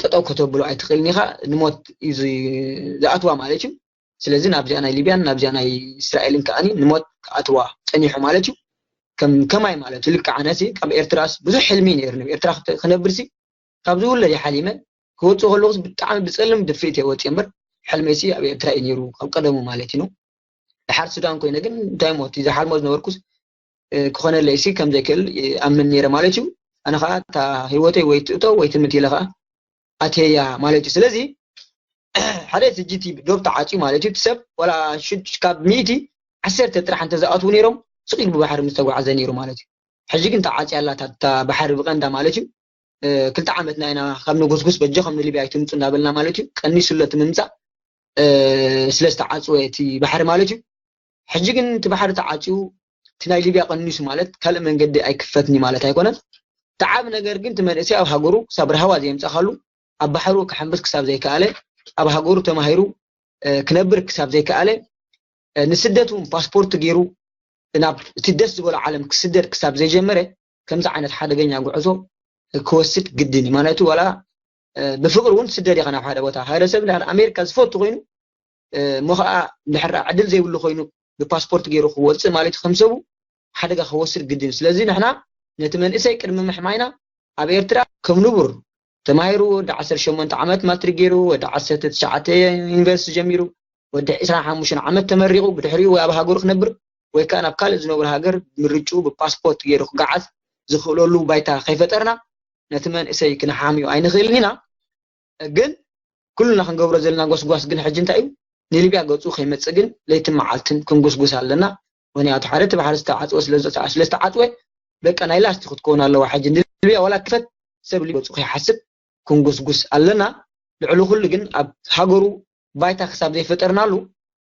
ጠጠው ከተብሎ ኣይትኽእልን ኢኻ። ንሞት እዩ ዝኣትዋ ማለት እዩ። ስለዚ ናብዚኣ ናይ ሊብያን ናብዚኣ ናይ እስራኤልን ከዓኒ ንሞት ክኣትዋ ፀኒሑ ማለት እዩ። ከም ከማይ ማለት እዩ። ልክዕ ኣነሲ ካብ ኤርትራስ ብዙሕ ሕልሚ ነይሩ። ናብ ኤርትራ ክነብርሲ ካብ ዝውለድ ይሓሊመ ክወፅእ ከለኹስ ብጣዕሚ ብፀልም ድፍኢት እየ ወፅየ እምበር ሕልመይሲ ኣብ ኤርትራ እዩ ነይሩ ካብ ቀደሙ ማለት እዩ። ድሓር ሱዳን ኮይነ ግን እንታይ ሞ እቲ ዝሓልሞ ዝነበርኩስ ክኾነለይሲ ከም ዘይክእል ኣምን ነይረ ማለት እዩ። ኣነ ከዓ እታ ህይወተይ ወይ ትእቶ ወይ ትምት ኢለ ከዓ ኣትየያ ማለት እዩ። ስለዚ ሓደ እቲ ጅቲ ዶብ ተዓፅዩ ማለት እዩ። እቲ ሰብ ዋላ ሽድ ካብ ሚእቲ ዓሰርተ ጥራሕ እንተዝኣትዉ ነይሮም ስቕ ኢሉ ብባሕሪ ምስተጓዓዘ ነይሩ ማለት እዩ። ሕጂ ግን ተዓፅያ ኣላ እታ እታ ባሕሪ ብቐንዳ ማለት እዩ። ክልተ ዓመትና ኢና ካብ ንጉስጉስ በጃኹም ንሊብያ ኣይትምፁ እንዳበልና ማለት እዩ። ቀኒሱ ኣሎ እቲ ምምፃእ ስለ ዝተዓፅወ እቲ ባሕሪ ማለት እዩ። ሕጂ ግን እቲ ባሕሪ ተዓፅዩ፣ እቲ ናይ ሊብያ ቀኒሱ ማለት ካልእ መንገዲ ኣይክፈትኒ ማለት ኣይኮነን። ተዓብ ነገር ግን እቲ መንእሰይ ኣብ ሃገሩ ክሳብ ራህዋ ዘይምፃእካሉ፣ ኣብ ባሕሩ ክሕምብስ ክሳብ ዘይከኣለ፣ ኣብ ሃገሩ ተማሂሩ ክነብር ክሳብ ዘይከኣለ፣ ንስደት እውን ፓስፖርት ገይሩ ናብ እቲ ደስ ዝበሎ ዓለም ክስደድ ክሳብ ዘይጀመረ፣ ከምዚ ዓይነት ሓደገኛ ጉዕዞ ክወስድ ግድን እዩ። ማለት ዋላ ብፍቅሪ እውን ትስደድ ኢኻ ናብ ሓደ ቦታ። ሓደ ሰብ ድሕር ኣሜሪካ ዝፈቱ ኮይኑ፣ እሞ ከዓ ድሕር ዕድል ዘይብሉ ኮይኑ ብፓስፖርት ገይሩ ክወፅእ ማለት እዩ። ከም ሰቡ ሓደጋ ክወስድ ግድን እዩ። ስለዚ ንሕና ነቲ መንእሰይ ቅድሚ ምሕማይና ኣብ ኤርትራ ከም ንቡር ተማሂሩ ወዲ ዓሰርተ ሸሞንተ ዓመት ማትሪክ ገይሩ፣ ወዲ ዓሰርተ ትሽዓተ ዩኒቨርሲቲ ጀሚሩ፣ ወዲ ዕስራን ሓሙሽተን ዓመት ተመሪቑ፣ ብድሕሪኡ ወይ ኣብ ሃገሩ ክነብር ወይ ከዓ ናብ ካልእ ዝነብር ሃገር ብምርጭኡ ብፓስፖርት ገይሩ ክገዓዝ ዝኽእለሉ ባይታ ከይፈጠርና ነቲ መንእሰይ ክንሓምዮ ኣይንኽእልን ኢና። ግን ኩልና ክንገብሮ ዘለና ጎስጓስ ግን ሕጂ እንታይ እዩ? ንሊብያ ገፁ ከይመፅእ ግን ለይትን መዓልትን ክንጉስጉስ ኣለና። ምክንያቱ ሓደ እቲ ባሕሪ ዝተዓፅወ ስለ ዝተዓፅወ በቃ ናይ ላስቲ ክትከውን ኣለዋ። ሕጂ ንሊብያ ዋላ ክፈት ሰብ ገፁ ከይሓስብ ክንጉስጉስ ኣለና። ልዕሊ ኩሉ ግን ኣብ ሃገሩ ባይታ ክሳብ ዘይፈጠርናሉ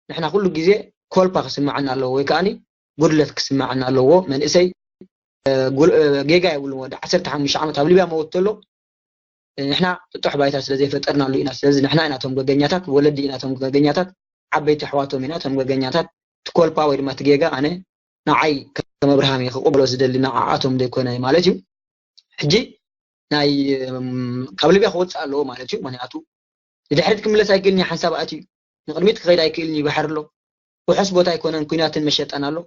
ንሕና ኩሉ ግዜ ኮልፓ ክስምዐና ኣለዎ ወይ ከዓኒ ጉድለት ክስምዐና ኣለዎ። መንእሰይ ጌጋ የብሉን። ወዲ ዓሰርተ ሓሙሽተ ዓመት ኣብ ሊብያ መወት ተሎ ንሕና ጥጡሕ ባይታ ስለ ዘይፈጠርናሉ ኢና። ስለዚ ንሕና ኢና ቶም ገገኛታት፣ ወለዲ ኢና ቶም ገገኛታት፣ ዓበይቲ ኣሕዋቶም ኢና ቶም ገገኛታት። ትኮልፓ ወይ ድማ ትጌጋ ኣነ ንዓይ ከም ኣብርሃም እየ ክቕበሎ ዝደሊ፣ ንዓኣቶም ዘይኮነ ማለት እዩ። ሕጂ ናይ ካብ ሊብያ ክወፅእ ኣለዎ ማለት እዩ። ምክንያቱ ንድሕሪት ክምለስ ኣይክእልን እዩ፣ ሓንሳብ ኣትዩ ንቅድሚት ክኸይድ ኣይክእልን እዩ። ባሕሪ ኣሎ፣ ውሑስ ቦታ ኣይኮነን፣ ኩናትን መሸጣን ኣሎ።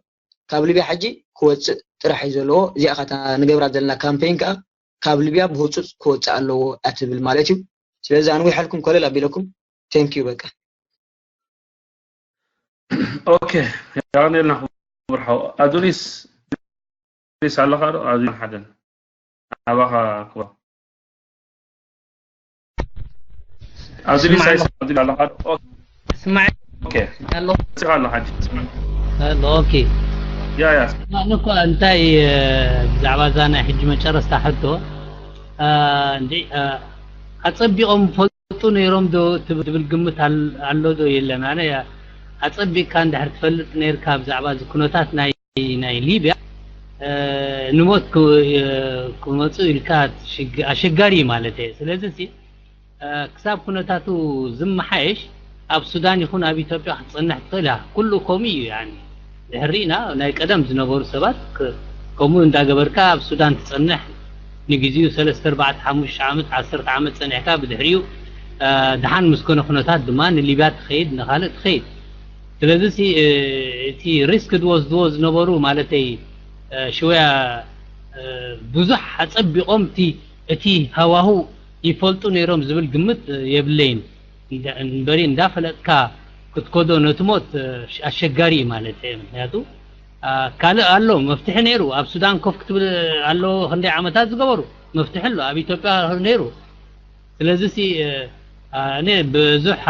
ካብ ሊብያ ሕጂ ክወፅእ ጥራሕ እዩ ዘለዎ። እዚኣ ኸታ ንገብራ ዘለና ካምፔን ከዓ ካብ ሊብያ ብህፁፅ ክወፅእ ኣለዎ እያ ትብል ማለት እዩ። ስለዚ ኣንዊሐልኩም ኮለል ኣቢለኩም። ቴንኪዩ በቃ። ኦኬ፣ የቐንየልና ክቡር ሓው ኣዱሊስ። ኣዱሊስ ኣለኻ ዶ? ኣዱሊስ ሓደን ኣባኻ ክቡር ኣዱሊስ ኣይስ ኣዱሊስ ኣለኻ ዶ? ኦኬ። ስማዕ ኦኬ። ኣሎ ስኻ ኣሎ ሓጂ። ኣሎ ኦኬ ያ ያ። ስማዕ እኮ እንታይ ብዛዕባ እዛ ናይ ሕጂ መጨረስታ ሕቶ እንዲ ኣጸቢቖም ፈልጡ ነይሮም ዶ ትብል ግምት ኣሎ ዶ የለን? ኣነ ኣጸቢቕካ እንድሕር ትፈልጥ ነይርካ ብዛዕባ እዚ ኩነታት ናይ ናይ ሊብያ ንሞት ክመፁ ኢልካ ኣሸጋሪ እዩ ማለት እየ። ስለዚ ክሳብ ኩነታቱ ዝመሓየሽ ኣብ ሱዳን ይኹን ኣብ ኢትዮጵያ ክትፀንሕ ትኽእል እያ። ኩሉ ከምኡ እዩ። ድሕር ርኢና ናይ ቀደም ዝነበሩ ሰባት ከምኡ እንዳገበርካ ኣብ ሱዳን ትፀንሕ ንግዜኡ ሰለስተ ኣርባዕተ ሓሙሽተ ዓመት ዓሰርተ ዓመት ፀኒሕካ ብድሕሪኡ ደሓን ምስ ኮነ ኩነታት ድማ ንሊብያ ትኸይድ ንኻልእ ትኸይድ። ስለዚ እቲ ሪስክ ዝወስድዎ ዝነበሩ ማለተይ ሽወያ ብዙሕ ኣፀቢቖም እቲ ሃዋሁ ይፈልጡ ነይሮም ዝብል ግምት የብለይን። እምበሪ እንዳፈለጥካ ክትከዶ ነቲ ሞት ኣሸጋሪ እዩ ማለት እየ። ምክንያቱ ካልእ ኣሎ መፍትሒ ነይሩ። ኣብ ሱዳን ኮፍ ክትብል ኣለዎ ክንደይ ዓመታት ዝገበሩ መፍትሒ ኣሎ። ኣብ ኢትዮጵያ ነይሩ። ስለዚ ሲ እኔ ብዙሕ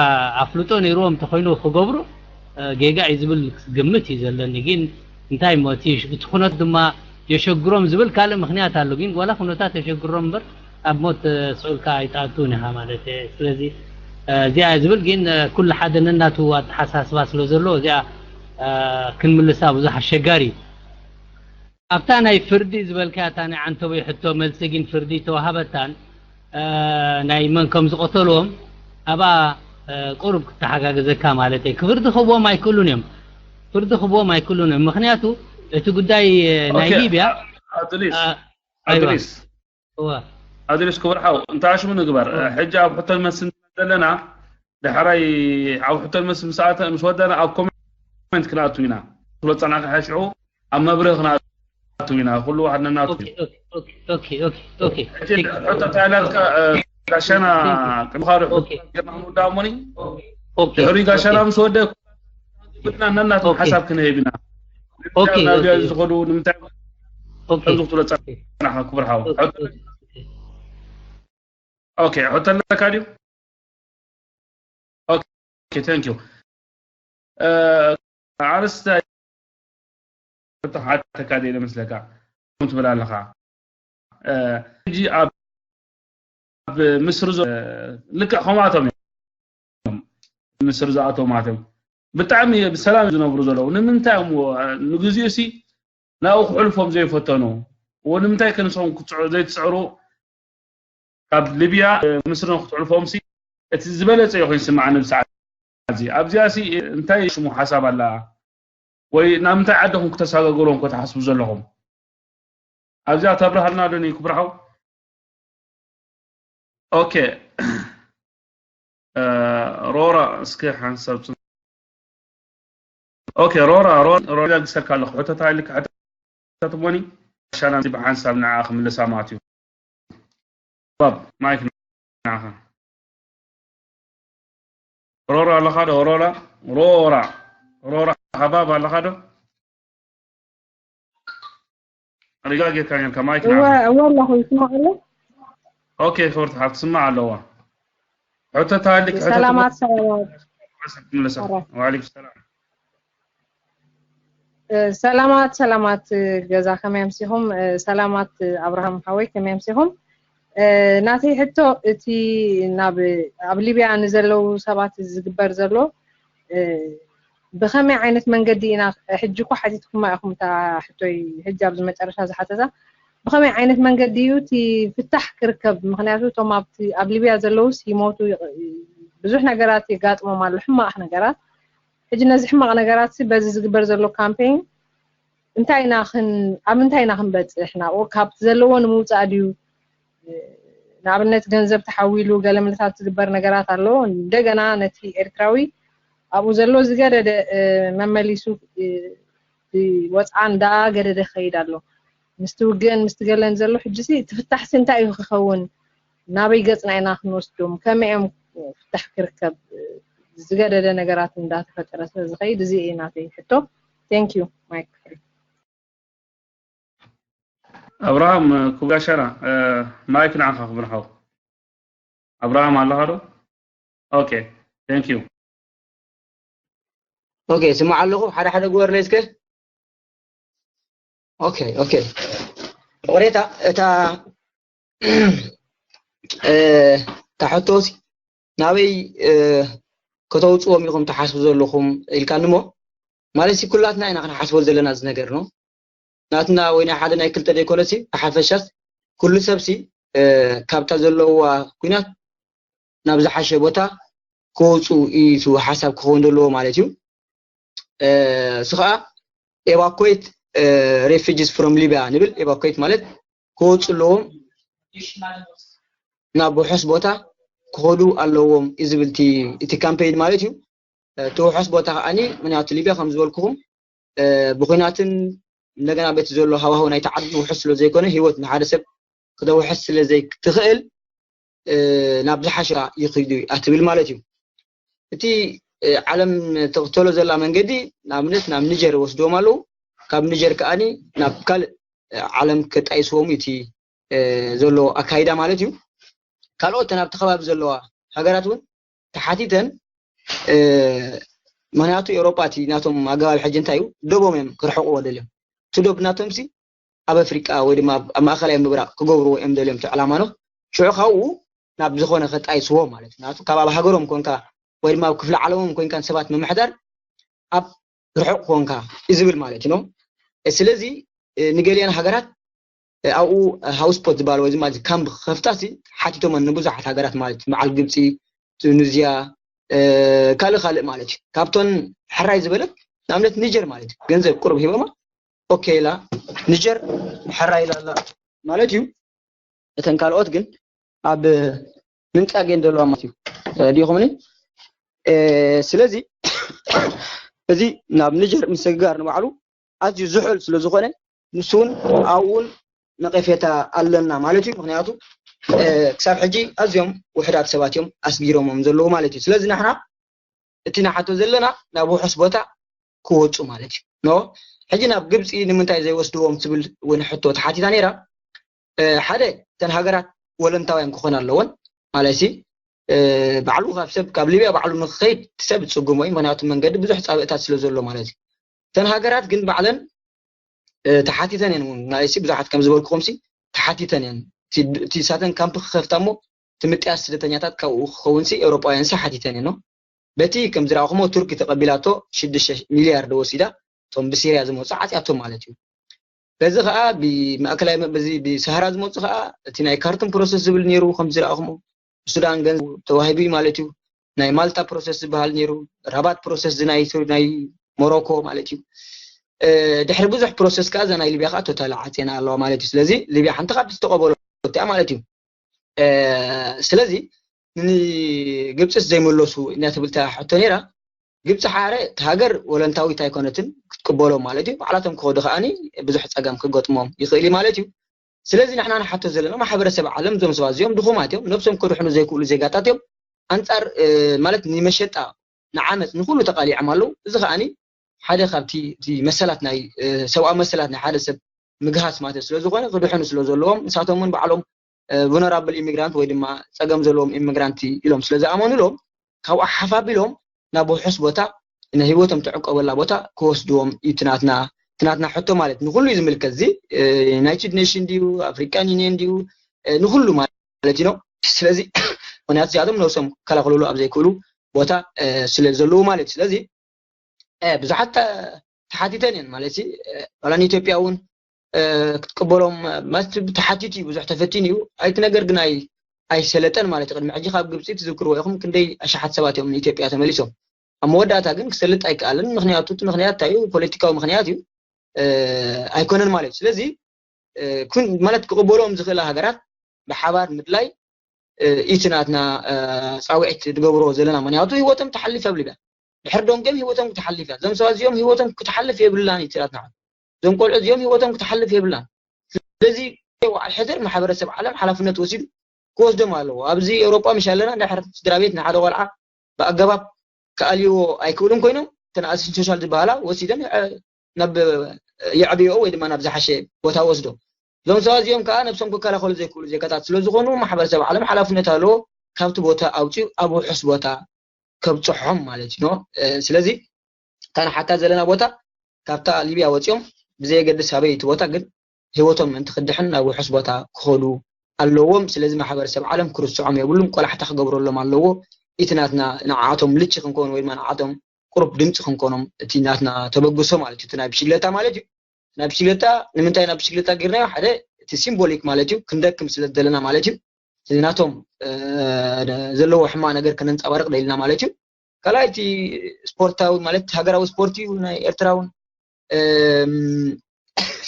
ኣፍልጦ ነይርዎም እንተኮይኑ ክገብሩ ጌጋ እዩ ዝብል ግምት እዩ ዘለኒ። ግን እንታይ ሞ እቲ ኩነት ድማ የሸግሮም ዝብል ካልእ ምክንያት ኣሎ። ግን ዋላ ኩነታት የሸግሮም እምበር ኣብ ሞት ስዑልካ ኣይትኣቱን ኢኻ ማለት እየ። ስለዚ እዚኣ ዝብል ግን ኩሉ ሓደ ነናቱ ኣተሓሳስባ ስለ ዘሎ እዚኣ ክንምልሳ ብዙሕ ኣሸጋሪ እዩ። ኣብታ ናይ ፍርዲ ዝበልካያ እታ ናይ ዓንተቦይ ሕቶ መልሲ ግን ፍርዲ ተዋሃበታን ናይ መን ከም ዝቐተልዎም ኣብኣ ቁሩብ ክተሓጋገዘካ ማለት እየ። ክፍርዲ ክህብዎም ኣይክእሉን እዮም። ፍርዲ ክህብዎም ኣይክእሉን እዮም። ምክንያቱ እቲ ጉዳይ ናይ ሊብያ ኣድሪስ ኣድሪስ ኣድሪስ ክቡር ሓው እንታይ ሽሙ ንግበር ሕጂ ኣብ ሕቶን መልስን ዘለና ድሕራይ ኣብ ሕቶን መልስ ምስ ኣተ ምስ ወደና ኣብ ኮሜንት ክንኣቱ ኢና። ስለ ጸናካ ሕሽዑ ኣብ መብርህ ክንኣቱ ኢና። ኩሉ ዋሕድ ነናቱ እዩ። ሕቶ ታይላትካ ጋሻና ቅድሚ ካልእ ጌርና ክንውዳእ እሞኒ ድሕሪ ጋሻና ምስ ወደ ዝብልና ነናቶም ሓሳብ ክንህብ ኢና። ናብያ ዝኸዱ ንምንታይ ከም ዝኽትሎ ጸናኻ ክቡር ሓው ኦኬ ሕቶ ኣለካ ድዩ? ኦኬ ቴንክ ዩ። ኣርስታ ተሓተካ ደ መስለካ ትብል ኣለኻ ሕጂ ኣብ ምስሪ ልክዕ ከምኣቶም እዮም ምስሪ ዝኣተው ማለት እዮም። ብጣዕሚ ብሰላም ዝነብሩ ዘለዉ። ንምንታይ እዮም ንግዚኡ ሲ ናብኡ ክሕልፎም ዘይፈተኑ? ወ ንምንታይ ከ ንሶም ክትስዕሩ ዘይትስዕሩ? ካብ ሊብያ ምስሪ ክትሕልፎም ሲ እቲ ዝበለጸ እዩ ኮይኑ ስምዓኒ ብሰዓት እዚ። ኣብዚኣ ሲ እንታይ ሽሙ ሓሳብ ኣላ? ወይ ናብ ምንታይ ዓድኹም ክተሳጋግሮም ክትሓስቡ ዘለኹም? ኣብዚኣ ተብርሃልና ዶ ክብርሓው? ኦኬ። ሮራ እስከ ሓንሳብ ኦኬ ሮራ ሮራ ሮራ ግሰካ ኣለኹ ሕተታ ኢልክ ሕተት ሞኒ ሻና ብሓንሳብ ንዓ ክምልሳ ማለት እዩ ባብ ማይክ ንዓኻ ሮራ ኣለኻ ዶ ሮራ ሮራ ሮራ ሃባብ ኣለኻ ዶ ሪጋ ጌርካ ጌርካ ማይክ እወ ንዓኻ እወ ኣለኹ ይስማዕ ኣሎ ኦኬ ክብርቲ ሓፍቲ ትስማዕ ኣለዋ ሕተታ ኢልክ ሕተት ሞኒ ሰላማት ሰላማት ሰላማት ሰላማት ሰላማት ገዛ ከመይ ኣምሲኹም ሰላማት ኣብርሃም ሓወይ ከመይ ኣምሲኹም ናተይ ሕቶ እቲ ናብ ኣብ ሊብያ ንዘለዉ ሰባት ዝግበር ዘሎ ብኸመይ ዓይነት መንገዲ ኢና ሕጂ እኮ ሓቲትኩማ ኢኹም እታ ሕቶይ ሕጂ ኣብዚ መጨረሻ ዝሓተታ ብኸመይ ዓይነት መንገዲ እዩ እቲ ፍታሕ ክርከብ ምክንያቱ እቶም ኣብቲ ኣብ ሊብያ ዘለውስ ይሞቱ ብዙሕ ነገራት የጋጥሞም ኣሎ ሕማቕ ነገራት ሕጂ ነዚ ሕማቕ ነገራት በዚ ዝግበር ዘሎ ካምፔን እንታይ ኢና ኣብ ምንታይ ኢና ክንበፅሕ ናብኡ ካብቲ ዘለዎ ንምውፃእ ድዩ ንኣብነት ገንዘብ ተሓዊሉ ገለ ምልታት ዝግበር ነገራት ኣሎ እንደገና ነቲ ኤርትራዊ ኣብኡ ዘሎ ዝገደደ መመሊሱ ወፅዓ እንዳገደደ ክኸይድ ኣሎ ምስቲ ውግእን ምስቲ ገለን ዘሎ ሕጂ ትፍታሕሲ እንታይ እዩ ክኸውን ናበይ ገፅና ኢና ክንወስዶም ከመይ እዮም ፍታሕ ክርከብ ዝገደደ ነገራት እንዳተፈጠረ ስለ ዝኸይድ እዚ እዩ ናተይ ሕቶ thank you ማይክ ኣብርሃም ክቡር ጋሻና ማይክ ንዓኻ ክብርሓው ኣብርሃም ኣለኻ ዶ okay thank you okay ስማዕ ኣለኹ ሓደ ሓደ ግበርለይ እስከ okay okay ይቕሬታ እታ እታ ሕቶሲ ናበይ ከተውፅዎም ኢኹም ትሓስቡ ዘለኹም ኢልካኒ እሞ ማለት ኩላትና ኢና ክንሓስቦ ዘለና እዚ ነገር ነው ናትና ወይ ናይ ሓደ ናይ ክልተ ዘይኮነሲ ብሓፈሻስ ኩሉ ሰብሲ ካብታ ዘለዋ ኩናት ናብ ዝሓሸ ቦታ ክወፁ እዩ ሓሳብ ክኸውን ዘለዎ ማለት እዩ እሱ ከዓ evacuate refugees from Libya ንብል evacuate ማለት ክወፁ ኣለዎም ናብ ውሑስ ቦታ ክኸዱ ኣለዎም እዩ ዝብል እቲ ካምፔይን ማለት እዩ እቲ ውሑስ ቦታ ከዓኒ ምክንያቱ ሊብያ ከም ዝበልኩኹም ብኩናትን እንደገና በቲ ዘሎ ሃዋህው ናይቲ ዓዲ ውሑስ ስለ ዘይኮነ ህይወት ንሓደ ሰብ ክተውሕስ ስለ ዘይትኽእል ናብ ዝሓሸ ይኽዱ እያ ትብል ማለት እዩ እቲ ዓለም ተኽተሎ ዘላ መንገዲ ንኣብነት ናብ ኒጀር ወስድዎም ኣለዉ ካብ ኒጀር ከዓኒ ናብ ካልእ ዓለም ከጣይስዎም እቲ ዘሎ ኣካይዳ ማለት እዩ ካልኦት ተን ኣብቲ ከባቢ ዘለዋ ሃገራት እውን ተሓቲተን ምክንያቱ ኤውሮጳ እቲ ናቶም ኣገባቢ ሕጂ እንታይ እዩ ደቦም እዮም ክርሕቅዎ ደልዮም እቲ ዶብ ናቶም ሲ ኣብ ኣፍሪቃ ወይ ድማ ኣብ ማእከላይ ምብራቅ ክገብርዎ እዮም ደልዮም እቲ ዕላማ ነው ሽዑ ካብኡ ናብ ዝኾነ ከጣይስዎ ማለት እዩ ካብ ኣብ ሃገሮም ኮንካ ወይ ድማ ኣብ ክፍሊ ዓለሞም ኮንካ ሰባት ምምሕዳር ኣብ ርሑቕ ኮንካ እዩ ዝብል ማለት እዩ ስለዚ ንገሊአን ሃገራት ኣብኡ ሃውስፖት ዝበሃል ወይ ድማ ካምፕ ክኸፍታ ሲ ሓቲቶመን ንብዙሓት ሃገራት ማለት እዩ በዓል ግብፂ ቱኒዝያ ካልእ ካልእ ማለት እዩ ካብቶን ሕራይ ዝበለት ንኣብነት ኒጀር ማለት እዩ ገንዘብ ቁሩብ ሂቦማ ኦኬ ኢላ ኒጀር ሕራይ ኢላ ኣላ ማለት እዩ እተን ካልኦት ግን ኣብ ምንጻግ እየን ዘለዋ ማለት እዩ ዲኹምኒ ስለዚ እዚ ናብ ኒጀር ምስግጋር ንባዕሉ ኣዝዩ ዝሑል ስለ ዝኾነ ንሱ እውን ኣብኡ እውን ነቐፌታ ኣለና ማለት እዩ ምክንያቱ ክሳብ ሕጂ ኣዝዮም ውሕዳት ሰባት እዮም ኣስጊሮሞም ዘለዉ ማለት እዩ ስለዚ ንሕና እቲ ንሓቶ ዘለና ናብ ውሑስ ቦታ ክወፁ ማለት እዩ ኖ ሕጂ ናብ ግብፂ ንምንታይ ዘይወስድዎም ትብል እውን ሕቶ ተሓቲታ ነይራ ሓደ እተን ሃገራት ወለንታውያን ክኾና ኣለወን ማለት ሲ ባዕሉ ካብ ሰብ ካብ ሊብያ ባዕሉ ንክኸይድ ሰብ ዝፅግሞ እዩ ምክንያቱ መንገዲ ብዙሕ ፃብእታት ስለ ዘሎ ማለት እዩ እተን ሃገራት ግን ባዕለን ተሓቲተን እየን እውን ናይሲ ብዙሓት ከም ዝበልኩኹም ሲ ተሓቲተን እየን እቲ ሳተን ካምፕ ክኸፍታ እሞ እቲ ምጥያስ ስደተኛታት ካብኡ ክኸውን ሲ ኤውሮጳውያን ሲ ሓቲተን እየን በቲ ከም ዝረኣኹሞ ቱርኪ ተቐቢላቶ ሽዱሽተ ሚልያርድ ወሲዳ እቶም ብሲርያ ዝመፁ ዓፅያቶም ማለት እዩ። በዚ ከዓ ብማእከላይ በዚ ብሰሃራ ዝመፁ ከዓ እቲ ናይ ካርቱም ፕሮሰስ ዝብል ነይሩ ከም ዝረኣኹሞ ብሱዳን ገንዘብ ተዋሂቡ እዩ ማለት እዩ። ናይ ማልታ ፕሮሰስ ዝበሃል ነይሩ፣ ራባት ፕሮሰስ ናይ ናይ ሞሮኮ ማለት እዩ። ድሕሪ ብዙሕ ፕሮሰስ ከዓ እዛ ናይ ሊብያ ከዓ ቶታል ዓፅየና ኣለዋ ማለት እዩ። ስለዚ ሊብያ ሓንቲ ካብቲ ዝተቐበሎ እያ ማለት እዩ። ስለዚ ንግብፅስ ዘይመለሱ እናትብል እታ ሕቶ ነይራ። ግብፂ ሓደ እቲ ሃገር ወለንታዊት ኣይኮነትን ክትቅበሎም ማለት እዩ። ባዕላቶም ክኸዱ ከዓኒ ብዙሕ ፀገም ክገጥሞም ይኽእል እዩ ማለት እዩ። ስለዚ ንሕና ንሓቶ ዘለና ማሕበረሰብ ዓለም እዞም ሰባት እዚኦም ድኹማት እዮም፣ ነብሶም ከድሕኑ ዘይክእሉ ዜጋታት እዮም። ኣንፃር ማለት ንመሸጣ ንዓመፅ ንኩሉ ተቃሊዖም ኣለዉ። እዚ ከዓኒ ሓደ ካብቲ እቲ መሰላት ናይ ሰብኣዊ መሰላት ናይ ሓደ ሰብ ምግሃስ ማለት ስለዝኾነ ክድሕኑ ስለዘለዎም ንሳቶም እውን ባዕሎም vulnerable immigrant ወይ ድማ ፀገም ዘለዎም ኢሚግራንት ኢሎም ስለዝኣመኑሎም ካብኡ ሓፍ ኣቢሎም ናብ ውሑስ ቦታ ናይ ህይወቶም ትዕቀበላ ቦታ ክወስድዎም እዩ ትናትና ትናትና ሕቶ ማለት ንኩሉ እዩ ዝምልከት እዚ ዩናይትድ ኔሽን ድዩ ኣፍሪካን ዩኒየን ድዩ ንኩሉ ማለት እዩ ነው ስለዚ ምክንያቱ እዚኣቶም ነብሶም ክከላኸልሉ ኣብ ዘይክእሉ ቦታ ስለ ዘለዉ ማለት እዩ ስለዚ ብዙሓት ተሓቲተን እየን ማለት ዋላ ንኢትዮጵያ እውን ክትቅበሎም ተሓቲቱ እዩ ብዙሕ ተፈቲኑ እዩ ኣይቲ ነገር ግን ኣይሰለጠን ማለት ቅድሚ ሕጂ ካብ ግብፂ ትዝክርዎ ኢኹም ክንደይ ኣሽሓት ሰባት እዮም ንኢትዮጵያ ተመሊሶም ኣብ መወዳእታ ግን ክሰልጥ ኣይከኣልን ምክንያቱ እቲ ምክንያት እንታይ እዩ ፖለቲካዊ ምክንያት እዩ ኣይኮነን ማለት እዩ ስለዚ ማለት ክቕበሎም ዝኽእላ ሃገራት ብሓባር ምድላይ እቲ ናትና ፃውዒት ዝገብሮ ዘለና ምክንያቱ ህይወቶም ተሓልፍ ኣብ ሊብያ ድሕር ደንጎም ህይወቶም ክትሓልፍ እያ እዞም ሰባት እዚኦም ህይወቶም ክትሓልፍ የብላን እዩ ናትና እዞም ቆልዑ እዚኦም ህይወቶም ክትሓልፍ የብላን ስለዚ በዓል ሕድር ማሕበረሰብ ዓለም ሓላፍነት ወሲዱ ክወስዶም ኣለዎ ኣብዚ ኤውሮጳ ምሽ ኣለና እንድሕር ስድራ ቤት ንሓደ ቆልዓ ብኣገባብ ክኣልይዎ ኣይክእሉን ኮይኖም እተን ኣሲስታንት ሶሻል ዝበሃላ ወሲደን ናብ የዕብዮ ወይ ድማ ናብ ዝሓሸ ቦታ ወስዶ እዞም ሰባት እዚኦም ከዓ ነብሶም ክከላኸሉ ዘይክእሉ ዜጋታት ስለዝኾኑ ማሕበረሰብ ዓለም ሓላፍነት ኣለዎ ካብቲ ቦታ ኣውፅኡ ኣብ ውሑስ ቦታ ከብፅሖም ማለት እዩ ስለዚ እታ ንሓታ ዘለና ቦታ ካብታ ሊብያ ወፂኦም ብዘየገድስ ኣበይ እቲ ቦታ ግን ህይወቶም ምእንቲ ክድሕን ናብ ውሑስ ቦታ ክኸዱ ኣለዎም ስለዚ ማሕበረሰብ ዓለም ክርስዖም የብሉም ቆላሕታ ክገብረሎም ኣለዎ እቲ ናትና ንዓቶም ልጭ ክንከውን ወይ ድማ ንዓቶም ቁሩብ ድምፂ ክንኮኖም እቲ ናትና ተበግሶ ማለት እዩ እቲ ናይ ብሽግለታ ማለት እዩ ናይ ብሽግለታ ንምንታይ ናብ ብሽግለታ ጌርናዮ ሓደ እቲ ሲምቦሊክ ማለት እዩ ክንደክም ስለ ዘለና ማለት እዩ ናቶም ዘለዎ ሕማ ነገር ከነንፀባርቅ ደልና ማለት እዩ ካልኣይ እቲ ስፖርታዊ ማለት ሃገራዊ ስፖርት እዩ ናይ ኤርትራ እውን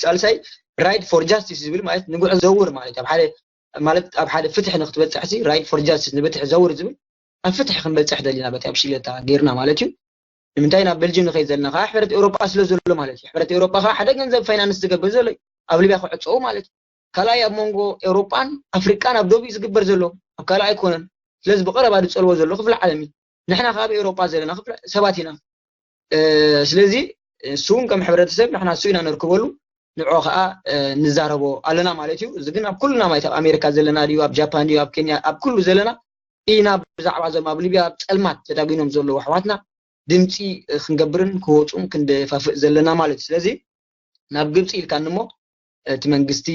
ሳልሳይ ride for justice ዝብል ማለት ንጉዕ ዘውር ማለት ኣብ ሓደ ማለት ኣብ ሓደ ፍትሒ ንክትበፅሕ ሲ ride for justice ንብትሒ ዘውር ዝብል ኣብ ፍትሒ ክንበፅሕ ደሊና በቲ ኣብ ሽለታ ጌርና ማለት እዩ ንምንታይ ናብ ቤልጅም ንኸይድ ዘለና ከዓ ሕብረት ኤውሮጳ ስለ ዘሎ ማለት እዩ ሕብረት ኤውሮጳ ከዓ ሓደ ገንዘብ ፋይናንስ ዝገብር ዘሎ ኣብ ሊብያ ክዕፀው ማለት እዩ ካልኣይ ኣብ መንጎ ኤውሮጳን ኣፍሪቃን ኣብ ዶብ እዩ ዝግበር ዘሎ ኣብ ካልእ ኣይኮነን ስለዚ ብቀረባ ዝፀልዎ ዘሎ ክፍለ ዓለም እዩ ንሕና ከዓ ኣብ ኤውሮጳ ዘለና ክፍለ ሰባት ኢና ስለዚ እሱ እውን ከም ሕብረተሰብ ንሕና እሱ ኢና ነርክበሉ ንዖ ከዓ ንዛረቦ ኣለና ማለት እዩ እዚ ግን ኣብ ኩልና ማለት ኣብ ኣሜሪካ ዘለና ድዩ ኣብ ጃፓን ድዩ ኣብ ኬንያ ኣብ ኩሉ ዘለና ኢና ብዛዕባ እዞም ኣብ ሊብያ ኣብ ፀልማት ተዳጒኖም ዘለዉ ኣሕዋትና ድምፂ ክንገብርን ክወፁን ክንደፋፍእ ዘለና ማለት እዩ ስለዚ ናብ ግብፂ ኢልካኒ እሞ እቲ መንግስቲ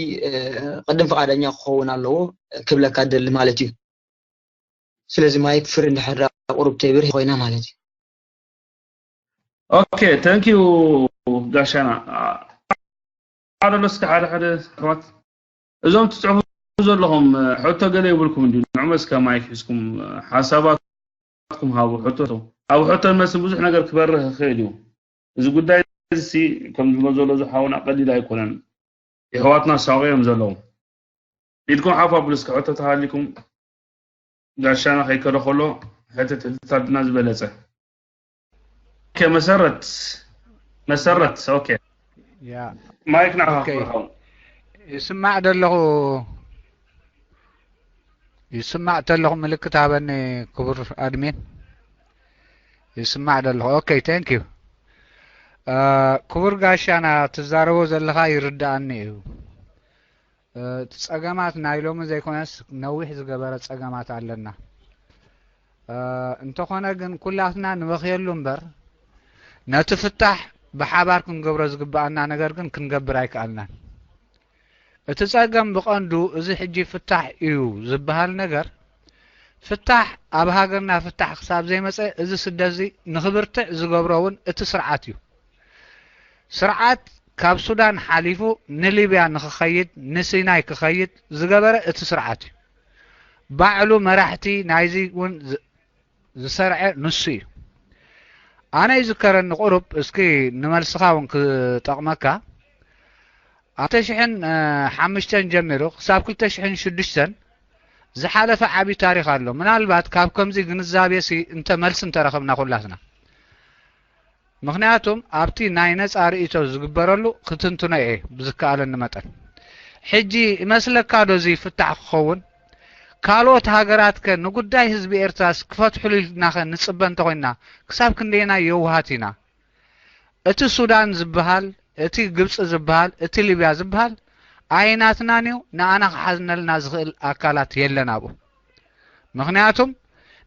ቅድም ፍቃደኛ ክኸውን ኣለዎ ክብለካ ደሊ ማለት እዩ ስለዚ ማይክ ፍሪ እንድሕር ቁሩብ ተይብር ኮይና ማለት እዩ ኦኬ ተንኪዩ ጋሻና ኣደሎ እስከ ሓደ ሓደ ኣሕዋት እዞም ትፅሕፉ ዘለኹም ሕቶ ገለ ይብልኩም እንዲ ንዕመ እስከ ማይክ ሒዝኩም ሓሳባትኩም ሃቡ ሕቶ ኣብ ሕቶን መስን ብዙሕ ነገር ክበርህ ይኽእል እዩ እዚ ጉዳይ እዚ ከም ዝብሎ ዘሎ ዝሓውና ቀሊል ኣይኮነን የሕዋትና ሳቆ እዮም ዘለዉ ኢድኩም ሓፍ ኣብሉ እስከ ሕቶ ተሃሊኩም ጋሻና ከይከደ ከሎ ሕትት ሕትት ኣድና ዝበለፀ ኦኬ መሰረት መሰረት ኦኬ ያ ማይክ ንዓኻ ኦኬ። ክበርኸው ይስማዕ ደለኹ ይስማዕ ተለኹ ምልክት ሃበኒ ክቡር ኣድሚን ይስማዕ ደለኹ ኦኬ thank you ክቡር ጋሻና ትዛረቦ ዘለኻ ይርዳኣኒ እዩ እቲ ፀገማት ናይ ሎሚ ዘይኮነስ ነዊሕ ዝገበረ ፀገማት ኣለና እንተኾነ ግን ኩላትና ንበኽየሉ እምበር ነቲ ፍታሕ ብሓባር ክንገብሮ ዝግበኣና ነገር ግን ክንገብር ኣይከኣልናን እቲ ፀገም ብቐንዱ እዚ ሕጂ ፍታሕ እዩ ዝበሃል ነገር ፍታሕ ኣብ ሃገርና ፍታሕ ክሳብ ዘይመጸ፣ እዚ ስደት እዚ ንኽብርትዕ ዝገብሮ እውን እቲ ስርዓት እዩ። ስርዓት ካብ ሱዳን ሓሊፉ ንሊብያ ንኽኸይድ፣ ንሲናይ ክኸይድ ዝገበረ እቲ ስርዓት እዩ። ባዕሉ መራሕቲ ናይዚ እውን ዝ-፣ ዝሰርዐ ንሱ እዩ። ኣነ ይዝከረኒ ቁሩብ፣ እስኪ ንመልስኻ እውን ክጠቕመካ፣ ኣብ ክልተ ሽሕን ሓሙሽተን ጀሚሩ ክሳብ ክልተ ሽሕን ሽዱሽተን ዝሓለፈ ዓቢ ታሪኽ ኣሎ። ምናልባት ካብ ከምዚ ግንዛቤ ሲ እንተ መልሲ እንተረኸብና ኩላትና። ምኽንያቱም ኣብቲ ናይ ነጻ ርእይቶ ዝግበረሉ ክትንትኖ እየ ብዝከኣለኒ መጠን። ሕጂ ይመስለካ ዶ እዚ ፍታሕ ክኸውን? ካልኦት ሃገራት ከ ንጉዳይ ህዝቢ ኤርትራስ ክፈትሑሉ ኢልናኸ ንጽበ እንተኾይንና ክሳብ ክንደየናይ የውሃት ኢና? እቲ ሱዳን ዝበሃል፣ እቲ ግብጺ ዝበሃል፣ እቲ ሊብያ ዝበሃል ኣይናትናን እዩ። ንኣና ክሓዝነልና ዝኽእል ኣካላት የለን ኣብኡ። ምኽንያቱም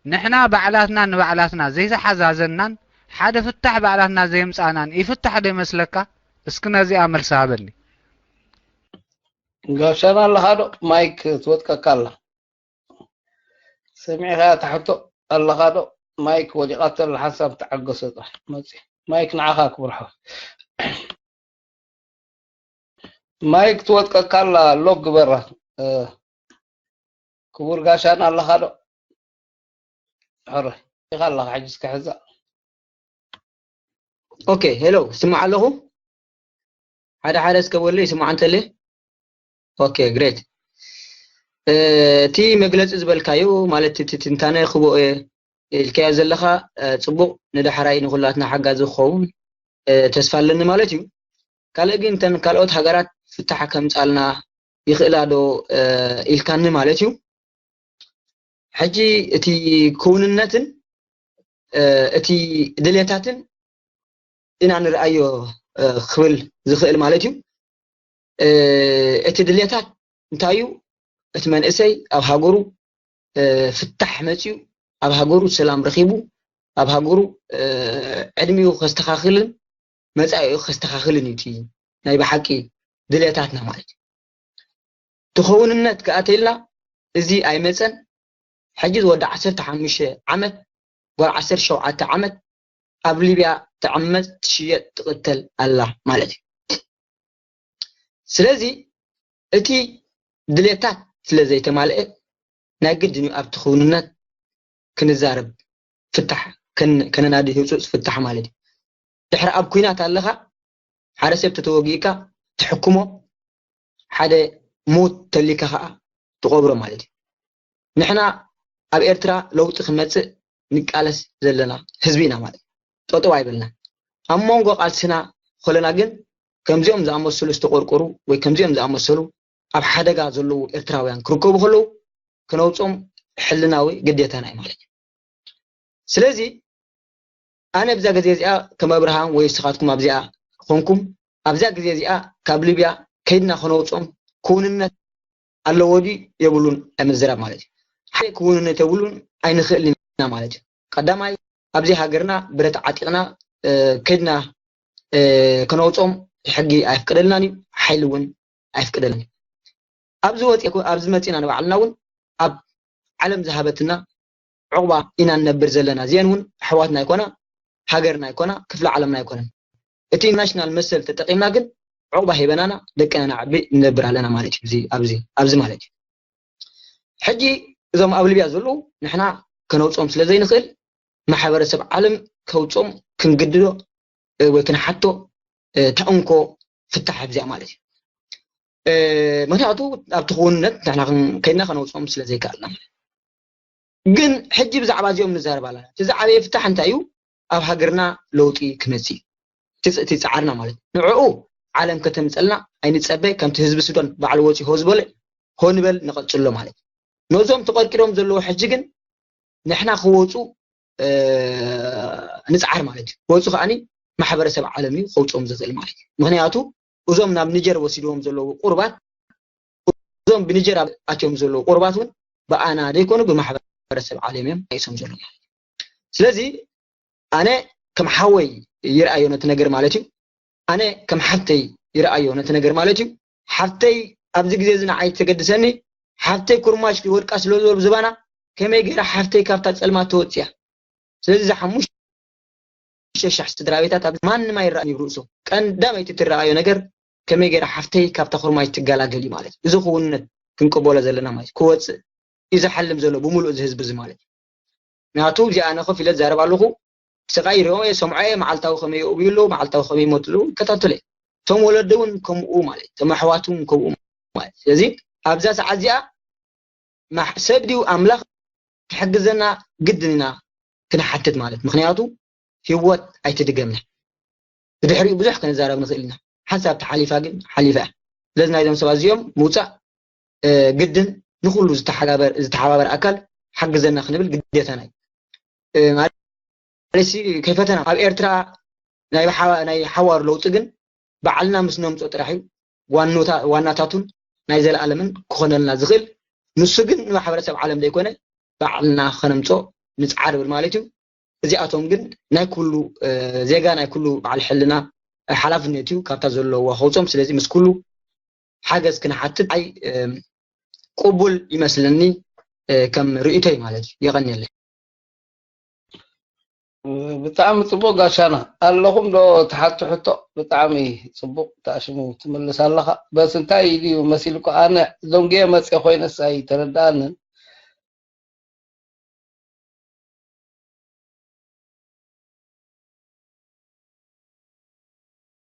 ንሕና ባዕላትና ንባዕላትና ዘይተሓዛዘናን ሓደ ፍታሕ ባዕላትና ዘየምጻእናን ይፍታሕ ዶ ይመስለካ? እስኪ ነዚኣ መልሲ ሃበኒ። ጋሻና ኣለኻ ዶ? ማይክ ትወጥቀካ ኣላ። ሰሚዕኻ ትሕቶ ኣለኻ ዶ? ማይክ ወዲቓቶ ኣላ፣ ሓንሳብ ተዓገሶ ጥራሕ መጽእ። ማይክ ንዓኻ ክብርሖ። ማይክ ትወጥቀካ ኣላ፣ ሎክ ግበራ። እ፣ ክቡር ጋሻና ኣለኻ ዶ? ሕረ፣ ኢኻ ኣለኻ ሕጂ እስከ ሕዛ። ኦኬ፣ ሄሎ፣ ስማዕ ኣለኹ። ሓደ ሓደ እስከ በሉ፣ ይስማዕ እንተለ። ኦኬ፣ ግሬት። እ፣ እቲ መግለጺ ዝበልካዩ፣ ማለት እቲ ትንታነ ክቦ፣ እ፣ ኢልካዮ ዘለኻ፣ እ፣ ጽቡቕ፣ ንዳሕራይ ንኹላትና ሓጋዚ ክኸውን፣ እ፣ ተስፋ ኣለኒ ማለት እዩ። ካልእ ግን እተን ካልኦት ሃገራት ፍታሕ ከምጻልና ይኽእላ ዶ፣ እ፣ ኢልካኒ ማለት እዩ። ሕጂ እቲ ክውንነትን፣ እ፣ እቲ ድሌታትን ኢና ንርኣዮ፣ እ፣ ክብል ዝኽእል ማለት እዩ። እ፣ እቲ ድሌታት እንታይ እዩ? እቲ መንእሰይ ኣብ ሃገሩ፣ እ፣ ፍታሕ መጽዩ፣ ኣብ ሃገሩ ሰላም ረኺቡ፣ ኣብ ሃገሩ፣ እ፣ ዕድሚኡ ከስተኻኽልን መጻኢኡ ከስተኻኽልን እዩ እቲ ናይ ብሓቂ ድሌታትና ማለት እዩ። እቲ ክውንነት ክኣተይልና እዚ ኣይመጸን። ሕጂ ዝወዲ ዓሰርተ ሓሙሽተ ዓመት፣ ጓል ዓሰርተ ሸውዓተ ዓመት ኣብ ሊብያ ትዕመጽ፣ ትሽየጥ፣ ትቕተል ኣላ ማለት እዩ። ስለዚ እቲ ድሌታት ስለ ዘይተማልአ ናይ ግድን እዩ ኣብቲ ክውንነት ክንዛረብ፣ ፍታሕ ከን-፣ ከነናዲ ህጹጽ ፍታሕ ማለት እዩ። ድሕሪ ኣብ ኲናት ኣለኻ፣ ሓደ ሰብ ተተወጊእካ ትሕክሞ፣ ሓደ ሞት ተሊካ ኸዓ ትቐብሮ ማለት እዩ። ንሕና ኣብ ኤርትራ ለውጢ ክመጽእ ንቃለስ ዘለና ህዝቢ ኢና ማለት እዩ። ጠጠው ኣይበልና። ኣብ መንጎ ቃልስና ኾለና ግን ከምዚኦም ዝኣመሰሉ ዝተቆርቆሩ ወይ ከምዚኦም ዝኣመሰሉ ኣብ ሓደጋ ዘለዉ ኤርትራውያን ክርከቡ ከለዉ ክነውጾም ሕልናዊ ግዴታና እዩ ማለት እዩ። ስለዚ ኣነ ኣብዛ ግዜ እዚኣ ከም ኣብርሃም ወይ ንስኻትኩም ኣብዚኣ ኮንኩም ኣብዛ ግዜ እዚኣ ካብ ሊብያ ከይድና ክነውጾም ክውንነት ኣለዎ ድዩ የብሉን ምዝራብ ማለት እዩ። ሓደ ክውንነት የብሉን ኣይንኽእልን ኢና ማለት እዩ። ቀዳማይ ኣብዚ ሃገርና ብረት ዓጢቕና ከይድና ክነውጾም ሕጊ ኣይፍቅደልናን እዩ፣ ሓይሊ እውን ኣይፍቅደልናን እዩ። ኣብዚ ወፂ ኣብዚ መፂና ንባዕልና እውን ኣብ ዓለም ዝሃበትና ዕቑባ ኢና ንነብር ዘለና። እዚአን እውን ኣሕዋትና ኣይኮና፣ ሃገርና ኣይኮና፣ ክፍለ ዓለምና ኣይኮነን። እቲ ናሽናል መሰል ተጠቂምና ግን ዕቑባ ሂበናና ደቅና ነዕቢ ንነብር ኣለና ማለት እዩ። ኣብዚ ኣብዚ ማለት እዩ። ሕጂ እዞም ኣብ ሊብያ ዘለዉ ንሕና ከነውፅኦም ስለ ዘይንኽእል ማሕበረሰብ ዓለም ከውፅኦም ክንግድዶ ወይ ክንሓቶ ተእንኮ ፍታሕ ኣብዚኣ ማለት እዩ። ምክንያቱ ኣብቲ ክውንነት ንሕና ከይድና ከነውፅኦም ስለ ዘይከኣልና ማለት እዩ። ግን ሕጂ ብዛዕባ እዚኦም ንዛረብ ኣለና። እቲ ዝዓበየ ፍታሕ እንታይ እዩ? ኣብ ሃገርና ለውጢ ክመፅእ እዩ። እቲ ፃዕርና ማለት ንዕኡ ዓለም ከተምፀልና ኣይንፀበ። ከምቲ ህዝቢ ሱዳን ባዕሉ ወፂኡ ሆ ዝበለ ሆ ንበል ንቐፅሎ ማለት እዩ። ነዞም ተቐርቂሮም ዘለዉ ሕጂ ግን ንሕና ክወፁ ንፅዓር ማለት እዩ። ክወፁ ከዓኒ ማሕበረሰብ ዓለም እዩ ከውፅኦም ዝኽእል ማለት እዩ። ምክንያቱ እዞም ናብ ኒጀር ወሲድዎም ዘለዉ ቁርባት እዞም ብኒጀር ኣትዮም ዘለዉ ቁርባት እውን ብኣና ዘይኮኑ ብማሕበረሰብ ዓለም እዮም ኣይሶም ዘለዉ ማለት እዩ። ስለዚ ኣነ ከም ሓወይ ይርኣዮ ነቲ ነገር ማለት እዩ። ኣነ ከም ሓፍተይ ይርኣዮ ነቲ ነገር ማለት እዩ። ሓፍተይ ኣብዚ ግዜ እዚ ንዓይ ተገድሰኒ። ሓፍተይ ኩርማሽ ወድቃ ስለ ዘሎ ዝባና ከመይ ገይራ ሓፍተይ ካብታ ጸልማት ተወጽያ? ስለዚ እዛ ሓሙሽተ ሸሕ ስድራ ቤታት ኣብ ማንም ኣይረኣን እዩ ርእሶም። ቀንዳመይቲ ትረኣዮ ነገር ከመይ ገይራ ሓፍተይ ካብታ ኩርማይት ትገላገል እዩ ማለት እዩ። እዚ ክውንነት ክንቅበሎ ዘለና ማለት እዩ። ክወጽእ እዩ ዝሓልም ዘሎ ብምሉእ እዚ ህዝቢ እዚ ማለት እዩ። ምክንያቱ እዚኣ ኣነ ኮፍ ኢለ ዝዛረብ ኣለኹ፣ ስቓይ ይሪኦም እየ፣ ሰምዖ እየ፣ መዓልታዊ ከመይ የእብዩ ኣለዉ፣ መዓልታዊ ከመይ ይሞቱ ኣለዉ ይከታተሎ እየ። እቶም ወለዲ እውን ከምኡ ማለት እዩ፣ እቶም ኣሕዋት እውን ከምኡ ማለት እዩ። ስለዚ ኣብዛ ሰዓት እዚኣ ማሕ- ሰብ ድዩ ኣምላኽ ክሕግዘና ግድን ኢና ክንሓትት ማለት፣ ምክንያቱ ህይወት ኣይትድገምና። ብድሕሪኡ ብዙሕ ክንዛረብ ንኽእል ኢና። ሓንሳብ ተሓሊፋ ግን ሓሊፋ እያ። ስለዚ ናይዞም ሰባት እዚኦም ምውፃእ ግድን ንኩሉ ዝተሓባበር ኣካል ሓግዘና ክንብል ግዴታና እዩ። ማለት ከይፈተና ኣብ ኤርትራ ናይ ሓዋር ለውጢ ግን ባዕልና ምስ ነምፅኦ ጥራሕ እዩ ዋናታቱን ናይ ዘለኣለምን ክኾነልና ዝኽእል። ንሱ ግን ንማሕበረሰብ ዓለም ዘይኮነ ባዕልና ከነምፅኦ ንፅዓር ብል ማለት እዩ። እዚኣቶም ግን ናይ ኩሉ ዜጋ ናይ ኩሉ በዓል ሕልና ሓላፍነት እዩ ካብታ ዘለዋ ከውፅኦም። ስለዚ ምስ ኩሉ ሓገዝ ክንሓትት ኣይ ቅቡል ይመስለኒ ከም ርእይቶይ ማለት እዩ። የቐንየለይ። ብጣዕሚ ፅቡቅ ጋሻና ኣለኹም ዶ ትሓቱ ሕቶ ብጣዕሚ ፅቡቅ ተኣሽሙ ትምልስ ኣለኻ። በስ እንታይ እዩ መሲልኩ ኣነ ደንጉየ መፅየ ኮይነስ ኣይተረዳኣንን።